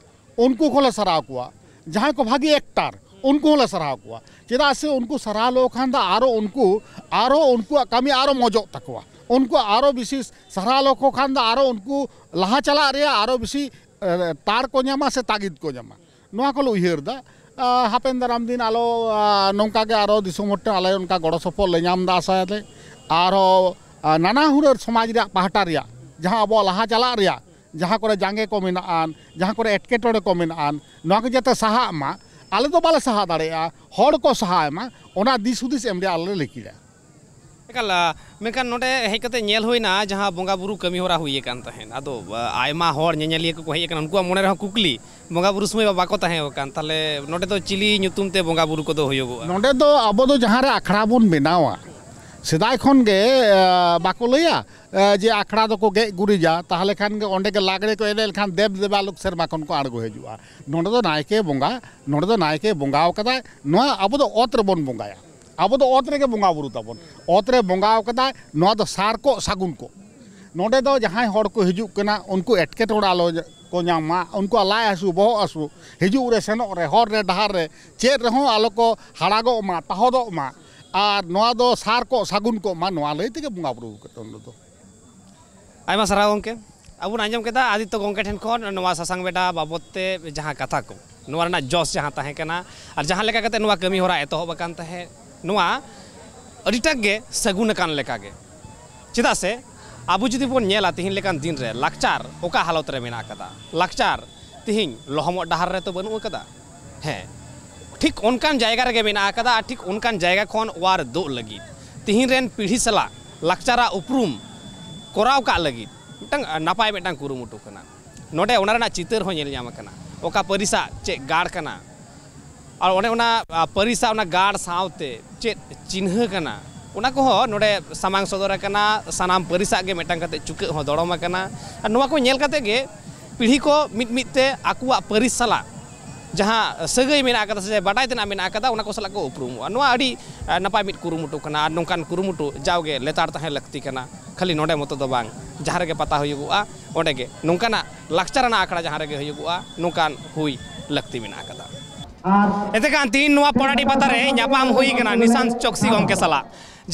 ᱩᱱᱠᱩ ᱠᱚᱞᱮ ᱥᱟᱨᱦᱟᱣ ᱠᱚᱣᱟ᱾ ᱡᱟᱦᱟᱸᱭ ᱠᱚ ᱵᱷᱟᱹᱜᱤ actor, ᱩᱱᱠᱩ ᱦᱚᱸᱞᱮ ᱥᱟᱨᱦᱟᱣ ᱠᱚᱣᱟ᱾ ᱪᱮᱫᱟᱜ ᱥᱮ ᱩᱱᱠᱩ ᱥᱟᱨᱦᱟᱣ ᱞᱮᱠᱚ ᱠᱷᱟᱱ ᱫᱚ ᱟᱨᱚ ᱩᱱᱠᱩ, ᱟᱨᱚ ᱩᱱᱠᱩᱣᱟᱜ ᱠᱟᱹᱢᱤ ᱟᱨᱚ ᱢᱚᱡᱚᱜ ᱛᱟᱠᱚᱣᱟ᱾ ᱩᱱᱠᱩ ᱟᱨᱚ ᱵᱤᱥᱮᱥ ᱥᱟᱨᱦᱟᱣ ᱞᱮᱠᱚ ᱠᱷᱟᱱ ᱫᱚ ᱟᱨᱚ ᱩᱱᱠᱩ ᱞᱟᱦᱟ ᱪᱟᱞᱟᱜ ᱨᱮᱭᱟᱜ ᱟᱨᱚ ᱵᱮᱥᱤ, ᱮ, ᱛᱟᱲ ᱠᱚ ᱧᱟᱢᱟ ᱥᱮ ᱛᱟᱹᱜᱤᱫ ᱠᱚ ᱧᱟᱢᱟ᱾ ᱱᱚᱣᱟ ᱠᱚᱞᱮ ᱩᱭᱦᱟᱹᱨ ᱮᱫᱟ᱾ ᱟ, ᱦᱟᱯᱮᱱ ᱫᱟᱨᱟᱢ ᱫᱤᱱ ᱟᱞᱚ, ᱟ, ᱱᱚᱝᱠᱟ ᱜᱮ ᱟᱨᱚ ᱫᱤᱥᱚᱢ ᱦᱚᱲ ᱴᱷᱮᱱ ᱟᱞᱮ ᱚᱱᱠᱟ ᱜᱚᱲᱚ ᱥᱚᱯᱚᱦᱚᱫ ᱞᱮ ᱧᱟᱢ ᱮᱫᱟ ᱟᱥᱟᱭᱟᱞᱮ᱾ ᱟᱨᱦᱚᱸ, ᱟ, ᱱᱟᱱᱟ ᱦᱩᱱᱟᱹᱨ ᱥᱚᱢᱟᱡᱽ ᱨᱮᱭᱟᱜ ᱯᱟᱦᱴᱟ ᱨᱮᱭᱟᱜ ᱡᱟᱦᱟᱸ ᱟᱵᱚᱣᱟᱜ ᱞᱟᱦᱟ ᱪᱟᱞᱟᱜ ᱨᱮᱭᱟᱜ ᱡᱟᱦᱟᱸ ᱠᱚᱨᱮ ᱡᱟᱸᱜᱮ ᱠᱚ ᱢᱮᱱᱟᱜᱼᱟ, ᱡᱟᱦᱟᱸ ᱠᱚᱨᱮ ᱮᱴᱠᱮᱴᱚᱬᱮ ᱠᱚ ᱢᱮᱱᱟᱜᱼᱟ, ᱱᱚᱣᱟ ᱠᱚ ᱡᱟᱛᱮ ᱥᱟᱦᱟᱜ ᱢᱟ᱾ ᱟᱞᱮ ᱫᱚ ᱵᱟᱞᱮ ᱥᱟᱦᱟ ᱫᱟᱲᱮᱭᱟᱜᱼᱟ, ᱦᱚᱲ ᱠᱚ ᱥᱟᱦᱟᱭ ᱢᱟ, ᱚᱱᱟ ᱫᱤᱥ ᱦᱩᱫᱤᱥ ᱮᱢ ᱨᱮᱭᱟᱜ ᱟᱞᱮ ᱞᱮ ᱨᱤᱠᱟᱹᱭᱟ᱾ ᱮᱠᱟᱞ, ᱟ, ᱢᱮᱱᱠᱷᱟᱱ ᱱᱚᱰᱮ ᱦᱮᱡ ᱠᱟᱛᱮ ᱧᱮᱞ ᱦᱩᱭᱱᱟ ᱡᱟᱦᱟᱸ ᱵᱚᱸᱜᱟ ᱵᱩᱨᱩ ᱠᱟᱹᱢᱤ ᱦᱚᱨᱟ ᱦᱩᱭ ᱟᱠᱟᱱ ᱛᱟᱦᱮᱸᱫ, ᱟᱫᱚ, ᱟ, ᱟᱭᱢᱟ ᱦᱚᱲ ᱧᱮᱧᱮᱞᱤᱭᱟᱹ ᱠᱚᱠᱚ ᱦᱮᱡ ᱟᱠᱟᱱᱟ, ᱩᱱᱠᱩᱣᱟᱜ ᱢᱚᱱᱮ ᱨᱮᱦᱚᱸ ᱠᱩᱠᱞᱤ, ᱵᱚᱸᱜᱟ ᱵᱩᱨᱩ ᱥᱚᱢᱚᱭ ᱢᱟ ᱵᱟᱠᱚ ᱛᱟᱦᱮᱸ ᱟᱠᱟᱱ, ᱛᱟᱦᱚᱞᱮ ᱱᱚᱰᱮ ᱫᱚ ᱪᱤᱞᱤ ᱧᱩᱛᱩᱢ ᱛᱮ ᱵᱚᱸᱜᱟ ᱵᱩᱨᱩ ᱠᱚᱫᱚ ᱦᱩᱭᱩᱜᱚᱜᱼᱟ? ᱱᱚᱰᱮ ᱫᱚ ᱟᱵᱚ ᱫᱚ ᱡᱟᱦᱟᱸ ᱨᱮ ᱟᱠᱷᱲᱟ ᱵᱚᱱ ᱵᱮᱱᱟᱣᱟ, ᱥᱮᱫᱟᱭ ᱠᱷᱚᱱ ᱜᱮ, ᱟ, ᱵᱟᱠᱚ ᱞᱟᱹᱭᱟ, ᱟ, ᱡᱮ ᱟᱠᱷᱲᱟ ᱫᱚᱠᱚ ᱜᱮᱡ ᱜᱩᱨᱤᱡᱟ, ᱛᱟᱦᱚᱞᱮ ᱠᱷᱟᱱ ᱜᱮ ᱚᱸᱰᱮ ᱜᱮ ᱞᱟᱜᱽᱲᱮ ᱠᱚ ᱮᱱᱮᱡ ᱞᱮᱠᱷᱟᱱ ᱫᱮᱵ ᱫᱮᱵᱟ ᱞᱳᱠ ᱥᱮᱨᱢᱟ ᱠᱷᱚᱱ ᱠᱚ ᱟᱬᱜᱚ ᱦᱤᱡᱩᱜᱼᱟ᱾ ᱱᱚᱰᱮ ᱫᱚ ᱱᱟᱭᱠᱮ ᱵᱚᱸᱜᱟ, ᱱᱚᱰᱮ ᱫᱚ ᱱᱟᱭᱠᱮ ᱵᱚᱸᱜᱟ ᱟᱠᱟᱫᱟᱭ, ᱱᱚᱣᱟ ᱟᱵᱚ ᱫᱚ ᱚᱛ ᱨᱮᱵᱚᱱ ᱵᱚᱸᱜᱟᱭᱟ᱾ ᱟᱵᱚ ᱫᱚ ᱚᱛ ᱨᱮᱜᱮ ᱵᱚᱸᱜᱟ ᱵᱩᱨᱩ ᱛᱟᱵᱚᱱ᱾ ᱚᱛ ᱨᱮ ᱵᱚᱸᱜᱟ ᱟᱠᱟᱫᱟᱭ, ᱱᱚᱣᱟ ᱫᱚ ᱥᱟᱨ ᱠᱚᱜ ᱥᱟᱹᱜᱩᱱ ᱠᱚᱜ᱾ ᱱᱚᱰᱮ ᱫᱚ ᱡᱟᱦᱟᱸᱭ ᱦᱚᱲ ᱠᱚ ᱦᱤᱡᱩᱜ ᱠᱟᱱᱟ, ᱩᱱᱠᱩ ᱮᱴᱠᱮᱴᱚᱬᱮ ᱟᱞᱚ ᱠᱚ ᱧᱟᱢ ᱢᱟ, ᱩᱱᱠᱩᱣᱟᱜ ᱞᱟᱡ ᱦᱟᱹᱥᱩ, ᱵᱚᱦᱚᱜ ᱦᱟᱹᱥᱩ, ᱦᱤᱡᱩᱜ ᱨᱮ ᱥᱮᱱᱚᱜ ᱨᱮ, ᱦᱚᱨ ᱨᱮ ᱰᱟᱦᱟᱨ ᱨᱮ ᱪᱮᱫ ᱨᱮᱦᱚᱸ ᱟᱞᱚ ᱠᱚ ᱦᱟᱲᱟᱜᱚᱜ ᱢᱟ, ᱛᱟᱦᱚᱫᱚᱜ ᱢᱟ, ᱟᱨ ᱱᱚᱣᱟ ᱫᱚ ᱥᱟᱨ ᱠᱚᱜ ᱥᱟᱹᱜᱩᱱ ᱠᱚᱜ ᱢᱟ, ᱱᱚᱣᱟ ᱞᱟᱹᱭ ᱛᱮᱜᱮ ᱵᱚᱸᱜᱟ ᱵᱩᱨᱩ ᱠᱟᱛᱮ ᱚᱸᱰᱮ ᱫᱚ᱾ ᱟᱭᱢᱟ ᱥᱟᱨᱦᱟᱣ ᱜᱚᱢᱠᱮ᱾ ᱟᱵᱚ ᱵᱚᱱ ᱟᱸᱡᱚᱢ ᱠᱮᱫᱟ ᱟᱫᱤᱛᱛᱚ ᱜᱚᱢᱠᱮ ᱴᱷᱮᱱ ᱠᱷᱚᱱ ᱱᱚᱣᱟ ᱥᱟᱥᱟᱝ ᱵᱮᱰᱟ ᱵᱟᱵᱚᱫ ᱛᱮ ᱡᱟᱦᱟᱸ ᱠᱟᱛᱷᱟ ᱠᱚ, ᱱᱚᱣᱟ ᱨᱮᱱᱟᱜ ᱡᱚᱥ ᱡᱟᱦᱟᱸ ᱛᱟᱦᱮᱸ ᱠᱟᱱᱟ, ᱟᱨ ᱡᱟᱦᱟᱸ ᱞᱮᱠᱟ ᱠᱟᱛᱮ ᱱᱚᱣᱟ ᱠᱟᱹᱢᱤ ᱦᱚᱨᱟ ᱮᱛᱚᱦᱚᱵ ᱟᱠᱟᱱ ᱛᱟᱦᱮᱸᱫ, ᱱᱚᱣᱟ ᱟᱹᱰᱤᱴᱟᱜ ᱜᱮ ᱥᱟᱹᱜᱩᱱ ᱟᱠᱟᱱ ᱞᱮᱠᱟᱜᱮ᱾ ᱪᱮᱫᱟᱜ ᱥᱮ ᱟᱵᱚ ᱡᱩᱫᱤ ᱵᱚᱱ ᱧᱮᱞᱟ ᱛᱤᱦᱤᱧ ᱞᱮᱠᱟᱱ ᱫᱤᱱ ᱨᱮ ᱞᱟᱠᱪᱟᱨ ᱚᱠᱟ ᱦᱟᱞᱚᱛ ᱨᱮ ᱢᱮᱱᱟᱜ ᱟᱠᱟᱫᱟ, ᱞᱟᱠᱪᱟᱨ ᱛᱤᱦᱤᱧ ᱞᱚᱦᱚᱢᱚᱜ ᱰᱟᱦᱟᱨ ᱨᱮ ᱛᱚ ᱵᱟᱹᱱᱩᱜ ᱟᱠᱟᱫᱟ᱾ ᱦᱮᱸ, ᱴᱷᱤᱠ ᱚᱱᱠᱟᱱ ᱡᱟᱭᱜᱟ ᱨᱮᱜᱮ ᱢᱮᱱᱟᱜ ᱟᱠᱟᱫᱟ ᱟᱨ ᱴᱷᱤᱠ ᱚᱱᱠᱟᱱ ᱡᱟᱭᱜᱟ ᱠᱷᱚᱱ ᱚᱣᱟᱨ ᱫᱳᱜ ᱞᱟᱹᱜᱤᱫ, ᱛᱤᱦᱤᱧ ᱨᱮᱱ ᱯᱤᱲᱦᱤ ᱥᱟᱞᱟᱜ ᱞᱟᱠᱪᱟᱨᱟᱜ ᱩᱯᱨᱩᱢ ᱠᱚᱨᱟᱣ ᱠᱟᱜ ᱞᱟᱹᱜᱤᱫ ᱢᱤᱫᱴᱟᱝ ᱱᱟᱯᱟᱭ ᱢᱤᱫᱴᱟᱝ ᱠᱩᱨᱩᱢᱩᱴᱩ ᱠᱟᱱᱟ᱾ ᱱᱚᱰᱮ ᱚᱱᱟ ᱨᱮᱱᱟᱜ ᱪᱤᱛᱟᱹᱨ ᱦᱚᱸ ᱧᱮᱞ ᱧᱟᱢ ᱟᱠᱟᱱᱟ, ᱚᱠᱟ ᱯᱟᱹᱨᱤᱥᱟᱜ ᱪᱮᱫ ᱜᱟᱲ ᱠᱟᱱᱟ, ᱟᱨ ᱚᱱᱮ ᱚᱱᱟ ᱯᱟᱹᱨᱤᱥᱟᱜ ᱚᱱᱟ ᱜᱟᱲ ᱥᱟᱶᱛᱮ ᱪᱮᱫ ᱪᱤᱱᱦᱟᱹ ᱠᱟᱱᱟ, ᱚᱱᱟ ᱠᱚᱦᱚᱸ ᱱᱚᱰᱮ ᱥᱟᱢᱟᱝ ᱥᱚᱫᱚᱨ ᱟᱠᱟᱱᱟ᱾ ᱥᱟᱱᱟᱢ ᱯᱟᱹᱨᱤᱥᱟᱜ ᱜᱮ ᱢᱤᱫᱴᱟᱝ ᱠᱟᱛᱮ ᱪᱩᱠᱟᱹᱜ ᱦᱚᱸ ᱫᱚᱲᱚᱢ ᱟᱠᱟᱱᱟ᱾ ᱟᱨ ᱱᱚᱣᱟ ᱠᱚ ᱧᱮᱞ ᱠᱟᱛᱮ ᱜᱮ ᱯᱤᱲᱦᱤ ᱠᱚ ᱢᱤᱫ ᱢᱤᱫ ᱛᱮ ᱟᱠᱚᱣᱟᱜ ᱯᱟᱹᱨᱤᱥ ᱥᱟᱞᱟᱜ ᱡᱟᱦᱟᱸ ᱥᱟᱹᱜᱟᱹᱭ ᱢᱮᱱᱟᱜ ᱟᱠᱟᱫᱟ ᱥᱮ ᱵᱟᱰᱟᱭ ᱛᱮᱱᱟᱜ ᱢᱮᱱᱟᱜ ᱟᱠᱟᱫᱟ, ᱚᱱᱟ ᱠᱚ ᱥᱟᱞᱟᱜ ᱠᱚ ᱩᱯᱨᱩᱢᱚᱜᱼᱟ᱾ ᱱᱚᱣᱟ ᱟᱹᱰᱤ ᱱᱟᱯᱟᱭ ᱢᱤᱫ ᱠᱩᱨᱩᱢᱩᱴᱩ ᱠᱟᱱᱟ᱾ ᱟᱨ ᱱᱚᱝᱠᱟᱱ ᱠᱩᱨᱩᱢᱩᱴᱩ ᱡᱟᱣᱜᱮ ᱞᱮᱛᱟᱲ ᱛᱟᱦᱮᱸ ᱞᱟᱹᱠᱛᱤ ᱠᱟᱱᱟ᱾ ᱠᱷᱟᱹᱞᱤ ᱱᱚᱰᱮ ᱢᱚᱛᱚ ᱫᱚ ᱵᱟᱝ, ᱡᱟᱦᱟᱸ ᱨᱮᱜᱮ ᱯᱟᱛᱟ ᱦᱩᱭᱩᱜᱚᱜᱼᱟ, ᱚᱸᱰᱮ ᱜᱮ ᱱᱚᱝᱠᱟᱱᱟᱜ ᱞᱟᱠᱪᱟᱨ ᱟᱱᱟᱜ ᱟᱠᱷᱲᱟ ᱡᱟᱦᱟᱸ ᱨᱮᱜᱮ ᱦᱩᱭᱩᱜᱚᱜᱼᱟ, ᱱᱚᱝᱠᱟᱱ ᱦᱩᱭ ᱞᱟᱹᱠᱛᱤ ᱢᱮᱱᱟᱜ ᱟᱠᱟᱫᱟ᱾ ᱮᱱᱛᱮ ᱠᱷᱟᱱ ᱛᱤᱦᱤᱧ ᱱᱚᱣᱟ ᱯᱚᱲᱟᱰᱤ ᱯᱟᱛᱟ ᱨᱮ ᱧᱟᱯᱟᱢ ᱦᱩᱭ ᱠᱟᱱᱟ ᱱᱤᱥᱟᱱᱛ ᱪᱚᱠᱥᱤ ᱜᱚᱢᱠᱮ ᱥᱟᱞᱟᱜ,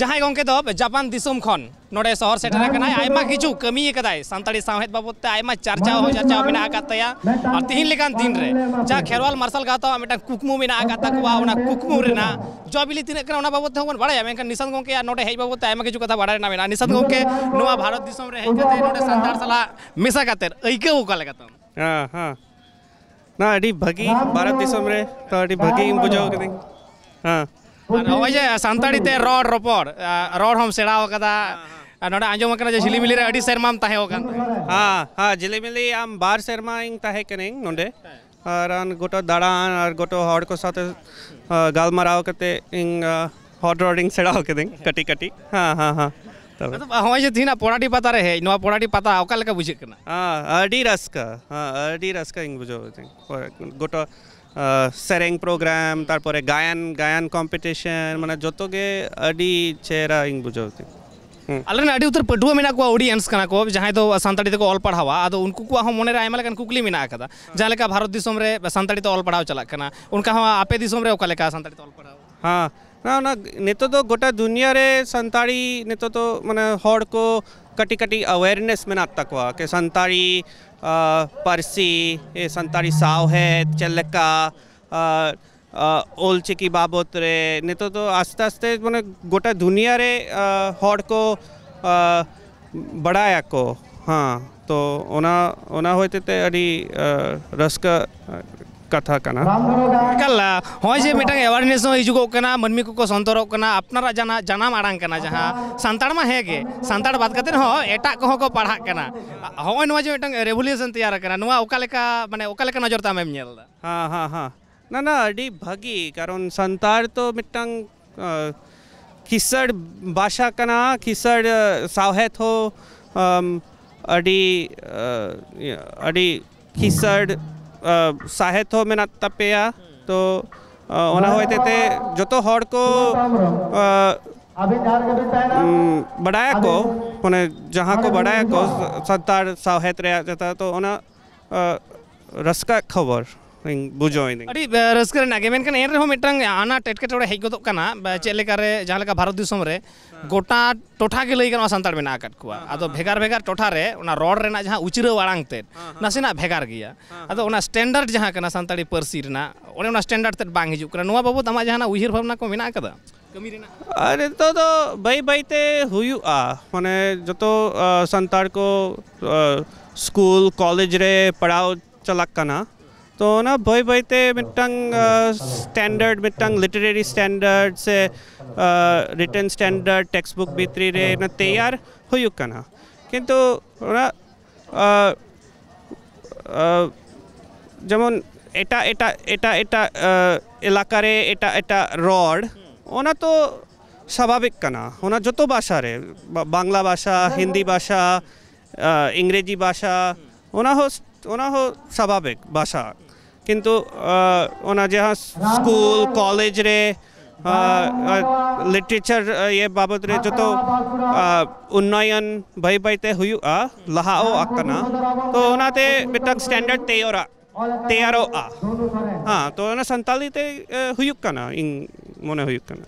ᱡᱟᱦᱟᱸᱭ ᱜᱚᱢᱠᱮ ᱫᱚ ᱡᱟᱯᱟᱱ ᱫᱤᱥᱚᱢ ᱠᱷᱚᱱ ᱱᱚᱰᱮ ᱥᱚᱦᱚᱨ ᱥᱮᱴᱮᱨ ᱟᱠᱟᱱᱟᱭ᱾ ᱟᱭᱢᱟ ᱠᱤᱪᱷᱩ ᱠᱟᱹᱢᱤ ᱟᱠᱟᱫᱟᱭ ᱥᱟᱱᱛᱟᱲᱤ ᱥᱟᱶᱦᱮᱫ ᱵᱟᱵᱚᱫ ᱛᱮ, ᱟᱭᱢᱟ ᱪᱟᱨᱪᱟᱣ ᱦᱚᱸ ᱪᱟᱨᱪᱟᱣ ᱢᱮᱱᱟᱜ ᱟᱠᱟᱫ ᱛᱟᱭᱟ᱾ ᱟᱨ ᱛᱤᱦᱤᱧ ᱞᱮᱠᱟᱱ ᱫᱤᱱ ᱨᱮ ᱡᱟᱦᱟᱸ ᱠᱷᱮᱨᱣᱟᱞ ᱢᱟᱨᱥᱟᱞ ᱜᱟᱶᱛᱟ ᱢᱤᱫᱴᱟᱝ ᱠᱩᱠᱢᱩ ᱢᱮᱱᱟᱜ ᱟᱠᱟᱫ ᱛᱟᱠᱚᱣᱟ, ᱚᱱᱟ ᱠᱩᱠᱢᱩ ᱨᱮᱱᱟᱜ ᱡᱚ ᱵᱤᱞᱤ ᱛᱤᱱᱟᱹᱜ ᱠᱟᱱᱟ ᱚᱱᱟ ᱵᱟᱵᱚᱫ ᱛᱮᱦᱚᱸ ᱵᱚᱱ ᱵᱟᱲᱟᱭᱟ᱾ ᱢᱮᱱᱠᱷᱟᱱ ᱱᱤᱥᱟᱱᱛ ᱜᱚᱢᱠᱮᱭᱟᱜ ᱱᱚᱰᱮ ᱦᱮᱡ ᱵᱟᱵᱚᱫ ᱛᱮ ᱟᱭᱢᱟ ᱠᱤᱪᱷᱩ ᱠᱟᱛᱷᱟ ᱵᱟᱲᱟᱭ ᱨᱮᱱᱟᱜ ᱢᱮᱱᱟᱜᱼᱟ᱾ ᱱᱤᱥᱟᱱᱛ ᱜᱚᱢᱠᱮ, ᱱᱚᱣᱟ ᱵᱷᱟᱨᱚᱛ ᱫᱤᱥᱚᱢ ᱨᱮ ᱦᱮᱡ ᱠᱟᱛᱮ ᱱᱚᱰᱮ ᱥᱟᱱᱛᱟᱲ ᱥᱟᱞᱟᱜ ᱢᱮᱥᱟ ᱠᱟᱛᱮ ᱟᱹᱭᱠᱟᱹᱣ ᱚᱠᱟ ᱞᱮᱠᱟ ᱛᱟᱢ? ᱦᱮᱸ, ᱦᱮᱸ᱾ ᱱᱚᱣᱟ ᱟᱹᱰᱤ ᱵᱷᱟᱹᱜᱤ, ᱵᱷᱟᱨᱚᱛ ᱫᱤᱥᱚᱢ ᱨᱮ ᱛᱚ ᱟᱹᱰᱤ ᱵᱷᱟᱹᱜᱤᱧ ᱵᱩᱡᱷᱟᱹᱣ ᱠᱤᱫᱟᱹᱧ᱾ ᱦᱮᱸ᱾ ᱟᱨ ᱱᱚᱜᱼᱚᱭ ᱡᱮ ᱥᱟᱱᱛᱟᱲᱤ ᱛᱮ ᱨᱚᱲ ᱨᱚᱯᱚᱲ, ᱟ, ᱨᱚᱲ ᱦᱚᱸᱢ ᱥᱮᱬᱟᱣ ᱠᱟᱫᱟ᱾ ᱟᱨ ᱱᱚᱰᱮ ᱟᱸᱡᱚᱢ ᱟᱠᱟᱱᱟ ᱡᱮ ᱡᱷᱤᱞᱤᱢᱤᱞᱤ ᱨᱮ ᱟᱹᱰᱤ ᱥᱮᱨᱢᱟᱢ ᱛᱟᱦᱮᱸ ᱟᱠᱟᱱ ᱛᱟᱦᱮᱸᱫ᱾ ᱦᱮᱸ, ᱦᱮᱸ, ᱡᱷᱤᱞᱤᱢᱤᱞᱤ ᱟᱢ ᱵᱟᱨ ᱥᱮᱨᱢᱟ ᱤᱧ ᱛᱟᱦᱮᱸ ᱠᱟᱹᱱᱟᱹᱧ ᱱᱚᱰᱮ᱾ ᱟᱨ ᱟᱱ ᱜᱚᱴᱟ ᱫᱟᱬᱟᱱ ᱟᱨ ᱜᱚᱴᱟ ᱦᱚᱲ ᱠᱚ ᱥᱟᱶᱛᱮ, ᱟ, ᱜᱟᱞᱢᱟᱨᱟᱣ ᱠᱟᱛᱮ ᱤᱧ, ᱟ, ᱦᱚᱲ ᱨᱚᱲᱤᱧ ᱥᱮᱬᱟᱣ ᱠᱟᱹᱫᱟᱹᱧ ᱠᱟᱹᱴᱤᱡ ᱠᱟᱹᱴᱤᱡ᱾ ᱦᱮᱸ, ᱦᱮᱸ, ᱦᱮᱸ᱾ ᱛᱚᱵᱮ᱾ ᱟᱫᱚ ᱦᱚᱸᱜᱼᱚᱭ ᱡᱮ ᱛᱤᱦᱤᱧᱟᱜ ᱯᱚᱲᱟᱰᱤ ᱯᱟᱛᱟ ᱨᱮ ᱦᱮᱡ, ᱱᱚᱣᱟ ᱯᱚᱲᱟᱰᱤ ᱯᱟᱛᱟ ᱚᱠᱟ ᱞᱮᱠᱟ ᱵᱩᱡᱷᱟᱹᱜ ᱠᱟᱱᱟ? ᱦᱮᱸ, ᱟᱹᱰᱤ ᱨᱟᱹᱥᱠᱟᱹ᱾ ᱦᱮᱸ, ᱟᱹᱰᱤ ᱨᱟᱹᱥᱠᱟᱹᱧ ᱵᱩᱡᱷᱟᱹᱣ ᱮᱫᱟᱹᱧ᱾ ᱜᱚᱴᱟ, ᱟ, ᱥᱮᱨᱮᱧ ᱯᱨᱳᱜᱨᱟᱢ, ᱛᱟᱨᱯᱚᱨᱮ ᱜᱟᱭᱟᱱ, ᱜᱟᱭᱟᱱ ᱠᱚᱢᱯᱤᱴᱤᱥᱚᱱ, ᱢᱟᱱᱮ ᱡᱚᱛᱚ ᱜᱮ ᱟᱹᱰᱤ ᱪᱮᱦᱨᱟᱧ ᱵᱩᱡᱷᱟᱹᱣ ᱮᱫᱟᱹᱧ᱾ ᱦᱩᱸ᱾ ᱟᱞᱮ ᱨᱮᱱ ᱟᱹᱰᱤ ᱩᱛᱟᱹᱨ ᱯᱟᱹᱴᱷᱩᱣᱟᱹ ᱢᱮᱱᱟᱜ ᱠᱚᱣᱟ, ᱚᱰᱤᱭᱮᱱᱥ ᱠᱟᱱᱟ ᱠᱚ, ᱡᱟᱦᱟᱸᱭ ᱫᱚ ᱥᱟᱱᱛᱟᱲᱤ ᱛᱮᱠᱚ ᱚᱞ ᱯᱟᱲᱦᱟᱣᱟ᱾ ᱟᱫᱚ ᱩᱱᱠᱩ ᱠᱚᱣᱟᱜ ᱦᱚᱸ ᱢᱚᱱᱮ ᱨᱮ ᱟᱭᱢᱟ ᱞᱮᱠᱟᱱ ᱠᱩᱠᱞᱤ ᱢᱮᱱᱟᱜ ᱟᱠᱟᱫᱟ᱾ ᱡᱟᱦᱟᱸ ᱞᱮᱠᱟ ᱵᱷᱟᱨᱚᱛ ᱫᱤᱥᱚᱢ ᱨᱮ ᱥᱟᱱᱛᱟᱲᱤ ᱛᱮ ᱚᱞ ᱯᱟᱲᱦᱟᱣ ᱪᱟᱞᱟᱜ ᱠᱟᱱᱟ, ᱚᱱᱠᱟ ᱦᱚᱸ ᱟᱯᱮ ᱫᱤᱥᱚᱢ ᱨᱮ ᱚᱠᱟ ᱞᱮᱠᱟ ᱥᱟᱱᱛᱟᱲᱤ ᱛᱮ ᱚᱞ ᱯᱟᱲᱦᱟᱣ? ᱦᱮᱸ, ᱱᱚᱣᱟ, ᱚᱱᱟ ᱱᱤᱛᱚᱜ ᱫᱚ ᱜᱚᱴᱟ ᱫᱩᱱᱤᱭᱟᱹ ᱨᱮ ᱥᱟᱱᱛᱟᱲᱤ ᱱᱤᱛᱚᱜ ᱫᱚ ᱢᱟᱱᱮ ᱦᱚᱲ ᱠᱚ ᱠᱟᱹᱴᱤᱡ ᱠᱟᱹᱴᱤᱡ ᱟᱣᱮᱨᱱᱮᱥ ᱢᱮᱱᱟᱜ ᱛᱟᱠᱚᱣᱟ ᱠᱤ ᱥᱟᱱᱛᱟᱲᱤ, ᱟ, ᱯᱟᱹᱨᱥᱤ, ᱮ, ᱥᱟᱱᱛᱟᱲᱤ ᱥᱟᱶᱦᱮᱫ ᱪᱮᱫ ᱞᱮᱠᱟ, ᱟ, ᱟ, ᱚᱞᱪᱤᱠᱤ ᱵᱟᱵᱚᱛ ᱨᱮ ᱱᱤᱛᱚᱜ ᱫᱚ ᱟᱥᱛᱮ ᱟᱥᱛᱮ ᱢᱟᱱᱮ ᱜᱚᱴᱟ ᱫᱩᱱᱤᱭᱟᱹ ᱨᱮ, ᱟ, ᱦᱚᱲ ᱠᱚ, ᱟ, ᱵᱟᱲᱟᱭᱟᱠᱚ᱾ ᱦᱮᱸ, ᱛᱚ ᱚᱱᱟ, ᱚᱱᱟ ᱦᱚᱛᱮᱡ ᱛᱮ ᱟᱹᱰᱤ ᱨᱟᱹᱥᱠᱟᱹ ᱠᱟᱛᱷᱟ ᱠᱟᱱᱟ᱾ ᱮᱠᱟᱞ᱾ ᱱᱚᱜᱼᱚᱭ ᱡᱮ ᱢᱤᱫᱴᱟᱝ ᱮᱣᱟᱨᱱᱮᱥ ᱦᱚᱸ ᱦᱤᱡᱩᱜᱚᱜ ᱠᱟᱱᱟ, ᱢᱟᱹᱱᱢᱤ ᱠᱚᱠᱚ ᱥᱚᱱᱛᱚᱨᱚᱜ ᱠᱟᱱᱟ, ᱟᱯᱱᱟᱨᱟᱜ ᱡᱟᱱᱟ-, ᱡᱟᱱᱟᱢ ᱟᱲᱟᱝ ᱠᱟᱱᱟ ᱡᱟᱦᱟᱸ, ᱥᱟᱱᱛᱟᱲ ᱢᱟ ᱦᱮᱸ ᱜᱮ, ᱥᱟᱱᱛᱟᱲ ᱵᱟᱫ ᱠᱟᱛᱮ ᱦᱚᱸ ᱮᱴᱟᱜ ᱠᱚᱦᱚᱸ ᱠᱚ ᱯᱟᱲᱦᱟᱜ ᱠᱟᱱᱟ᱾ ᱦᱚᱸᱜᱼᱚᱭ ᱱᱚᱣᱟ ᱡᱮ ᱢᱤᱫᱴᱟᱝ ᱨᱮᱵᱷᱚᱞᱩᱥᱚᱱ ᱛᱮᱭᱟᱨ ᱟᱠᱟᱱᱟ, ᱱᱚᱣᱟ ᱚᱠᱟ ᱞᱮᱠᱟ, ᱢᱟᱱᱮ ᱚᱠᱟ ᱞᱮᱠᱟ ᱱᱚᱡᱚᱨ ᱛᱮ ᱟᱢᱮᱢ ᱧᱮᱞ ᱮᱫᱟ? ᱦᱮᱸ, ᱦᱮᱸ, ᱦᱮᱸ᱾ ᱱᱟ, ᱱᱟ, ᱟᱹᱰᱤ ᱵᱷᱟᱹᱜᱤ, ᱠᱟᱨᱚᱱ ᱥᱟᱱᱛᱟᱲ ᱛᱚ ᱢᱤᱫᱴᱟᱝ ᱠᱤᱥᱟᱹᱬ ᱵᱷᱟᱥᱟ ᱠᱟᱱᱟ, ᱠᱤᱥᱟᱹᱬ ᱥᱟᱶᱦᱮᱫ ᱦᱚᱸ ᱟᱹᱰᱤ ᱟᱹᱰᱤ ᱠᱤᱥᱟᱹᱬ ᱥᱟᱶᱦᱮᱫ ᱦᱚᱸ ᱢᱮᱱᱟᱜ ᱛᱟᱯᱮᱭᱟ᱾ ᱛᱚ ᱚᱱᱟ ᱦᱚᱛᱮᱡ ᱛᱮ ᱡᱚᱛᱚ ᱦᱚᱲ ᱠᱚ ᱵᱟᱰᱟᱭᱟᱠᱚ, ᱢᱟᱱᱮ ᱡᱟᱦᱟᱸ ᱠᱚ ᱵᱟᱰᱟᱭᱟᱠᱚ ᱥᱟᱱᱛᱟᱲ ᱥᱟᱶᱦᱮᱫ ᱨᱮᱭᱟᱜ ᱡᱚᱛᱚ, ᱛᱚ ᱚᱱᱟ ᱨᱟᱹᱥᱠᱟᱹ ᱠᱷᱚᱵᱚᱨ ᱤᱧ ᱵᱩᱡᱷᱟᱹᱣ ᱤᱫᱟᱹᱧ᱾ ᱟᱹᱰᱤ ᱨᱟᱹᱥᱠᱟᱹ ᱨᱮᱱᱟᱜ ᱜᱮ, ᱢᱮᱱᱠᱷᱟᱱ ᱮᱱ ᱨᱮᱦᱚᱸ ᱢᱤᱫᱴᱟᱝ ᱟᱱᱟᱴ ᱮᱴᱠᱮᱴᱚᱬᱮ ᱦᱮᱡ ᱜᱚᱫᱚᱜ ᱠᱟᱱᱟ᱾ ᱪᱮᱫ ᱞᱮᱠᱟᱨᱮ, ᱡᱟᱦᱟᱸ ᱞᱮᱠᱟ ᱵᱷᱟᱨᱚᱛ ᱫᱤᱥᱚᱢ ᱨᱮ ᱜᱚᱴᱟ ᱴᱚᱴᱷᱟ ᱜᱮ ᱞᱟᱹᱭ ᱜᱟᱱᱚᱜᱼᱟ ᱥᱟᱱᱛᱟᱲ ᱢᱮᱱᱟᱜ ᱟᱠᱟᱫ ᱠᱚᱣᱟ᱾ ᱟᱫᱚ ᱵᱷᱮᱜᱟᱨ ᱵᱷᱮᱜᱟᱨ ᱴᱚᱴᱷᱟ ᱨᱮ ᱚᱱᱟ ᱨᱚᱲ ᱨᱮᱱᱟᱜ ᱡᱟᱦᱟᱸ ᱩᱪᱨᱟᱹᱣ ᱟᱲᱟᱝ ᱛᱮᱫ ᱱᱟᱥᱮᱱᱟᱜ ᱵᱷᱮᱜᱟᱨ ᱜᱮᱭᱟ᱾ ᱟᱫᱚ ᱚᱱᱟ ᱥᱴᱮᱱᱰᱟᱨᱰ ᱡᱟᱦᱟᱸ ᱠᱟᱱᱟ ᱥᱟᱱᱛᱟᱲᱤ ᱯᱟᱹᱨᱥᱤ ᱨᱮᱱᱟᱜ, ᱚᱱᱮ ᱚᱱᱟ ᱥᱴᱮᱱᱰᱟᱨᱰ ᱛᱮᱫ ᱵᱟᱝ ᱦᱤᱡᱩᱜ ᱠᱟᱱᱟ᱾ ᱱᱚᱣᱟ ᱵᱟᱵᱚᱛ ᱟᱢᱟᱜ ᱡᱟᱦᱟᱱᱟᱜ ᱩᱭᱦᱟᱹᱨ ᱵᱷᱟᱵᱽᱱᱟ ᱠᱚ ᱢᱮᱱᱟᱜ ᱟᱠᱟᱫᱟ ᱠᱟᱹᱢᱤ ᱨᱮᱱᱟᱜ? ᱟᱨ ᱱᱤᱛᱚᱜ ᱫᱚ ᱵᱟᱹᱭ ᱵᱟᱹᱭ ᱛᱮ ᱦᱩᱭᱩᱜᱼᱟ, ᱢᱟᱱᱮ ᱡᱚᱛᱚ ᱥᱟᱱᱛᱟᱲ ᱠᱚ ᱥᱠᱩᱞ ᱠᱚᱞᱮᱡᱽ ᱨᱮ ᱯᱟᱲᱦᱟᱣ ᱪᱟᱞᱟᱜ ᱠᱟᱱᱟ᱾ ᱛᱚ ᱚᱱᱟ ᱵᱟᱹᱭ ᱵᱟᱹᱭ ᱛᱮ ᱢᱤᱫᱴᱟᱝ ᱥᱴᱮᱱᱰᱟᱨᱰ, ᱢᱤᱫᱴᱟᱝ ᱞᱤᱴᱟᱨᱟᱨᱤ ᱥᱴᱮᱱᱰᱟᱨᱰ ᱥᱮ ᱨᱤᱴᱮᱱ ᱥᱴᱮᱱᱰᱟᱨᱰ ᱴᱮᱠᱥᱴ ᱵᱩᱠ ᱵᱷᱤᱛᱨᱤ ᱨᱮ ᱚᱱᱟ ᱛᱮᱭᱟᱨ ᱦᱩᱭᱩᱜ ᱠᱟᱱᱟ᱾ ᱠᱤᱱᱛᱩ ᱚᱱᱟ ᱡᱮᱢᱚᱱ ᱮᱴᱟᱜ ᱮᱴᱟᱜ ᱮᱴᱟᱜ ᱮᱴᱟᱜ ᱮᱞᱟᱠᱟ ᱨᱮ ᱮᱴᱟᱜ ᱮᱴᱟᱜ ᱨᱚᱲ, ᱚᱱᱟ ᱛᱚ ᱥᱟᱵᱷᱟᱵᱤᱠ ᱠᱟᱱᱟ᱾ ᱚᱱᱟ ᱡᱚᱛᱚ ᱵᱷᱟᱥᱟ ᱨᱮ, ᱵᱟᱝᱞᱟ ᱵᱷᱟᱥᱟ, ᱦᱤᱱᱫᱤ ᱵᱷᱟᱥᱟ, ᱤᱝᱨᱮᱡᱤ ᱵᱷᱟᱥᱟ, ᱚᱱᱟ ᱦᱚᱸ, ᱚᱱᱟ ᱦᱚᱸ ᱥᱟᱵᱷᱟᱵᱤᱠ ᱵᱷᱟᱥᱟ᱾ ᱠᱤᱱᱛᱩ ᱚᱱᱟ ᱡᱟᱦᱟᱸ ᱥᱠᱩᱞ ᱠᱚᱞᱮᱡᱽ ᱨᱮ ᱞᱤᱴᱟᱨᱮᱪᱟᱨ ᱤᱭᱟᱹ ᱵᱟᱵᱚᱫ ᱨᱮ ᱡᱚᱛᱚ ᱩᱱᱱᱚᱭᱚᱱ ᱵᱟᱹᱭ ᱵᱟᱹᱭ ᱛᱮ ᱦᱩᱭᱩᱜᱼᱟ, ᱞᱟᱦᱟᱣ ᱟᱠᱟᱱᱟ᱾ ᱛᱚ ᱚᱱᱟᱛᱮ ᱢᱤᱫᱴᱟᱝ ᱥᱴᱮᱱᱰᱟᱨᱰ ᱛᱮᱭᱟᱨᱟ, ᱛᱮᱭᱟᱨᱚᱜᱼᱟ᱾ ᱦᱮᱸ, ᱛᱚ ᱚᱱᱟ ᱥᱟᱱᱛᱟᱲᱤ ᱛᱮ ᱦᱩᱭᱩᱜ ᱠᱟᱱᱟ, ᱤᱧ ᱢᱚᱱᱮ ᱦᱩᱭᱩᱜ ᱠᱟᱱᱟ᱾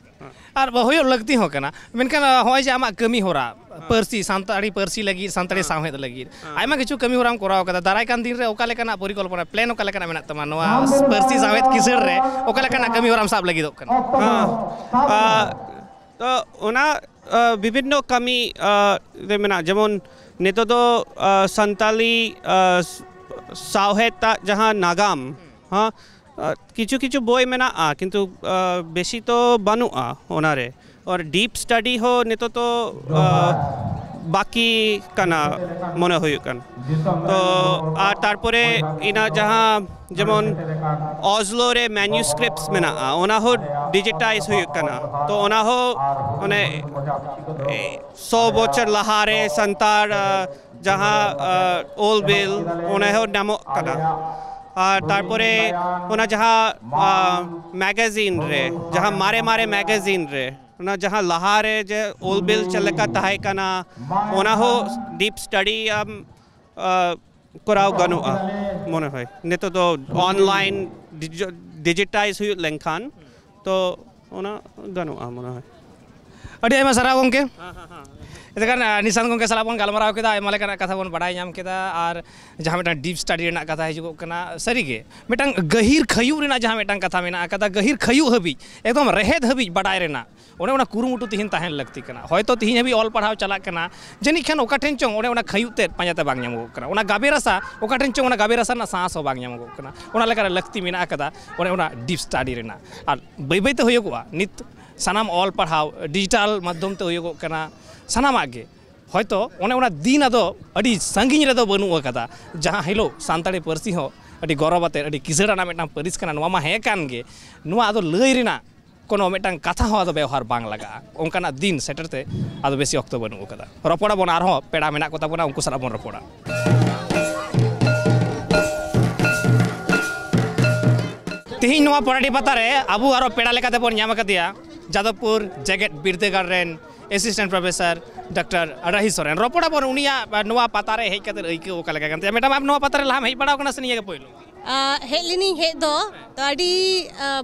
ᱟᱨ ᱦᱩᱭᱩᱜ ᱞᱟᱹᱠᱛᱤ ᱦᱚᱸ ᱠᱟᱱᱟ᱾ ᱢᱮᱱᱠᱷᱟᱱ ᱱᱚᱜᱼᱚᱭ ᱡᱮ ᱟᱢᱟᱜ ᱠᱟᱹᱢᱤ ᱦᱚᱨᱟ, ᱯᱟᱹᱨᱥᱤ, ᱥᱟᱱᱛᱟᱲᱤ ᱯᱟᱹᱨᱥᱤ ᱞᱟᱹᱜᱤᱫ, ᱥᱟᱱᱛᱟᱲᱤ ᱥᱟᱶᱦᱮᱫ ᱞᱟᱹᱜᱤᱫ ᱟᱭᱢᱟ ᱠᱤᱪᱷᱩ ᱠᱟᱹᱢᱤ ᱦᱚᱨᱟᱢ ᱠᱚᱨᱟᱣ ᱠᱟᱫᱟ, ᱫᱟᱨᱟᱭ ᱠᱟᱱ ᱫᱤᱱ ᱨᱮ ᱚᱠᱟ ᱞᱮᱠᱟᱱᱟᱜ ᱯᱚᱨᱤᱠᱚᱞᱯᱚᱱᱟ, ᱯᱞᱮᱱ ᱚᱠᱟ ᱞᱮᱠᱟᱱᱟᱜ ᱢᱮᱱᱟᱜ ᱛᱟᱢᱟ ᱱᱚᱣᱟ ᱯᱟᱹᱨᱥᱤ ᱥᱟᱶᱦᱮᱫ ᱠᱤᱥᱟᱹᱬ ᱨᱮ? ᱚᱠᱟ ᱞᱮᱠᱟᱱᱟᱜ ᱠᱟᱹᱢᱤ ᱦᱚᱨᱟᱢ ᱥᱟᱵ ᱞᱟᱹᱜᱤᱫᱚᱜ ᱠᱟᱱᱟ? ᱦᱮᱸ᱾ ᱛᱚ ᱚᱱᱟ ᱟᱨ ᱵᱤᱵᱷᱤᱱᱱᱚ ᱠᱟᱹᱢᱤ ᱟᱨ ᱨᱮ ᱢᱮᱱᱟᱜᱼᱟ, ᱡᱮᱢᱚᱱ ᱱᱤᱛᱚᱜ ᱫᱚ ᱟᱨ ᱥᱟᱱᱛᱟᱞᱤ ᱟᱨ ᱥᱟᱶᱦᱮᱫ ᱟᱜ ᱡᱟᱦᱟᱸ ᱱᱟᱜᱟᱢ, ᱦᱮᱸ, ᱟᱨ ᱠᱤᱪᱷᱩ ᱠᱤᱪᱷᱩ ᱵᱳᱭ ᱢᱮᱱᱟᱜᱼᱟ, ᱠᱤᱱᱛᱩ ᱟᱨ ᱵᱮᱥᱤ ᱛᱚ ᱵᱟᱹᱱᱩᱜᱼᱟ ᱚᱱᱟᱨᱮ᱾ ᱟᱨ ᱰᱤᱯ ᱥᱴᱟᱰᱤ ᱦᱚᱸ ᱱᱤᱛᱚᱜ ᱛᱚ ᱟᱨ ᱵᱟᱹᱠᱤ ᱠᱟᱱᱟ ᱢᱚᱱᱮ ᱦᱩᱭᱩᱜ ᱠᱟᱱᱟ᱾ ᱛᱚ ᱟᱨ ᱛᱟᱨᱯᱚᱨᱮ ᱤᱱᱟ ᱡᱟᱦᱟᱸ ᱡᱮᱢᱚᱱ ᱚᱥᱞᱳ ᱨᱮ ᱢᱮᱱᱩᱥᱠᱨᱤᱯᱴᱥ ᱢᱮᱱᱟᱜᱼᱟ, ᱚᱱᱟ ᱦᱚᱸ ᱰᱤᱡᱤᱴᱟᱭᱤᱡᱽ ᱦᱩᱭᱩᱜ ᱠᱟᱱᱟ᱾ ᱛᱚ ᱚᱱᱟ ᱦᱚᱸ ᱚᱱᱮ ᱮ, ᱥᱚ ᱵᱚᱪᱷᱚᱨ ᱞᱟᱦᱟᱨᱮ ᱥᱟᱱᱛᱟᱲ ᱟᱨ ᱡᱟᱦᱟᱸ ᱟᱨ ᱚᱞ ᱵᱤᱞ, ᱚᱱᱟ ᱦᱚᱸ ᱧᱟᱢᱚᱜ ᱠᱟᱱᱟ᱾ ᱟᱨ ᱛᱟᱨᱯᱚᱨᱮ ᱚᱱᱟ ᱡᱟᱦᱟᱸ ᱟᱨ ᱢᱮᱜᱟᱡᱤᱱ ᱨᱮ, ᱡᱟᱦᱟᱸ ᱢᱟᱨᱮ ᱢᱟᱨᱮ ᱢᱮᱜᱟᱡᱤᱱ ᱨᱮ, ᱚᱱᱟ ᱡᱟᱦᱟᱸ ᱞᱟᱦᱟᱨᱮ ᱡᱮ ᱚᱞ ᱵᱤᱞ ᱪᱮᱫ ᱞᱮᱠᱟ ᱛᱟᱦᱮᱸ ᱠᱟᱱᱟ, ᱚᱱᱟ ᱦᱚᱸ ᱰᱤᱯ ᱥᱴᱟᱰᱤ ᱟᱢ ᱟᱨ ᱠᱚᱨᱟᱣ ᱜᱟᱱᱚᱜᱼᱟ ᱢᱚᱱᱮ ᱦᱚᱭ᱾ ᱱᱤᱛᱚᱜ ᱫᱚ ᱚᱱᱞᱟᱭᱤᱱ ᱰᱤᱡᱤᱴᱟᱭᱤᱡᱽ ᱦᱩᱭᱩᱜ ᱞᱮᱱᱠᱷᱟᱱ ᱛᱚ ᱚᱱᱟ ᱜᱟᱱᱚᱜᱼᱟ ᱢᱚᱱᱮ ᱦᱚᱭ᱾ ᱟᱹᱰᱤ ᱟᱭᱢᱟ ᱥᱟᱨᱦᱟᱣ ᱜᱚᱢᱠᱮ᱾ ᱮᱱᱠᱷᱟᱱ ᱱᱤᱥᱟᱱᱛ ᱜᱚᱢᱠᱮ ᱥᱟᱞᱟᱜ ᱵᱚᱱ ᱜᱟᱞᱢᱟᱨᱟᱣ ᱠᱮᱫᱟ, ᱟᱭᱢᱟ ᱞᱮᱠᱟᱱᱟᱜ ᱠᱟᱛᱷᱟ ᱵᱚᱱ ᱵᱟᱰᱟᱭ ᱧᱟᱢ ᱠᱮᱫᱟ, ᱟᱨ ᱡᱟᱦᱟᱸ ᱢᱤᱫᱴᱟᱝ ᱰᱤᱯ ᱥᱴᱟᱰᱤ ᱨᱮᱱᱟᱜ ᱠᱟᱛᱷᱟ ᱦᱤᱡᱩᱜᱚᱜ ᱠᱟᱱᱟ, ᱥᱟᱹᱨᱤᱜᱮ ᱢᱤᱫᱴᱟᱝ ᱜᱟᱹᱦᱤᱨ ᱠᱷᱟᱹᱭᱩᱜ ᱨᱮᱱᱟᱜ ᱡᱟᱦᱟᱸ ᱢᱤᱫᱴᱟᱝ ᱠᱟᱛᱷᱟ ᱢᱮᱱᱟᱜ ᱟᱠᱟᱫᱟ, ᱜᱟᱹᱦᱤᱨ ᱠᱷᱟᱹᱭᱩᱜ ᱦᱟᱹᱵᱤᱡ, ᱮᱠᱫᱚᱢ ᱨᱮᱦᱮᱫ ᱦᱟᱹᱵᱤᱡ ᱵᱟᱰᱟᱭ ᱨᱮᱱᱟᱜ, ᱚᱱᱮ ᱚᱱᱟ ᱠᱩᱨᱩᱢᱩᱴᱩ ᱛᱮᱦᱮᱧ ᱛᱟᱦᱮᱱ ᱞᱟᱹᱠᱛᱤ ᱠᱟᱱᱟ᱾ ᱦᱚᱭᱛᱳ ᱛᱮᱦᱮᱧ ᱦᱟᱹᱵᱤᱡ ᱚᱞ ᱯᱟᱲᱦᱟᱣ ᱪᱟᱞᱟᱜ ᱠᱟᱱᱟ, ᱡᱟᱹᱱᱤᱡ ᱠᱷᱟᱱ ᱚᱠᱟ ᱴᱷᱮᱱ ᱪᱚᱝ ᱚᱱᱮ ᱚᱱᱟ ᱠᱷᱟᱹᱭᱩᱜ ᱛᱮᱫ ᱯᱟᱸᱡᱟᱛᱮ ᱵᱟᱝ ᱧᱟᱢᱚᱜᱚᱜ ᱠᱟᱱᱟ, ᱚᱱᱟ ᱜᱟᱵᱮ ᱨᱟᱥᱟ ᱚᱠᱟ ᱴᱷᱮᱱ ᱪᱚᱝ ᱚᱱᱟ ᱜᱟᱵᱮ ᱨᱟᱥᱟ ᱨᱮᱱᱟᱜ ᱥᱟᱸᱥ ᱦᱚᱸ ᱵᱟᱝ ᱧᱟᱢᱚᱜᱚᱜ ᱠᱟᱱᱟ᱾ ᱚᱱᱟ ᱞᱮᱠᱟᱨᱮ ᱞᱟᱹᱠᱛᱤ ᱢᱮᱱᱟᱜ ᱟᱠᱟᱫᱟ ᱚᱱᱮ ᱚᱱᱟ ᱰᱤᱯ ᱥᱴᱟᱰᱤ ᱨᱮᱱᱟᱜ᱾ ᱟᱨ ᱵᱟᱹᱭ ᱵᱟᱹᱭᱛᱮ ᱦᱩᱭᱩᱜᱚᱜᱼᱟ, ᱱᱤᱛ ᱥᱟᱱᱟᱢ ᱚᱞ ᱯᱟᱲᱦᱟᱣ ᱰᱤᱡᱤᱴᱟᱞ ᱢᱟᱫᱽᱫᱷᱚᱢ ᱛᱮ ᱦᱩᱭᱩᱜᱚᱜ ᱠᱟᱱᱟ ᱥᱟᱱᱟᱢᱟᱜ ᱜᱮ᱾ ᱦᱚᱭᱛᱳ ᱚᱱᱮ ᱚᱱᱟ ᱫᱤᱱ ᱟᱫᱚ ᱟᱹᱰᱤ ᱥᱟᱺᱜᱤᱧ ᱨᱮᱫᱚ ᱵᱟᱹᱱᱩᱜ ᱟᱠᱟᱫᱟ, ᱡᱟᱦᱟᱸ ᱦᱤᱞᱳᱜ ᱥᱟᱱᱛᱟᱲᱤ ᱯᱟᱹᱨᱥᱤ ᱦᱚᱸ ᱟᱹᱰᱤ ᱜᱚᱨᱚᱵᱽ ᱟᱛᱮ, ᱟᱹᱰᱤ ᱠᱤᱥᱟᱹᱬ ᱟᱱᱟᱜ ᱢᱤᱫᱴᱟᱝ ᱯᱟᱹᱨᱤᱥ ᱠᱟᱱᱟ, ᱱᱚᱣᱟ ᱢᱟ ᱦᱮᱸ ᱠᱟᱱ ᱜᱮ᱾ ᱱᱚᱣᱟ ᱟᱫᱚ ᱞᱟᱹᱭ ᱨᱮᱱᱟᱜ ᱠᱳᱱᱳ ᱢᱤᱫᱴᱟᱝ ᱠᱟᱛᱷᱟ ᱦᱚᱸ ᱟᱫᱚ ᱵᱮᱣᱦᱟᱨ ᱵᱟᱝ ᱞᱟᱜᱟᱜᱼᱟ᱾ ᱚᱱᱠᱟᱱᱟᱜ ᱫᱤᱱ ᱥᱮᱴᱮᱨ ᱛᱮ ᱟᱫᱚ ᱵᱮᱥᱤ ᱚᱠᱛᱚ ᱵᱟᱹᱱᱩᱜ ᱟᱠᱟᱫᱟ᱾ ᱨᱚᱯᱚᱲ ᱟᱵᱚᱱ, ᱟᱨᱦᱚᱸ ᱯᱮᱲᱟ ᱢᱮᱱᱟᱜ ᱠᱚᱛᱟ ᱵᱚᱱᱟ, ᱩᱱᱠᱩ ᱥᱟᱞᱟᱜ ᱵᱚᱱ ᱨᱚᱯᱚᱲᱟ᱾ ᱛᱮᱦᱮᱧ ᱱᱚᱣᱟ ᱯᱚᱲᱟᱰᱤ ᱯᱟᱛᱟ ᱨᱮ ᱟᱵᱚ ᱟᱨᱚ ᱯᱮᱲᱟ ᱞᱮᱠᱟᱛᱮ ᱵᱚᱱ ᱧᱟᱢ ᱟᱠᱟᱫᱮᱭᱟ ᱡᱟᱫᱚᱵᱽᱯᱩᱨ ᱡᱮᱜᱮᱛ ᱵᱤᱨᱫᱟᱹᱜᱟᱲ ᱨᱮᱱ ᱮᱥᱤᱥᱴᱮᱱᱴ ᱯᱨᱚᱯᱷᱮᱥᱚᱨ ᱰᱚᱠᱴᱚᱨ ᱨᱟᱦᱤ ᱥᱚᱨᱮᱱ᱾ ᱨᱚᱯᱚᱲ ᱟᱵᱚᱱ ᱩᱱᱤᱭᱟᱜ ᱱᱚᱣᱟ ᱯᱟᱛᱟ ᱨᱮ ᱦᱮᱡ ᱠᱟᱛᱮ ᱟᱹᱭᱠᱟᱹᱣ ᱚᱠᱟ ᱞᱮᱠᱟ ᱠᱟᱱ ᱛᱟᱭᱟ᱾ ᱢᱮᱰᱟᱢ, ᱟᱢ ᱱᱚᱣᱟ ᱯᱟᱛᱟ ᱨᱮ ᱞᱟᱦᱟᱢ ᱦᱮᱡ ᱵᱟᱲᱟᱣ ᱠᱟᱱᱟ ᱥᱮ ᱱᱤᱭᱟᱹ ᱜᱮ ᱯᱳᱭᱞᱳ? ᱟᱨ ᱦᱮᱡ ᱞᱤᱱᱟᱹᱧ ᱦᱮᱡ ᱫᱚ, ᱛᱚ ᱟᱹᱰᱤ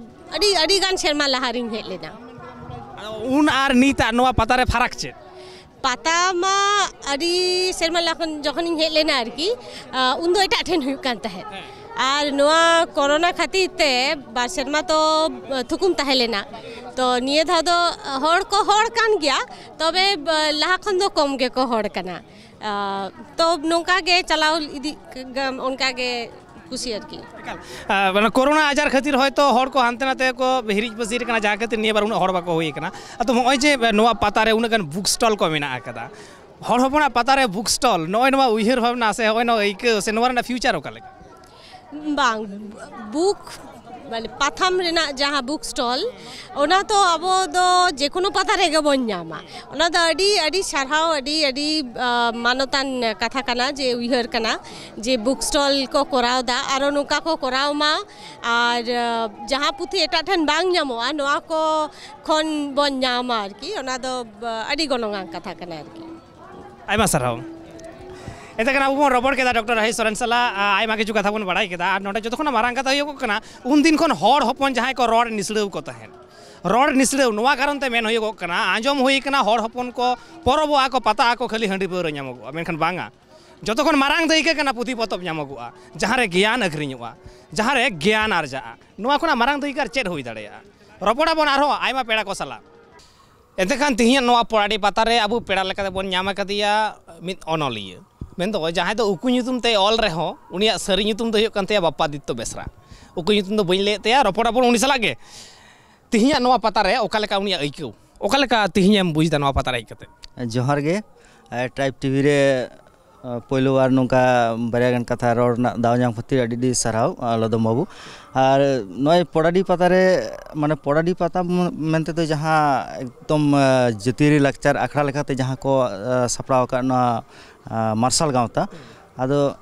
ᱟᱹᱰᱤ ᱟᱹᱰᱤ ᱜᱟᱱ ᱥᱮᱨᱢᱟ ᱞᱟᱦᱟ ᱨᱤᱧ ᱦᱮᱡ ᱞᱮᱱᱟ᱾ ᱟᱫᱚ ᱩᱱ ᱟᱨ ᱱᱤᱛᱟᱜ ᱱᱚᱣᱟ ᱯᱟᱛᱟ ᱨᱮ ᱯᱷᱟᱨᱟᱠ ᱪᱮᱫ? ᱯᱟᱛᱟ ᱢᱟ ᱟᱹᱰᱤ ᱥᱮᱨᱢᱟ ᱞᱟᱦᱟ ᱠᱷᱚᱱ ᱡᱚᱠᱷᱚᱱᱤᱧ ᱦᱮᱡ ᱞᱮᱱᱟ ᱟᱨᱠᱤ, ᱟᱨ ᱩᱱᱫᱚ ᱮᱴᱟᱜ ᱴᱷᱮᱱ ᱦᱩᱭᱩᱜ ᱠᱟᱱ ᱛᱟᱦᱮᱸᱫ᱾ ᱟᱨ ᱱᱚᱣᱟ ᱠᱚᱨᱳᱱᱟ ᱠᱷᱟᱹᱛᱤᱨ ᱛᱮ ᱵᱟᱨ ᱥᱮᱨᱢᱟ ᱛᱚ ᱛᱷᱩᱠᱩᱢ ᱛᱟᱦᱮᱸ ᱞᱮᱱᱟ᱾ ᱛᱚ ᱱᱤᱭᱟᱹ ᱫᱷᱟᱣ ᱫᱚ ᱦᱚᱲ ᱠᱚ ᱦᱚᱲ ᱠᱟᱱ ᱜᱮᱭᱟ, ᱛᱚᱵᱮ ᱵ- ᱞᱟᱦᱟ ᱠᱷᱚᱱ ᱫᱚ ᱠᱚᱢ ᱜᱮᱠᱚ ᱦᱚᱲ ᱠᱟᱱᱟ᱾ ᱟ, ᱛᱚ ᱱᱚᱝᱠᱟ ᱜᱮ ᱪᱟᱞᱟᱣ ᱤᱫᱤᱜ ᱠᱟᱱ, ᱚᱱᱠᱟ ᱜᱮ ᱠᱩᱥᱤ ᱟᱨᱠᱤ᱾ ᱮᱠᱟᱞ᱾ ᱟ, ᱢᱟᱱᱮ ᱠᱳᱨᱳᱱᱟ ᱟᱡᱟᱨ ᱠᱷᱟᱹᱛᱤᱨ ᱦᱚᱭᱛᱳ ᱦᱚᱲ ᱠᱚ ᱦᱟᱱᱛᱮ ᱱᱟᱛᱮ ᱠᱚ ᱦᱤᱨᱤᱡ ᱯᱟᱹᱥᱤᱨ ᱠᱟᱱᱟ, ᱡᱟᱦᱟᱸ ᱠᱷᱟᱹᱛᱤᱨ ᱱᱤᱭᱟᱹ ᱵᱟᱨ ᱩᱱᱟᱹᱜ ᱦᱚᱲ ᱵᱟᱠᱚ ᱦᱩᱭ ᱠᱟᱱᱟ᱾ ᱟᱫᱚ ᱱᱚᱜᱼᱚᱭ ᱡᱮ ᱱᱚᱣᱟ ᱯᱟᱛᱟ ᱨᱮ ᱩᱱᱟᱹᱜ ᱜᱟᱱ ᱵᱩᱠ ᱥᱴᱚᱞ ᱠᱚ ᱢᱮᱱᱟᱜ ᱟᱠᱟᱫᱟ, ᱦᱚᱲ ᱦᱚᱯᱚᱱᱟᱜ ᱯᱟᱛᱟ ᱨᱮ ᱵᱩᱠ ᱥᱴᱚᱞ, ᱱᱚᱜᱼᱚᱭ ᱱᱚᱣᱟ ᱩᱭᱦᱟᱹᱨ ᱵᱷᱟᱵᱽᱱᱟ ᱥᱮ ᱱᱚᱜᱼᱚᱭ ᱱᱚᱣᱟ ᱟᱹᱭᱠᱟᱹᱣ ᱥᱮ ᱱᱚᱣᱟ ᱨᱮᱱᱟᱜ ᱯᱷᱤᱭᱩᱪᱟᱨ ᱚᱠᱟ ᱞᱮᱠᱟ? ᱵᱟᱝ, ᱵᱩᱠ ᱢᱟᱱᱮ ᱯᱟᱛᱷᱟᱢ ᱨᱮᱱᱟᱜ ᱡᱟᱦᱟᱸ ᱵᱩᱠ ᱥᱴᱚᱞ, ᱚᱱᱟ ᱛᱚ ᱟᱵᱚ ᱫᱚ ᱡᱮᱠᱳᱱᱳ ᱯᱟᱛᱟ ᱨᱮᱜᱮ ᱵᱚᱱ ᱧᱟᱢᱟ᱾ ᱚᱱᱟ ᱫᱚ ᱟᱹᱰᱤ ᱟᱹᱰᱤ ᱥᱟᱨᱦᱟᱣ, ᱟᱹᱰᱤ ᱟᱹᱰᱤ ᱟ, ᱢᱟᱱᱚᱛᱟᱱ ᱠᱟᱛᱷᱟ ᱠᱟᱱᱟ ᱡᱮ ᱩᱭᱦᱟᱹᱨ ᱠᱟᱱᱟ ᱡᱮ ᱵᱩᱠ ᱥᱴᱚᱞ ᱠᱚ ᱠᱚᱨᱟᱣ ᱫᱟ, ᱟᱨᱚ ᱱᱚᱝᱠᱟ ᱠᱚ ᱠᱚᱨᱟᱣ ᱢᱟ᱾ ᱟᱨ ᱟ, ᱡᱟᱦᱟᱸ ᱯᱩᱛᱷᱤ ᱮᱴᱟᱜ ᱴᱷᱮᱱ ᱵᱟᱝ ᱧᱟᱢᱚᱜᱼᱟ, ᱱᱚᱣᱟ ᱠᱚ ᱠᱷᱚᱱ ᱵᱚᱱ ᱧᱟᱢᱟ ᱟᱨᱠᱤ᱾ ᱚᱱᱟ ᱫᱚ ᱟ, ᱟᱹᱰᱤ ᱜᱚᱱᱚᱝᱟᱱ ᱠᱟᱛᱷᱟ ᱠᱟᱱᱟ ᱟᱨᱠᱤ᱾ ᱟᱭᱢᱟ ᱥᱟᱨᱦᱟᱣ᱾ ᱮᱱᱛᱮ ᱠᱷᱟᱱ ᱟᱵᱚ ᱵᱚᱱ ᱨᱚᱯᱚᱲ ᱠᱮᱫᱟ ᱰᱚᱠᱴᱚᱨ ᱨᱟᱦᱤ ᱥᱚᱨᱮᱱ ᱥᱟᱞᱟᱜ, ᱟ, ᱟᱭᱢᱟ ᱠᱤᱪᱷᱩ ᱠᱟᱛᱷᱟ ᱵᱚᱱ ᱵᱟᱲᱟᱭ ᱠᱮᱫᱟ᱾ ᱟᱨ ᱱᱚᱰᱮ ᱡᱚᱛᱚ ᱠᱷᱚᱱᱟᱜ ᱢᱟᱨᱟᱝ ᱠᱟᱛᱷᱟ ᱦᱩᱭᱩᱜ ᱠᱟᱱᱟ, ᱩᱱᱫᱤᱱ ᱠᱷᱚᱱ ᱦᱚᱲ ᱦᱚᱯᱚᱱ ᱡᱟᱦᱟᱸᱭ ᱠᱚ ᱨᱚᱲ ᱱᱤᱥᱲᱟᱹᱣ ᱠᱚ ᱛᱟᱦᱮᱸᱫ, ᱨᱚᱲ ᱱᱤᱥᱲᱟᱹᱣ ᱱᱚᱣᱟ ᱠᱟᱨᱚᱱ ᱛᱮ ᱢᱮᱱ ᱦᱩᱭᱩᱜᱚᱜ ᱠᱟᱱᱟ, ᱟᱸᱡᱚᱢ ᱦᱩᱭ ᱠᱟᱱᱟ ᱦᱚᱲ ᱦᱚᱯᱚᱱ ᱠᱚ ᱯᱚᱨᱚᱵᱚᱜᱼᱟ ᱠᱚ, ᱯᱟᱛᱟᱜᱼᱟ ᱠᱚ, ᱠᱷᱟᱹᱞᱤ ᱦᱟᱺᱰᱤ ᱯᱟᱹᱣᱨᱟᱹ ᱧᱟᱢᱚᱜᱚᱜᱼᱟ, ᱢᱮᱱᱠᱷᱟᱱ ᱵᱟᱝᱟ᱾ ᱡᱚᱛᱚ ᱠᱷᱚᱱ ᱢᱟᱨᱟᱝ ᱫᱟᱹᱭᱠᱟᱹ ᱠᱟᱱᱟ ᱯᱩᱛᱷᱤ ᱯᱚᱛᱚᱵ ᱧᱟᱢᱚᱜᱚᱜᱼᱟ, ᱡᱟᱦᱟᱸ ᱨᱮ ᱜᱮᱭᱟᱱ ᱟᱹᱠᱷᱨᱤᱧᱚᱜᱼᱟ, ᱡᱟᱦᱟᱸ ᱨᱮ ᱜᱮᱭᱟᱱ ᱟᱨᱡᱟᱜᱼᱟ᱾ ᱱᱚᱣᱟ ᱠᱷᱚᱱᱟᱜ ᱢᱟᱨᱟᱝ ᱫᱟᱹᱭᱠᱟᱹ ᱟᱨ ᱪᱮᱫ ᱦᱩᱭ ᱫᱟᱲᱮᱭᱟᱜᱼᱟ? ᱨᱚᱯᱚᱲ ᱟᱵᱚᱱ ᱟᱨᱦᱚᱸ ᱟᱭᱢᱟ ᱯᱮᱲᱟ ᱠᱚ ᱥᱟᱞᱟᱜ᱾ ᱮᱱᱛᱮ ᱠᱷᱟᱱ ᱛᱮᱦᱮᱧᱟᱜ ᱱᱚᱣᱟ ᱯᱚᱲᱟᱰᱤ ᱯᱟᱛᱟ ᱨᱮ ᱟᱵᱚ ᱯᱮᱲᱟ ᱞᱮᱠᱟᱛᱮ ᱵᱚᱱ ᱧᱟᱢ ᱟᱠᱟᱫᱮᱭᱟ ᱢᱤᱫ ᱚᱱᱚᱞᱤᱭᱟᱹ, ᱢᱮᱱᱫᱚ ᱡᱟᱦᱟᱸᱭ ᱫᱚ ᱩᱠᱩ ᱧᱩᱛᱩᱢ ᱛᱮᱭ ᱚᱞ ᱨᱮᱦᱚᱸ ᱩᱱᱤᱭᱟᱜ ᱥᱟᱹᱨᱤ ᱧᱩᱛᱩᱢ ᱫᱚ ᱦᱩᱭᱩᱜ ᱠᱟᱱ ᱛᱟᱭᱟ ᱵᱟᱯᱟᱫᱤᱛᱛᱚ ᱵᱮᱥᱨᱟ᱾ ᱩᱠᱩ ᱧᱩᱛᱩᱢ ᱫᱚ ᱵᱟᱹᱧ ᱞᱟᱹᱭᱮᱫ ᱛᱟᱭᱟ, ᱨᱚᱯᱚᱲ ᱟᱵᱚᱱ ᱩᱱᱤ ᱥᱟᱞᱟᱜ ᱜᱮ᱾ ᱛᱮᱦᱮᱧᱟᱜ ᱱᱚᱣᱟ ᱯᱟᱛᱟ ᱨᱮ ᱚᱠᱟ ᱞᱮᱠᱟ ᱩᱱᱤᱭᱟᱜ ᱟᱹᱭᱠᱟᱹᱣ, ᱚᱠᱟ ᱞᱮᱠᱟ ᱛᱮᱦᱮᱧᱮᱢ ᱵᱩᱡᱽ ᱮᱫᱟ ᱱᱚᱣᱟ ᱯᱟᱛᱟ ᱨᱮ ᱦᱮᱡ ᱠᱟᱛᱮ? ᱡᱚᱦᱟᱨ ᱜᱮ᱾ ᱮ, ᱴᱨᱟᱭᱤᱵᱽ ᱴᱤᱵᱷᱤ ᱨᱮ, ᱮ, ᱯᱳᱭᱞᱳ ᱵᱟᱨ ᱱᱚᱝᱠᱟ ᱵᱟᱨᱭᱟ ᱜᱟᱱ ᱠᱟᱛᱷᱟ ᱨᱚᱲ ᱨᱮᱱᱟᱜ ᱫᱟᱣ ᱧᱟᱢ ᱠᱷᱟᱹᱛᱤᱨ ᱟᱹᱰᱤ ᱟᱹᱰᱤ ᱥᱟᱨᱦᱟᱣ, ᱟ, ᱞᱚᱫᱚᱢ ᱵᱟᱹᱵᱩ᱾ ᱟᱨ ᱱᱚᱜᱼᱚᱭ ᱯᱚᱲᱟᱰᱤ ᱯᱟᱛᱟ ᱨᱮ, ᱢᱟᱱᱮ ᱯᱚᱲᱟᱰᱤ ᱯᱟᱛᱟ ᱢᱮᱱᱛᱮ ᱫᱚ ᱡᱟᱦᱟᱸ ᱮᱠᱫᱚᱢ, ᱮ, ᱡᱟᱹᱛᱤᱭᱟᱹᱨᱤ ᱞᱟᱠᱪᱟᱨ ᱟᱠᱷᱲᱟ ᱞᱮᱠᱟᱛᱮ ᱡᱟᱦᱟᱸ ᱠᱚ, ᱮ, ᱥᱟᱯᱲᱟᱣ ᱟᱠᱟᱫ ᱱᱚᱣᱟ, ᱮ, ᱢᱟᱨᱥᱟᱞ ᱜᱟᱶᱛᱟ, ᱟᱫᱚ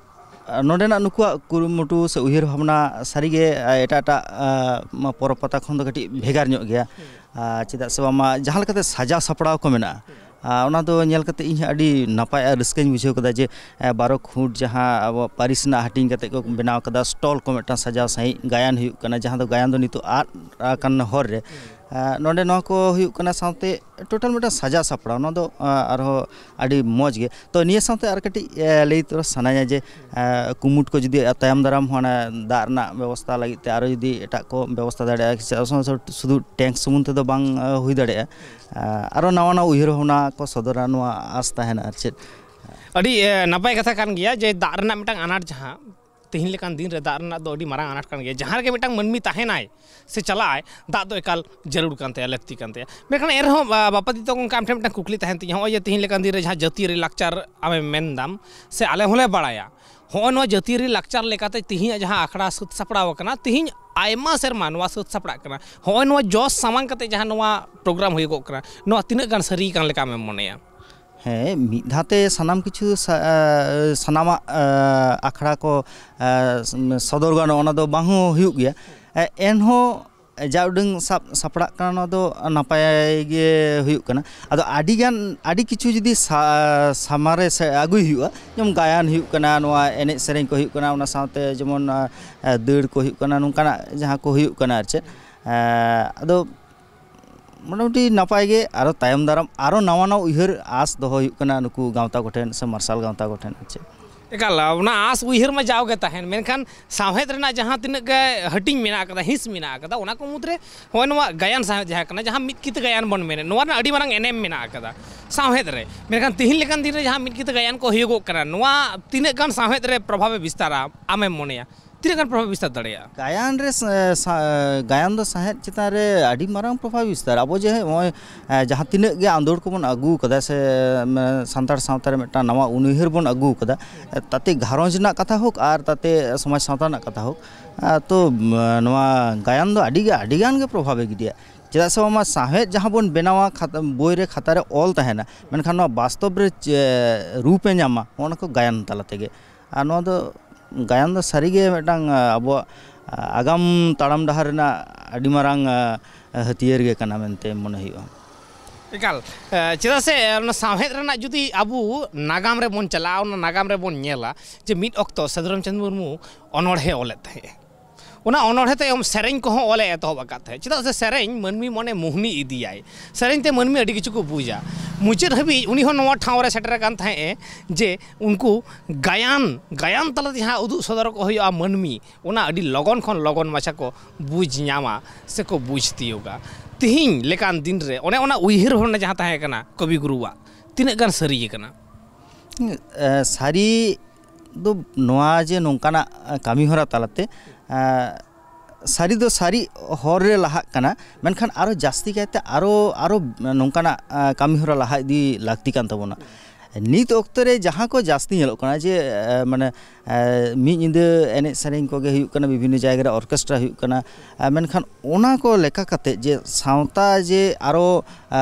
ᱱᱚᱰᱮᱱᱟᱜ ᱱᱩᱠᱩᱣᱟᱜ ᱠᱩᱨᱩᱢᱩᱴᱩ ᱥᱮ ᱩᱭᱦᱟᱹᱨ ᱵᱷᱟᱵᱽᱱᱟ ᱥᱟᱹᱨᱤᱜᱮ ᱮᱴᱟᱜ ᱮᱴᱟᱜ, ᱟ, ᱯᱚᱨᱚᱵᱽ ᱯᱟᱛᱟ ᱠᱷᱚᱱ ᱫᱚ ᱠᱟᱹᱴᱤᱡ ᱵᱷᱮᱜᱟᱨ ᱧᱚᱜ ᱜᱮᱭᱟ᱾ ᱟ, ᱪᱮᱫᱟᱜ ᱥᱮ ᱵᱟᱝᱢᱟ ᱡᱟᱦᱟᱸ ᱞᱮᱠᱟᱛᱮ ᱥᱟᱡᱟᱣ ᱥᱟᱯᱲᱟᱣ ᱠᱚ ᱢᱮᱱᱟᱜᱼᱟ, ᱟ, ᱚᱱᱟ ᱫᱚ ᱧᱮᱞ ᱠᱟᱛᱮ ᱤᱧ ᱦᱚᱸ ᱟᱹᱰᱤ ᱱᱟᱯᱟᱭ ᱟᱨ ᱨᱟᱹᱥᱠᱟᱹᱧ ᱵᱩᱡᱷᱟᱹᱣ ᱠᱮᱫᱟ ᱡᱮ, ᱮ, ᱵᱟᱨᱚ ᱠᱷᱩᱸᱴ ᱡᱟᱦᱟᱸ ᱟᱵᱚ ᱯᱟᱹᱨᱤᱥ ᱨᱮᱱᱟᱜ ᱦᱟᱹᱴᱤᱧ ᱠᱟᱛᱮ ᱠᱚ ᱵᱮᱱᱟᱣ ᱠᱟᱫᱟ, ᱥᱴᱚᱞ ᱠᱚ ᱢᱤᱫᱴᱟᱝ ᱥᱟᱡᱟᱣ ᱥᱟᱺᱦᱤᱡ ᱜᱟᱭᱟᱱ ᱦᱩᱭᱩᱜ ᱠᱟᱱᱟ, ᱡᱟᱦᱟᱸ ᱫᱚ ᱜᱟᱭᱟᱱ ᱫᱚ ᱱᱤᱛᱚᱜ ᱟᱫ ᱟᱠᱟᱱ ᱦᱚᱨ ᱨᱮ᱾ ᱱᱚᱰᱮ ᱱᱚᱣᱟ ᱠᱚ ᱦᱩᱭᱩᱜ ᱠᱟᱱᱟ, ᱥᱟᱶᱛᱮ ᱴᱳᱴᱟᱞ ᱢᱤᱫᱴᱟᱝ ᱥᱟᱡᱟᱣ ᱥᱟᱯᱲᱟᱣ, ᱱᱚᱣᱟ ᱫᱚ ᱟᱨᱦᱚᱸ ᱟᱹᱰᱤ ᱢᱚᱡᱽ ᱜᱮ᱾ ᱛᱚ, ᱱᱤᱭᱟᱹ ᱥᱟᱶᱛᱮ ᱟᱨ ᱠᱟᱹᱴᱤᱡ ᱞᱟᱹᱭ ᱛᱚᱨᱟ ᱥᱟᱱᱟᱧᱟ ᱡᱮ ᱠᱩᱢᱩᱴ ᱠᱚ ᱡᱩᱫᱤ ᱛᱟᱭᱚᱢ ᱫᱟᱨᱟᱢ ᱦᱚᱸ ᱚᱱᱟ ᱫᱟᱜ ᱨᱮᱱᱟᱜ ᱵᱮᱵᱚᱥᱛᱷᱟ ᱞᱟᱹᱜᱤᱫ ᱛᱮ ᱟᱨᱚ ᱡᱩᱫᱤ ᱮᱴᱟᱜ ᱠᱚ ᱵᱮᱵᱚᱥᱛᱷᱟ ᱫᱟᱲᱮᱭᱟᱜᱼᱟ, ᱥᱩᱫᱷᱩ ᱴᱮᱝᱠ ᱥᱩᱢᱩᱝ ᱛᱮᱫᱚ ᱵᱟᱝ ᱦᱩᱭ ᱫᱟᱲᱮᱭᱟᱜᱼᱟ, ᱟᱨᱚ ᱱᱟᱣᱟ ᱱᱟᱣᱟ ᱩᱭᱦᱟᱹᱨ ᱵᱷᱟᱵᱽᱱᱟ ᱠᱚ ᱥᱚᱫᱚᱨᱟ, ᱱᱚᱣᱟ ᱟᱥ ᱛᱟᱦᱮᱱᱟ ᱟᱨ ᱪᱮᱫ᱾ ᱟᱹᱰᱤ ᱱᱟᱯᱟᱭ ᱠᱟᱛᱷᱟ ᱠᱟᱱ ᱜᱮᱭᱟ ᱡᱮ ᱫᱟᱜ ᱨᱮᱱᱟᱜ ᱢᱤᱫᱴᱟᱝ ᱟᱱᱟᱴ, ᱡᱟᱦᱟᱸ ᱛᱮᱦᱮᱧ ᱞᱮᱠᱟᱱ ᱫᱤᱱ ᱨᱮ ᱫᱟᱜ ᱨᱮᱱᱟᱜ ᱫᱚ ᱟᱹᱰᱤ ᱢᱟᱨᱟᱝ ᱟᱱᱟᱴ ᱠᱟᱱ ᱜᱮᱭᱟ᱾ ᱡᱟᱦᱟᱸ ᱨᱮᱜᱮ ᱢᱤᱫᱴᱟᱝ ᱢᱟᱹᱱᱢᱤ ᱛᱟᱦᱮᱱᱟᱭ ᱥᱮ ᱪᱟᱞᱟᱜ ᱟᱭ, ᱫᱟᱜ ᱫᱚ ᱮᱠᱟᱞ ᱡᱟᱹᱨᱩᱲ ᱠᱟᱱ ᱛᱟᱭᱟ, ᱞᱟᱹᱠᱛᱤ ᱠᱟᱱ ᱛᱟᱭᱟ᱾ ᱢᱮᱱᱠᱷᱟᱱ ᱮᱱᱨᱮᱦᱚᱸ ᱵᱟᱯᱟ ᱫᱤᱫᱤ ᱛᱟᱠᱚ, ᱚᱱᱠᱟ ᱟᱢ ᱴᱷᱮᱱ ᱢᱤᱫᱴᱟᱝ ᱠᱩᱠᱞᱤ ᱛᱟᱦᱮᱱ ᱛᱤᱧᱟᱹ, ᱱᱚᱜᱼᱚᱭ ᱡᱮ ᱛᱮᱦᱮᱧ ᱞᱮᱠᱟᱱ ᱫᱤᱱ ᱨᱮ ᱡᱟᱦᱟᱸ ᱡᱟᱹᱛᱤᱭᱟᱹᱨᱤ ᱞᱟᱠᱪᱟᱨ ᱟᱢᱮᱢ ᱢᱮᱱᱫᱟᱢ ᱥᱮ ᱟᱞᱮ ᱦᱚᱸᱞᱮ ᱵᱟᱲᱟᱭᱟ, ᱦᱚᱸᱜᱼᱚᱭ ᱱᱚᱣᱟ ᱡᱟᱹᱛᱤᱭᱟᱹᱨᱤ ᱞᱟᱠᱪᱟᱨ ᱞᱮᱠᱟᱛᱮ ᱛᱮᱦᱮᱧᱟᱜ ᱡᱟᱦᱟᱸ ᱟᱠᱷᱲᱟ ᱥᱟᱹᱛ ᱥᱟᱯᱲᱟᱣ ᱟᱠᱟᱱᱟ, ᱛᱮᱦᱮᱧ ᱟᱭᱢᱟ ᱥᱮᱨᱢᱟ ᱱᱚᱣᱟ ᱥᱟᱹᱛ ᱥᱟᱯᱲᱟᱜ ᱠᱟᱱᱟ, ᱦᱚᱸᱜᱼᱚᱭ ᱱᱚᱣᱟ ᱡᱚᱥ ᱥᱟᱢᱟᱝ ᱠᱟᱛᱮ ᱡᱟᱦᱟᱸ ᱱᱚᱣᱟ ᱯᱨᱳᱜᱨᱟᱢ ᱦᱩᱭᱩᱜᱚᱜ ᱠᱟᱱᱟ, ᱱᱚᱣᱟ ᱛᱤᱱᱟᱹᱜ ᱜᱟᱱ ᱥᱟᱹᱨᱤ ᱠᱟᱱ ᱞᱮᱠᱟ ᱟᱢᱮᱢ ᱢᱚᱱᱮᱭᱟ? ᱦᱮᱸ, ᱢᱤᱫ ᱫᱷᱟᱣ ᱛᱮ ᱥᱟᱱᱟᱢ ᱠᱤᱪᱷᱩ ᱥᱟ-, ᱥᱟᱱᱟᱢᱟᱜ ᱟᱠᱷᱲᱟ ᱠᱚ ᱥᱚᱫᱚᱨ ᱜᱟᱱᱚᱜᱼᱟ, ᱚᱱᱟ ᱫᱚ ᱵᱟᱝ ᱦᱚᱸ ᱦᱩᱭᱩᱜ ᱜᱮᱭᱟ᱾ ᱮᱱᱦᱚᱸ ᱡᱟ ᱩᱰᱟᱹᱝ ᱥᱟᱵ ᱥᱟᱯᱲᱟᱜ ᱠᱟᱱᱟ, ᱚᱱᱟ ᱫᱚ ᱱᱟᱯᱟᱭ ᱜᱮ ᱦᱩᱭᱩᱜ ᱠᱟᱱᱟ᱾ ᱟᱫᱚ ᱟᱹᱰᱤ ᱜᱟᱱ, ᱟᱹᱰᱤ ᱠᱤᱪᱷᱩ ᱡᱩᱫᱤ ᱥᱟ-, ᱥᱟᱢᱟᱝ ᱨᱮ ᱥᱮ ᱟᱹᱜᱩᱭ ᱦᱩᱭᱩᱜᱼᱟ, ᱡᱮᱢᱚᱱ ᱜᱟᱭᱟᱱ ᱦᱩᱭᱩᱜ ᱠᱟᱱᱟ, ᱱᱚᱣᱟ ᱮᱱᱮᱡ ᱥᱮᱨᱮᱧ ᱠᱚ ᱦᱩᱭᱩᱜ ᱠᱟᱱᱟ, ᱚᱱᱟ ᱥᱟᱶᱛᱮ ᱡᱮᱢᱚᱱ ᱫᱟᱹᱲ ᱠᱚ ᱦᱩᱭᱩᱜ ᱠᱟᱱᱟ, ᱱᱚᱝᱠᱟᱱᱟᱜ ᱡᱟᱦᱟᱸ ᱠᱚ ᱦᱩᱭᱩᱜ ᱠᱟᱱᱟ ᱟᱨ ᱪᱮᱫ᱾ ᱟᱫᱚ ᱢᱚᱴᱟᱢᱩᱴᱤ ᱱᱟᱯᱟᱭ ᱜᱮ, ᱟᱨᱚ ᱛᱟᱭᱚᱢ ᱫᱟᱨᱟᱢ ᱟᱨᱚ ᱱᱟᱣᱟ ᱱᱟᱣᱟ ᱩᱭᱦᱟᱹᱨ ᱟᱸᱥ ᱫᱚᱦᱚ ᱦᱩᱭᱩᱜ ᱠᱟᱱᱟ ᱱᱩᱠᱩ ᱜᱟᱶᱛᱟ ᱠᱚᱴᱷᱮᱱ ᱥᱮ ᱢᱟᱨᱥᱟᱞ ᱜᱟᱶᱛᱟ ᱠᱚᱴᱷᱮᱱ ᱟᱨ ᱪᱮᱫ᱾ ᱮᱠᱟᱞ, ᱚᱱᱟ ᱟᱸᱥ ᱩᱭᱦᱟᱹᱨ ᱢᱟ ᱡᱟᱣᱜᱮ ᱛᱟᱦᱮᱱ, ᱢᱮᱱᱠᱷᱟᱱ ᱥᱟᱶᱦᱮᱫ ᱨᱮᱱᱟᱜ ᱡᱟᱦᱟᱸ ᱛᱤᱱᱟᱹᱜ ᱜᱮ ᱦᱟᱹᱴᱤᱧ ᱢᱮᱱᱟᱜ ᱟᱠᱟᱫᱟ, ᱦᱤᱸᱥ ᱢᱮᱱᱟᱜ ᱟᱠᱟᱫᱟ, ᱚᱱᱟ ᱠᱚ ᱢᱩᱫᱽᱨᱮ ᱱᱚᱜᱼᱚᱭ ᱱᱚᱣᱟ ᱜᱟᱭᱟᱱ ᱥᱟᱶᱦᱮᱫ ᱡᱟᱦᱟᱸ ᱠᱟᱱᱟ, ᱡᱟᱦᱟᱸ ᱢᱤᱫ ᱠᱤᱛᱟᱹ ᱜᱟᱭᱟᱱ ᱵᱚᱱ ᱢᱮᱱᱮᱫ, ᱱᱚᱣᱟ ᱨᱮᱱᱟᱜ ᱟᱹᱰᱤ ᱢᱟᱨᱟᱝ ᱮᱱᱮᱢ ᱢᱮᱱᱟᱜ ᱟᱠᱟᱫᱟ ᱥᱟᱶᱦᱮᱫ ᱨᱮ᱾ ᱢᱮᱱᱠᱷᱟᱱ ᱛᱤᱦᱤᱧ ᱞᱮᱠᱟᱱ ᱫᱤᱱ ᱨᱮ ᱡᱟᱦᱟᱸ ᱢᱤᱫ ᱠᱤᱛᱟᱹ ᱜᱟᱭᱟᱱ ᱠᱚ ᱦᱩᱭᱩᱜᱚᱜ ᱠᱟᱱᱟ, ᱱᱚᱣᱟ ᱛᱤᱱᱟᱹᱜ ᱜᱟᱱ ᱥᱟᱶᱦᱮᱫ ᱨᱮ ᱯᱨᱚᱵᱷᱟᱵᱮ ᱵᱤᱥᱛᱟᱨᱟ, ᱟᱢᱮᱢ ᱢᱚᱱᱮᱭᱟ? ᱛᱤᱱᱟᱹᱜ ᱜᱟᱱ ᱯᱨᱚᱵᱷᱟᱵᱽ ᱵᱤᱥᱛᱟᱨ ᱫᱟᱲᱮᱭᱟᱜᱼᱟ? ᱜᱟᱭᱟᱱ ᱨᱮ ᱥᱟ-, ᱥᱟ-, ᱜᱟᱭᱟᱱ ᱫᱚ ᱥᱟᱶᱦᱮᱫ ᱪᱮᱛᱟᱱ ᱨᱮ ᱟᱹᱰᱤ ᱢᱟᱨᱟᱝ ᱯᱨᱚᱵᱷᱟᱵᱽ ᱵᱤᱥᱛᱟᱨ᱾ ᱟᱵᱚ ᱡᱮ ᱱᱚᱜᱼᱚᱭ, ᱮ, ᱡᱟᱦᱟᱸ ᱛᱤᱱᱟᱹᱜ ᱜᱮ ᱟᱸᱫᱳᱲ ᱠᱚᱵᱚᱱ ᱟᱹᱜᱩ ᱠᱟᱫᱟ ᱥᱮ, ᱮᱢ, ᱥᱟᱱᱛᱟᱲ ᱥᱟᱶᱛᱟ ᱨᱮ ᱢᱤᱫᱴᱟᱝ ᱱᱟᱣᱟ ᱩᱱᱩᱭᱦᱟᱹᱨ ᱵᱚᱱ ᱟᱹᱜᱩ ᱠᱟᱫᱟ, ᱮ, ᱛᱟᱛᱮ ᱜᱷᱟᱨᱚᱸᱡᱽ ᱨᱮᱱᱟᱜ ᱠᱟᱛᱷᱟ ᱦᱳᱠ ᱟᱨ ᱛᱟᱛᱮ ᱥᱚᱢᱟᱡᱽ ᱥᱟᱶᱛᱟ ᱨᱮᱱᱟᱜ ᱠᱟᱛᱷᱟ ᱦᱳᱠ, ᱮ, ᱛᱚ, ᱮᱢ, ᱱᱚᱣᱟ ᱜᱟᱭᱟᱱ ᱫᱚ ᱟᱹᱰᱤ ᱜᱮ, ᱟᱹᱰᱤ ᱜᱟᱱ ᱜᱮ ᱯᱨᱚᱵᱷᱟᱵᱽ ᱮ ᱜᱤᱰᱤᱭᱟ᱾ ᱪᱮᱫᱟᱜ ᱥᱮ ᱵᱟᱝᱢᱟ ᱥᱟᱶᱦᱮᱫ ᱡᱟᱦᱟᱸ ᱵᱚᱱ ᱵᱮᱱᱟᱣᱟ, ᱠᱷᱟᱛ-, ᱵᱳᱭ ᱨᱮ, ᱠᱷᱟᱛᱟ ᱨᱮ ᱚᱞ ᱛᱟᱦᱮᱱᱟ, ᱢᱮᱱᱠᱷᱟᱱ ᱱᱚᱣᱟ ᱵᱟᱥᱛᱚᱵ ᱨᱮ ᱪᱮ-, ᱨᱩᱯ ᱮ ᱧᱟᱢᱟ, ᱱᱚᱜᱼᱚ ᱱᱟ ᱠᱚ ᱜᱟᱭᱟᱱ ᱛᱟᱞᱟ ᱛᱮᱜᱮ᱾ ᱟᱨ ᱱᱚᱣᱟ ᱫᱚ ᱜᱟᱭᱟᱱ ᱫᱚ ᱥᱟᱹᱨᱤᱜᱮ ᱢᱤᱫᱴᱟᱝ, ᱟ, ᱟᱵᱚᱣᱟᱜ, ᱟ, ᱟᱜᱟᱢ ᱛᱟᱲᱟᱢ ᱰᱟᱦᱟᱨ ᱨᱮᱱᱟᱜ ᱟᱹᱰᱤ ᱢᱟᱨᱟᱝ, ᱟ, ᱦᱟᱹᱛᱭᱟᱹᱨ ᱜᱮ ᱠᱟᱱᱟ ᱢᱮᱱᱛᱮ ᱢᱚᱱᱮ ᱦᱩᱭᱩᱜᱼᱟ᱾ ᱮᱠᱟᱞ, ᱮ, ᱪᱮᱫᱟᱜ ᱥᱮ, ᱮ, ᱚᱱᱟ ᱥᱟᱶᱦᱮᱫ ᱨᱮᱱᱟᱜ ᱡᱩᱫᱤ ᱟᱵᱚ ᱱᱟᱜᱟᱢ ᱨᱮᱵᱚᱱ ᱪᱟᱞᱟᱜᱼᱟ, ᱚᱱᱟ ᱱᱟᱜᱟᱢ ᱨᱮᱵᱚᱱ ᱧᱮᱞᱟ ᱡᱮ ᱢᱤᱫ ᱚᱠᱛᱚ ᱥᱟᱹᱫᱷᱩ ᱨᱟᱢᱪᱟᱸᱫᱽ ᱢᱩᱨᱢᱩ ᱚᱱᱚᱬᱦᱮ ᱚᱞᱮᱫ ᱛᱟᱦᱮᱸᱜᱼᱟ᱾ ᱚᱱᱟ ᱚᱱᱚᱬᱦᱮ ᱛᱟᱭᱚᱢ ᱥᱮᱨᱮᱧ ᱠᱚᱦᱚᱸ ᱚᱞᱮ ᱮᱛᱚᱦᱚᱵ ᱟᱠᱟᱫ ᱛᱟᱦᱮᱸᱫ᱾ ᱪᱮᱫᱟᱜ ᱥᱮ ᱥᱮᱨᱮᱧ ᱢᱟᱹᱱᱢᱤ ᱢᱚᱱᱮ ᱢᱩᱦᱱᱤ ᱤᱫᱤᱭᱟᱭ᱾ ᱥᱮᱨᱮᱧ ᱛᱮ ᱢᱟᱹᱱᱢᱤ ᱟᱹᱰᱤ ᱠᱤᱪᱷᱩ ᱠᱚ ᱵᱩᱡᱟ᱾ ᱢᱩᱪᱟᱹᱫ ᱦᱟᱹᱵᱤᱡ ᱩᱱᱤ ᱦᱚᱸ ᱱᱚᱣᱟ ᱴᱷᱟᱶ ᱨᱮ ᱥᱮᱴᱮᱨ ᱟᱠᱟᱱ ᱛᱟᱦᱮᱸᱫ ᱮ ᱡᱮ ᱩᱱᱠᱩ ᱜᱟᱭᱟᱱ, ᱜᱟᱭᱟᱱ ᱛᱟᱞᱟᱛᱮ ᱡᱟᱦᱟᱸ ᱩᱫᱩᱜ ᱥᱚᱫᱚᱨ ᱠᱚ ᱦᱩᱭᱩᱜᱼᱟ ᱢᱟᱹᱱᱢᱤ, ᱚᱱᱟ ᱟᱹᱰᱤ ᱞᱚᱜᱚᱱ ᱠᱷᱚᱱ ᱞᱚᱜᱚᱱ ᱢᱟᱪᱷᱟ ᱠᱚ ᱵᱩᱡᱽ ᱧᱟᱢᱟ ᱥᱮᱠᱚ ᱵᱩᱡᱽ ᱛᱤᱭᱳᱜᱟ᱾ ᱛᱤᱦᱤᱧ ᱞᱮᱠᱟᱱ ᱫᱤᱱ ᱨᱮ ᱚᱱᱮ ᱚᱱᱟ ᱩᱭᱦᱟᱹᱨ ᱵᱷᱟᱵᱽᱱᱟ ᱡᱟᱦᱟᱸ ᱛᱟᱦᱮᱸ ᱠᱟᱱᱟ ᱠᱚᱵᱤ ᱜᱩᱨᱩᱣᱟᱜ, ᱛᱤᱱᱟᱹᱜ ᱜᱟᱱ ᱥᱟᱹᱨᱤ ᱟᱠᱟᱱᱟ? ᱮ, ᱥᱟᱹᱨᱤ ᱫᱚ ᱱᱚᱣᱟ ᱡᱮ ᱱᱚᱝᱠᱟᱱᱟᱜ ᱠᱟᱹᱢᱤ ᱦᱚᱨᱟ ᱛᱟᱞᱟᱛᱮ, ᱮ, ᱥᱟᱹᱨᱤ ᱫᱚ ᱥᱟᱹᱨᱤ ᱦᱚᱨ ᱨᱮ ᱞᱟᱦᱟᱜ ᱠᱟᱱᱟ, ᱢᱮᱱᱠᱷᱟᱱ ᱟᱨᱚ ᱡᱟᱹᱥᱛᱤ ᱠᱟᱭᱛᱮ ᱟᱨᱚ, ᱟᱨᱚ ᱱᱚᱝᱠᱟᱱᱟᱜ, ᱮ, ᱠᱟᱹᱢᱤ ᱦᱚᱨᱟ ᱞᱟᱦᱟ ᱤᱫᱤ ᱞᱟᱹᱠᱛᱤ ᱠᱟᱱ ᱛᱟᱵᱚᱱᱟ᱾ ᱱᱤᱛ ᱚᱠᱛᱚ ᱨᱮ ᱡᱟᱦᱟᱸ ᱠᱚ ᱡᱟᱹᱥᱛᱤ ᱧᱮᱞᱚᱜ ᱠᱟᱱᱟ ᱡᱮ, ᱮ, ᱢᱟᱱᱮ, ᱮ, ᱢᱤᱫ ᱧᱤᱫᱟᱹ ᱮᱱᱮᱡ ᱥᱮᱨᱮᱧ ᱠᱚᱜᱮ ᱦᱩᱭᱩᱜ ᱠᱟᱱᱟ, ᱵᱤᱵᱷᱤᱱᱱᱚ ᱡᱟᱭᱜᱟ ᱨᱮ ᱚᱨᱠᱮᱥᱴᱨᱟ ᱦᱩᱭᱩᱜ ᱠᱟᱱᱟ, ᱮ, ᱢᱮᱱᱠᱷᱟᱱ ᱚᱱᱟ ᱠᱚ ᱞᱮᱠᱟ ᱠᱟᱛᱮ ᱡᱮ ᱥᱟᱶᱛᱟ ᱡᱮ ᱟᱨᱚ, ᱮ,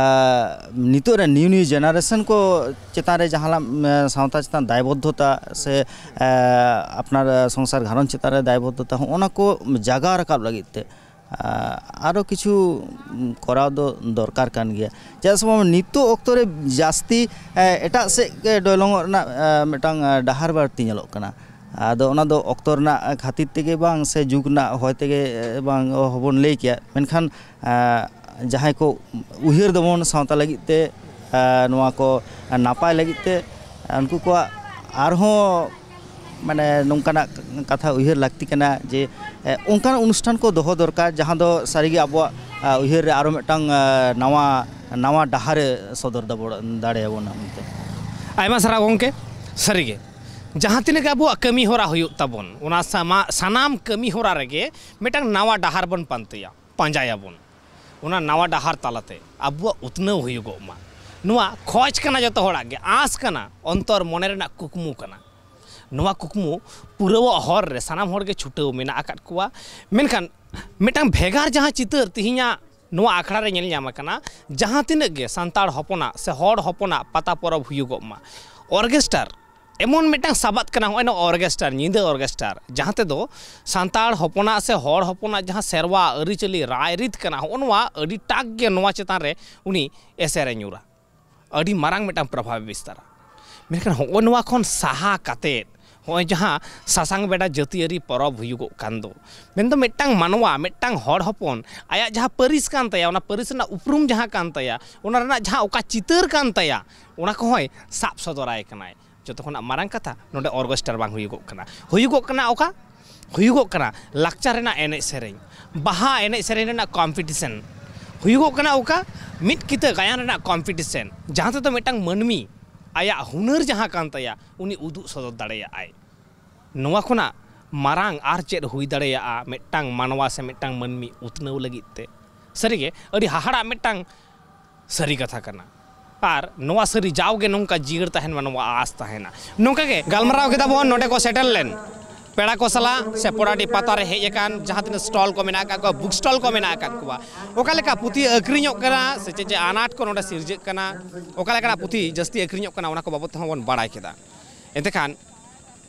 ᱱᱤᱛᱚᱜ ᱨᱮ new new generation ᱠᱚ ᱪᱮᱛᱟᱱ ᱨᱮ ᱡᱟᱦᱟᱸ ᱞᱟ-, ᱮ, ᱥᱟᱶᱛᱟ ᱪᱮᱛᱟᱱ ᱫᱟᱭᱵᱚᱫᱽᱫᱷᱚᱛᱟ ᱥᱮ, ᱮ, ᱟᱯᱱᱟᱨ ᱥᱚᱝᱥᱟᱨ ᱜᱷᱟᱨᱚᱸᱡᱽ ᱪᱮᱛᱟᱱ ᱨᱮ ᱫᱟᱭᱵᱚᱫᱽᱫᱷᱚᱛᱟ, ᱦᱚᱸᱜᱼᱚ ᱱᱟ ᱠᱚ ᱡᱟᱜᱟᱣ ᱨᱟᱠᱟᱵ ᱞᱟᱹᱜᱤᱫ ᱛᱮ, ᱮ, ᱟᱨᱚ ᱠᱤᱪᱷᱩ ᱠᱚᱨᱟᱣ ᱫᱚ ᱫᱚᱨᱠᱟᱨ ᱠᱟᱱ ᱜᱮᱭᱟ᱾ ᱪᱮᱫᱟᱜ ᱥᱮ ᱵᱟᱝ ᱱᱤᱛᱚᱜ ᱚᱠᱛᱚ ᱨᱮ ᱡᱟᱹᱥᱛᱤ, ᱮ, ᱮᱴᱟᱜ ᱥᱮᱫ ᱜᱮ ᱰᱚᱭᱞᱚᱝᱚᱜ ᱨᱮᱱᱟᱜ, ᱮ, ᱢᱤᱫᱴᱟᱝ, ᱮ, ᱰᱟᱦᱟᱨ ᱵᱟᱹᱲᱛᱤ ᱧᱮᱞᱚᱜ ᱠᱟᱱᱟ᱾ ᱟᱫᱚ ᱚᱱᱟ ᱫᱚ ᱚᱠᱛᱚ ᱨᱮᱱᱟᱜ ᱠᱷᱟᱹᱛᱤᱨ ᱛᱮᱜᱮ ᱵᱟᱝ ᱥᱮ ᱡᱩᱜᱽ ᱨᱮᱱᱟᱜ ᱦᱚᱭ ᱛᱮᱜᱮ, ᱮ, ᱵᱟᱝ ᱦᱚᱸᱵᱚᱱ ᱞᱟᱹᱭ ᱠᱮᱭᱟ, ᱢᱮᱱᱠᱷᱟᱱ, ᱮ, ᱡᱟᱦᱟᱸᱭ ᱠᱚ ᱩᱭᱦᱟᱹᱨ ᱫᱟᱵᱚᱱ ᱥᱟᱶᱛᱟ ᱞᱟᱹᱜᱤᱫ ᱛᱮ, ᱮ, ᱱᱚᱣᱟ ᱠᱚ ᱱᱟᱯᱟᱭ ᱞᱟᱹᱜᱤᱫ ᱛᱮ, ᱩᱱᱠᱩ ᱠᱚᱣᱟᱜ ᱟᱨᱦᱚᱸ ᱢᱟᱱᱮ ᱱᱚᱝᱠᱟᱱᱟᱜ ᱠᱟᱛᱷᱟ ᱩᱭᱦᱟᱹᱨ ᱞᱟᱹᱠᱛᱤ ᱠᱟᱱᱟ ᱡᱮ, ᱮ, ᱚᱱᱠᱟᱱ ᱚᱱᱩᱥᱴᱷᱟᱱ ᱠᱚ ᱫᱚᱦᱚ ᱫᱚᱨᱠᱟᱨ ᱡᱟᱦᱟᱸ ᱫᱚ ᱥᱟᱹᱨᱤᱜᱮ ᱟᱵᱚᱣᱟᱜ, ᱮ, ᱩᱭᱦᱟᱹᱨ ᱨᱮ ᱟᱨᱚ ᱢᱤᱫᱴᱟᱝ, ᱮ, ᱱᱟᱣᱟ, ᱱᱟᱣᱟ ᱰᱟᱦᱟᱨᱮ ᱥᱚᱫᱚᱨ ᱫᱟᱵᱚ-, ᱫᱟᱲᱮᱭᱟᱵᱚᱱᱟ ᱢᱮᱱᱛᱮ᱾ ᱟᱭᱢᱟ ᱥᱟᱨᱦᱟᱣ ᱜᱚᱢᱠᱮ, ᱥᱟᱹᱨᱤᱜᱮ ᱡᱟᱦᱟᱸ ᱛᱤᱱᱟᱹᱜ ᱜᱮ ᱟᱵᱚᱣᱟᱜ ᱠᱟᱹᱢᱤ ᱦᱚᱨᱟ ᱦᱩᱭᱩᱜ ᱛᱟᱵᱚᱱ, ᱚᱱᱟ ᱥᱟᱢᱟ-, ᱥᱟᱱᱟᱢ ᱠᱟᱹᱢᱤ ᱦᱚᱨᱟ ᱨᱮᱜᱮ ᱢᱤᱫᱴᱟᱝ ᱱᱟᱣᱟ ᱰᱟᱦᱟᱨ ᱵᱚᱱ ᱯᱟᱱᱛᱮᱭᱟ, ᱯᱟᱸᱡᱟᱭᱟᱵᱚᱱ᱾ ᱚᱱᱟ ᱱᱟᱣᱟ ᱰᱟᱦᱟᱨ ᱛᱟᱞᱟᱛᱮ ᱟᱵᱚᱣᱟᱜ ᱩᱛᱱᱟᱹᱣ ᱦᱩᱭᱩᱜᱚᱜ ᱢᱟ᱾ ᱱᱚᱣᱟ ᱠᱷᱚᱡᱽ ᱠᱟᱱᱟ ᱡᱚᱛᱚ ᱦᱚᱲᱟᱜ ᱜᱮ, ᱟᱸᱥ ᱠᱟᱱᱟ, ᱚᱱᱛᱚᱨ ᱢᱚᱱᱮ ᱨᱮᱱᱟᱜ ᱠᱩᱠᱢᱩ ᱠᱟᱱᱟ᱾ ᱱᱚᱣᱟ ᱠᱩᱠᱢᱩ ᱯᱩᱨᱟᱹᱣᱚᱜ ᱦᱚᱨ ᱨᱮ ᱥᱟᱱᱟᱢ ᱦᱚᱲ ᱜᱮ ᱪᱷᱩᱴᱟᱹᱣ ᱢᱮᱱᱟᱜ ᱟᱠᱟᱫ ᱠᱚᱣᱟ᱾ ᱢᱮᱱᱠᱷᱟᱱ ᱢᱤᱫᱴᱟᱝ ᱵᱷᱮᱜᱟᱨ ᱡᱟᱦᱟᱸ ᱪᱤᱛᱟᱹᱨ ᱛᱤᱦᱤᱧᱟᱜ ᱱᱚᱣᱟ ᱟᱠᱷᱲᱟ ᱨᱮ ᱧᱮᱞ ᱧᱟᱢ ᱟᱠᱟᱱᱟ, ᱡᱟᱦᱟᱸ ᱛᱤᱱᱟᱹᱜ ᱜᱮ ᱥᱟᱱᱛᱟᱲ ᱦᱚᱯᱚᱱᱟᱜ ᱥᱮ ᱦᱚᱲ ᱦᱚᱯᱚᱱᱟᱜ ᱯᱟᱛᱟ ᱯᱚᱨᱚᱵᱽ ᱦᱩᱭᱩᱜᱚᱜ ᱢᱟ, ᱚᱨᱜᱮᱥᱴᱟᱨ ᱮᱢᱚᱱ ᱢᱤᱫᱴᱟᱝ ᱥᱟᱵᱟᱫ ᱠᱟᱱᱟ, ᱦᱚᱸᱜᱼᱚᱭ ᱱᱚᱣᱟ ᱚᱨᱜᱮᱥᱴᱟᱨ, ᱧᱤᱫᱟᱹ ᱚᱨᱜᱮᱥᱴᱟᱨ, ᱡᱟᱦᱟᱸ ᱛᱮᱫᱚ ᱥᱟᱱᱛᱟᱲ ᱦᱚᱯᱚᱱᱟᱜ ᱥᱮ ᱦᱚᱲ ᱦᱚᱯᱚᱱᱟᱜ ᱡᱟᱦᱟᱸ ᱥᱮᱨᱣᱟ ᱟᱹᱨᱤᱪᱟᱹᱞᱤ ᱨᱟᱭᱨᱤᱛ ᱠᱟᱱᱟ, ᱦᱚᱸᱜᱼᱚ ᱱᱚᱣᱟ ᱟᱹᱰᱤᱴᱟᱜ ᱜᱮ ᱱᱚᱣᱟ ᱪᱮᱛᱟᱱ ᱨᱮ ᱩᱱᱤ ᱮᱥᱮᱨᱮ ᱧᱩᱨᱟ, ᱟᱹᱰᱤ ᱢᱟᱨᱟᱝ ᱢᱤᱫᱴᱟᱝ ᱯᱨᱚᱵᱷᱟᱵᱽ ᱮ ᱵᱤᱥᱛᱟᱨᱟ᱾ ᱢᱮᱱᱠᱷᱟᱱ ᱦᱚᱸᱜᱼᱚ ᱱᱚᱣᱟ ᱠᱷᱚᱱ ᱥᱟᱦᱟ ᱠᱟᱛᱮᱫ ᱱᱚᱜᱼᱚᱭ ᱡᱟᱦᱟᱸ ᱥᱟᱥᱟᱝ ᱵᱮᱰᱟ ᱡᱟᱹᱛᱤᱭᱟᱹᱨᱤ ᱯᱚᱨᱚᱵᱽ ᱦᱩᱭᱩᱜᱚᱜ ᱠᱟᱱ ᱫᱚ, ᱢᱮᱱᱫᱚ ᱢᱤᱫᱴᱟᱝ ᱢᱟᱱᱣᱟ, ᱢᱤᱫᱴᱟᱝ ᱦᱚᱲ ᱦᱚᱯᱚᱱ ᱟᱭᱟᱜ ᱡᱟᱦᱟᱸ ᱯᱟᱹᱨᱤᱥ ᱠᱟᱱ ᱛᱟᱭᱟ, ᱚᱱᱟ ᱯᱟᱹᱨᱤᱥ ᱨᱮᱱᱟᱜ ᱩᱯᱨᱩᱢ ᱡᱟᱦᱟᱸ ᱠᱟᱱ ᱛᱟᱭᱟ, ᱚᱱᱟ ᱨᱮᱱᱟᱜ ᱡᱟᱦᱟᱸ ᱚᱠᱟ ᱪᱤᱛᱟᱹᱨ ᱠᱟᱱ ᱛᱟᱭᱟ, ᱚᱱᱟ ᱠᱚᱦᱚᱸᱭ ᱥᱟᱵ ᱥᱚᱫᱚᱨᱟᱭ ᱠᱟᱱᱟᱭ᱾ ᱡᱚᱛᱚ ᱠᱷᱚᱱᱟᱜ ᱢᱟᱨᱟᱝ ᱠᱟᱛᱷᱟ, ᱱᱚᱰᱮ ᱚᱨᱠᱮᱥᱴᱟᱨ ᱵᱟᱝ ᱦᱩᱭᱩᱜᱚᱜ ᱠᱟᱱᱟ᱾ ᱦᱩᱭᱩᱜᱚᱜ ᱠᱟᱱᱟ ᱚᱠᱟ? ᱦᱩᱭᱩᱜᱚᱜ ᱠᱟᱱᱟ ᱞᱟᱠᱪᱟᱨ ᱨᱮᱱᱟᱜ ᱮᱱᱮᱡ ᱥᱮᱨᱮᱧ, ᱵᱟᱦᱟ ᱮᱱᱮᱡ ᱥᱮᱨᱮᱧ ᱨᱮᱱᱟᱜ ᱠᱚᱢᱯᱤᱴᱤᱥᱮᱱ᱾ ᱦᱩᱭᱩᱜᱚᱜ ᱠᱟᱱᱟ ᱚᱠᱟ? ᱢᱤᱫ ᱠᱤᱛᱟᱹ ᱜᱟᱭᱟᱱ ᱨᱮᱱᱟᱜ ᱠᱚᱢᱯᱤᱴᱤᱥᱮᱱ, ᱡᱟᱦᱟᱸ ᱛᱮᱫᱚ ᱢᱤᱫᱴᱟᱝ ᱢᱟᱹᱱᱢᱤ ᱟᱭᱟᱜ ᱦᱩᱱᱟᱹᱨ ᱡᱟᱦᱟᱸ ᱠᱟᱱ ᱛᱟᱭᱟ, ᱩᱱᱤ ᱩᱫᱩᱜ ᱥᱚᱫᱚᱨ ᱫᱟᱲᱮᱭᱟᱜᱼᱟᱭ᱾ ᱱᱚᱣᱟ ᱠᱷᱚᱱᱟᱜ ᱢᱟᱨᱟᱝ ᱟᱨ ᱪᱮᱫ ᱦᱩᱭ ᱫᱟᱲᱮᱭᱟᱜᱼᱟ ᱢᱤᱫᱴᱟᱝ ᱢᱟᱱᱣᱟ ᱥᱮ ᱢᱤᱫᱴᱟᱝ ᱢᱟᱹᱱᱢᱤ ᱩᱛᱱᱟᱹᱣ ᱞᱟᱹᱜᱤᱫ ᱛᱮ? ᱥᱟᱹᱨᱤᱜᱮ ᱟᱹᱰᱤ ᱦᱟᱦᱟᱲᱟᱜ ᱢᱤᱫᱴᱟᱝ ᱥᱟᱹᱨᱤ ᱠᱟᱛᱷᱟ ᱠᱟᱱᱟ᱾ ᱟᱨ ᱱᱚᱣᱟ ᱥᱟᱹᱨᱤ ᱡᱟᱣᱜᱮ ᱱᱚᱝᱠᱟ ᱡᱤᱭᱟᱹᱲ ᱛᱟᱦᱮᱱ ᱢᱟ, ᱱᱚᱣᱟ ᱟᱸᱥ ᱛᱟᱦᱮᱱᱟ᱾ ᱱᱚᱝᱠᱟ ᱜᱮ ᱜᱟᱞᱢᱟᱨᱟᱣ ᱠᱮᱫᱟ ᱵᱚᱱ ᱱᱚᱰᱮ ᱠᱚ ᱥᱮᱴᱮᱨ ᱞᱮᱱ ᱯᱮᱲᱟ ᱠᱚ ᱥᱟᱞᱟᱜ, ᱥᱮ ᱯᱚᱲᱟᱰᱤ ᱯᱟᱛᱟ ᱨᱮ ᱦᱮᱡ ᱟᱠᱟᱱ ᱡᱟᱦᱟᱸ ᱛᱤᱱᱟᱹᱜ ᱥᱴᱚᱞ ᱠᱚ ᱢᱮᱱᱟᱜ ᱟᱠᱟᱫ ᱠᱚᱣᱟ, ᱵᱩᱠ ᱥᱴᱚᱞ ᱠᱚ ᱢᱮᱱᱟᱜ ᱟᱠᱟᱫ ᱠᱚᱣᱟ, ᱚᱠᱟ ᱞᱮᱠᱟ ᱯᱩᱛᱷᱤ ᱟᱹᱠᱷᱨᱤᱧᱚᱜ ᱠᱟᱱᱟ ᱥᱮ ᱪᱮᱫ ᱪᱮᱫ ᱟᱱᱟᱴ ᱠᱚ ᱱᱚᱰᱮ ᱥᱤᱨᱡᱟᱹᱜ ᱠᱟᱱᱟ, ᱚᱠᱟ ᱞᱮᱠᱟᱱᱟᱜ ᱯᱩᱛᱷᱤ ᱡᱟᱹᱥᱛᱤ ᱟᱹᱠᱷᱨᱤᱧᱚᱜ ᱠᱟᱱᱟ, ᱚᱱᱟ ᱠᱚ ᱵᱟᱵᱚᱫ ᱛᱮᱦᱚᱸ ᱵᱚᱱ ᱵᱟᱲᱟᱭ ᱠᱮᱫᱟ᱾ ᱮᱱᱛᱮᱠᱷᱟᱱ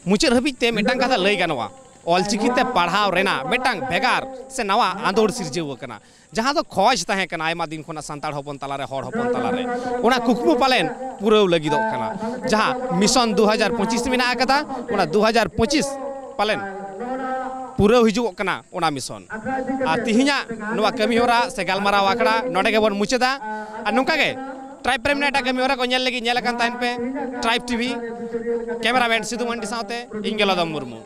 ᱢᱩᱪᱟᱹᱫ ᱦᱟᱹᱵᱤᱡ ᱛᱮ ᱢᱤᱫᱴᱟᱝ ᱠᱟᱛᱷᱟ ᱞᱟᱹᱭ ᱜᱟᱱᱚᱜᱼᱟ, ᱚᱞᱪᱤᱠᱤ ᱛᱮ ᱯᱟᱲᱦᱟᱣ ᱨᱮᱱᱟᱜ ᱢᱤᱫᱴᱟᱝ ᱵᱷᱮᱜᱟᱨ ᱥᱮ ᱱᱟᱣᱟ ᱟᱸᱫᱳᱲ ᱥᱤᱨᱡᱟᱹᱣ ᱟᱠᱟᱱᱟ, ᱡᱟᱦᱟᱸ ᱫᱚ ᱠᱷᱚᱡᱽ ᱛᱟᱦᱮᱸ ᱠᱟᱱᱟ ᱟᱭᱢᱟ ᱫᱤᱱ ᱠᱷᱚᱱᱟᱜ ᱥᱟᱱᱛᱟᱲ ᱦᱚᱯᱚᱱ ᱛᱟᱞᱟᱨᱮ, ᱦᱚᱲ ᱦᱚᱯᱚᱱ ᱛᱟᱞᱟᱨᱮ᱾ ᱚᱱᱟ ᱠᱩᱠᱢᱩ ᱯᱟᱞᱮᱱ ᱯᱩᱨᱟᱹᱣ ᱞᱟᱹᱜᱤᱫᱚᱜ ᱠᱟᱱᱟ᱾ ᱡᱟᱦᱟᱸ ᱢᱤᱥᱚᱱ ᱫᱩ ᱦᱟᱡᱟᱨ ᱯᱚᱸᱪᱤᱥ ᱢᱮᱱᱟᱜ ᱟᱠᱟᱫᱟ, ᱚᱱᱟ ᱫᱩ ᱦᱟᱡᱟᱨ ᱯᱚᱸᱪᱤᱥ ᱯᱟᱞᱮᱱ ᱯᱩᱨᱟᱹᱣ ᱦᱤᱡᱩᱜᱚᱜ ᱠᱟᱱᱟ ᱚᱱᱟ ᱢᱤᱥᱚᱱ᱾ ᱟᱨ ᱛᱤᱦᱤᱧᱟᱜ ᱱᱚᱣᱟ ᱠᱟᱹᱢᱤ ᱦᱚᱨᱟ ᱥᱮ ᱜᱟᱞᱢᱟᱨᱟᱣ ᱟᱠᱷᱲᱟ ᱱᱚᱰᱮ ᱜᱮᱵᱚᱱ ᱢᱩᱪᱟᱹᱫᱟ᱾ ᱟᱨ ᱱᱚᱝᱠᱟ ᱜᱮ ᱴᱨᱟᱭᱤᱵᱽ ᱯᱨᱮᱢ ᱨᱮᱱᱟᱜ ᱮᱴᱟᱜ ᱠᱟᱹᱢᱤ ᱦᱚᱨᱟ ᱠᱚ ᱧᱮᱞ ᱞᱟᱹᱜᱤᱫ ᱧᱮᱞ ᱟᱠᱟᱱ ᱛᱟᱦᱮᱱ ᱯᱮ ᱴᱨᱟᱭᱤᱵᱽ ᱴᱤᱵᱷᱤ᱾ ᱠᱮᱢᱮᱨᱟᱢᱮᱱ ᱥᱤᱫᱷᱩ ᱢᱟᱱᱰᱤ ᱥᱟᱶᱛᱮ ᱤᱧ ᱜᱮᱞᱟᱫᱚᱢ ᱢᱩᱨᱢᱩ᱾